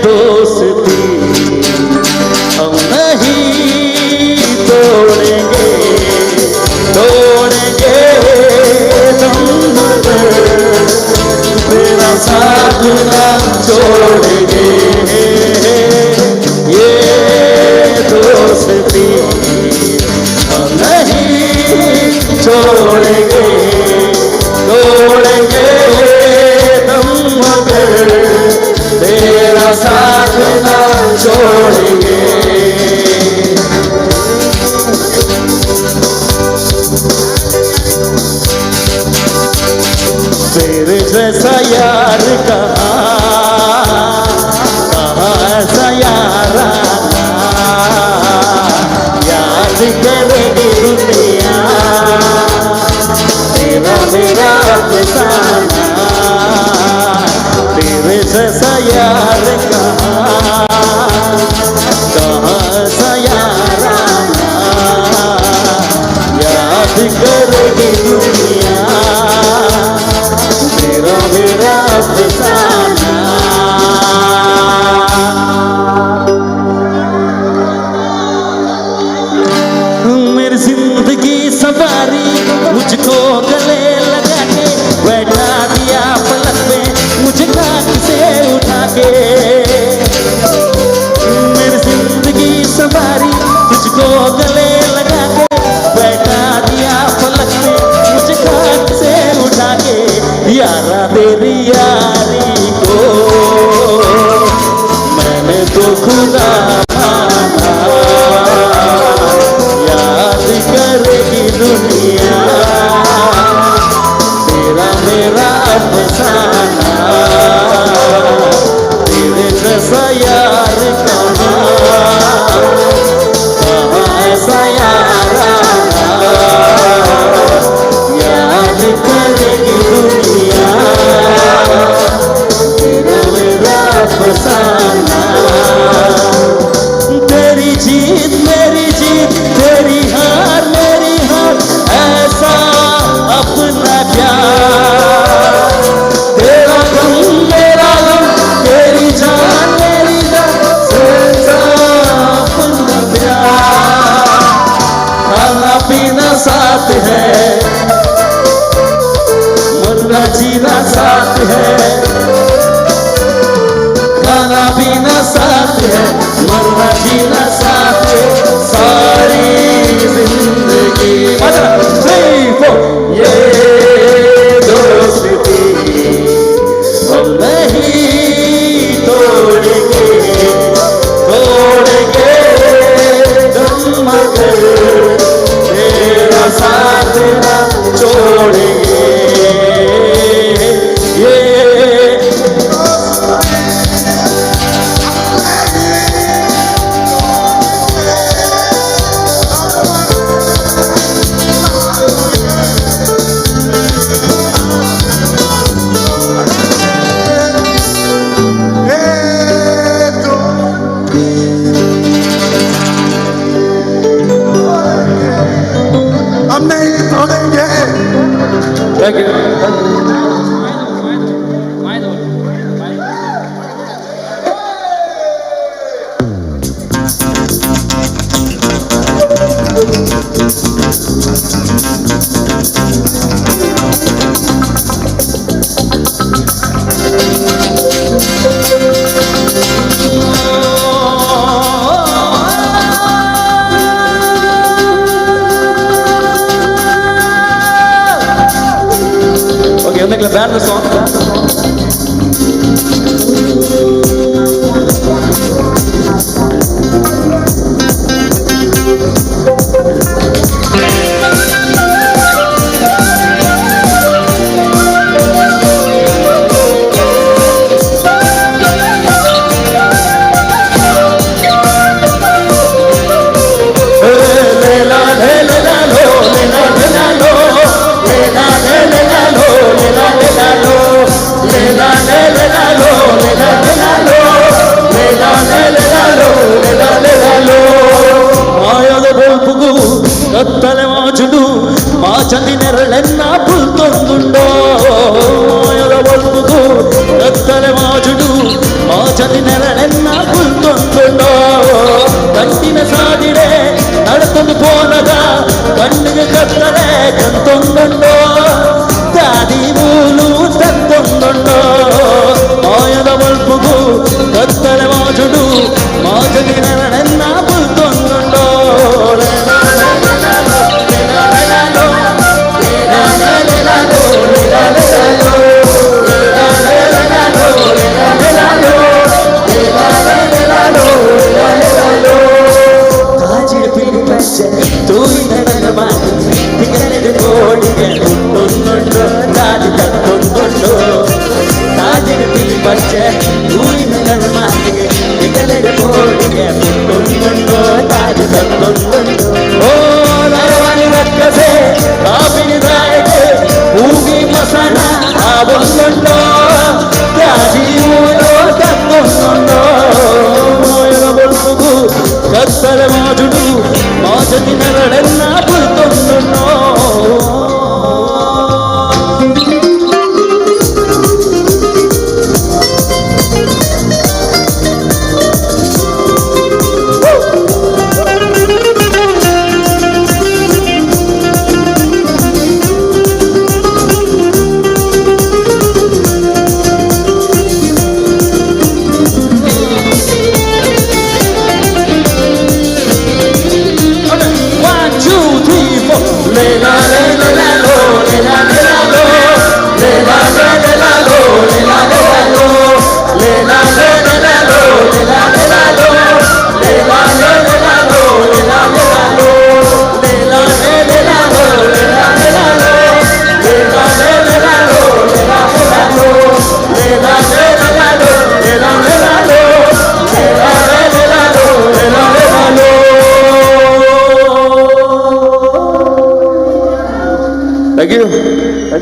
दोस्ती हम नहीं तोड़ेंगे, तोड़ेंगे दम मगर तेरा साथ ना छोड़ेंगे। ये दोस्ती हम नहीं छोड़ेंगे, तोड़ेंगे दम मगर तेरा साथ ना छोड़ेंगे। तेरे जैसा यार कहाँ, कहाँ ऐसा याराना, याद करेगी दुनिया तेरा मेरा अफसाना। तेरे जैसा यार कहाँ, कहाँ ऐसा याराना, याद करेगी दुनिया तेरा मेरा अफसाना। मेरी जिंदगी सवारी मुझको गले लगा के बैठा दिया पलक पे, मुझे खाक से उठा के। मेरी जिंदगी सवारी मुझको गले लगा के बैठा दिया पलक पे, मुझे खाक से उठा के। यारा तेरी यारी को मैंने तो खुदा माना, याद करेगी दुनिया तेरा मेरा अफसाना। तेरे जैसा यार कहाँ, कहाँ ऐसा याराना, याद करेगी दुनिया तेरा मेरा अफसाना। तेरी जीत मेरी जीत, तेरी हार मेरी हार, ऐसा अपना प्यार। तेरा गम मेरा गम, तेरी जान मेरी जान, ऐसा अपना प्यार। खाना पीना साथ है, मरना जीना साथ है, खाना पीना साथ है, मरना जीना साथ है, सारी जिंदगी। 3 4 ये दोस्ती हम नहीं तोड़ेंगे, तोड़ेंगे दम मगर तेरा साथ ना छोड़ेंगे। ये हम नहीं तोड़ेंगे। Thank you. Okay, ಒಂದಕ್ಕೆ band song. ತತ್ತೊಂದುಂಡೋ ಕಂಟಿನ ಸಾದಿಡೆ ನಡತೊಂದು ಪೋನಗ ಕಣ್ಣಿಗೆ ಕತ್ತಲೆ ಕಂತೊಂದುಂಡೋ ದಾದಿ ಮೂಲು ತತ್ತೊಂದುಂಡೋ ಮಾಯದ ಬಲ್ಪುಗು ಕತ್ತಲೆ ಮಾಜುಡು ಮಾಜದಿ ನನ್ನ ಬುಲ್ತೊಂದುಂಡೋ ಕತ್ತಲೆ ಮಾಜುಡು ಮಾಜದಿ ನರಳೆನ್ನ ಬುಲ್ತೊಂದುಂಡೋ. One, two, three, four. Le la le le la lo, le la le la lo, le la le le la lo, le la le la lo, le la le le la lo, le la le la lo, le la le le la lo, le la le la lo, le la le le la lo, le la le la lo, le la le le la lo, le la le la lo, le la le le la lo, le la le la lo, le la le le la lo, le la le la lo.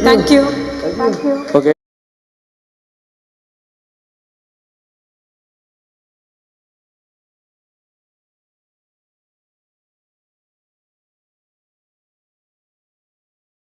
Thank you. Thank you. Okay.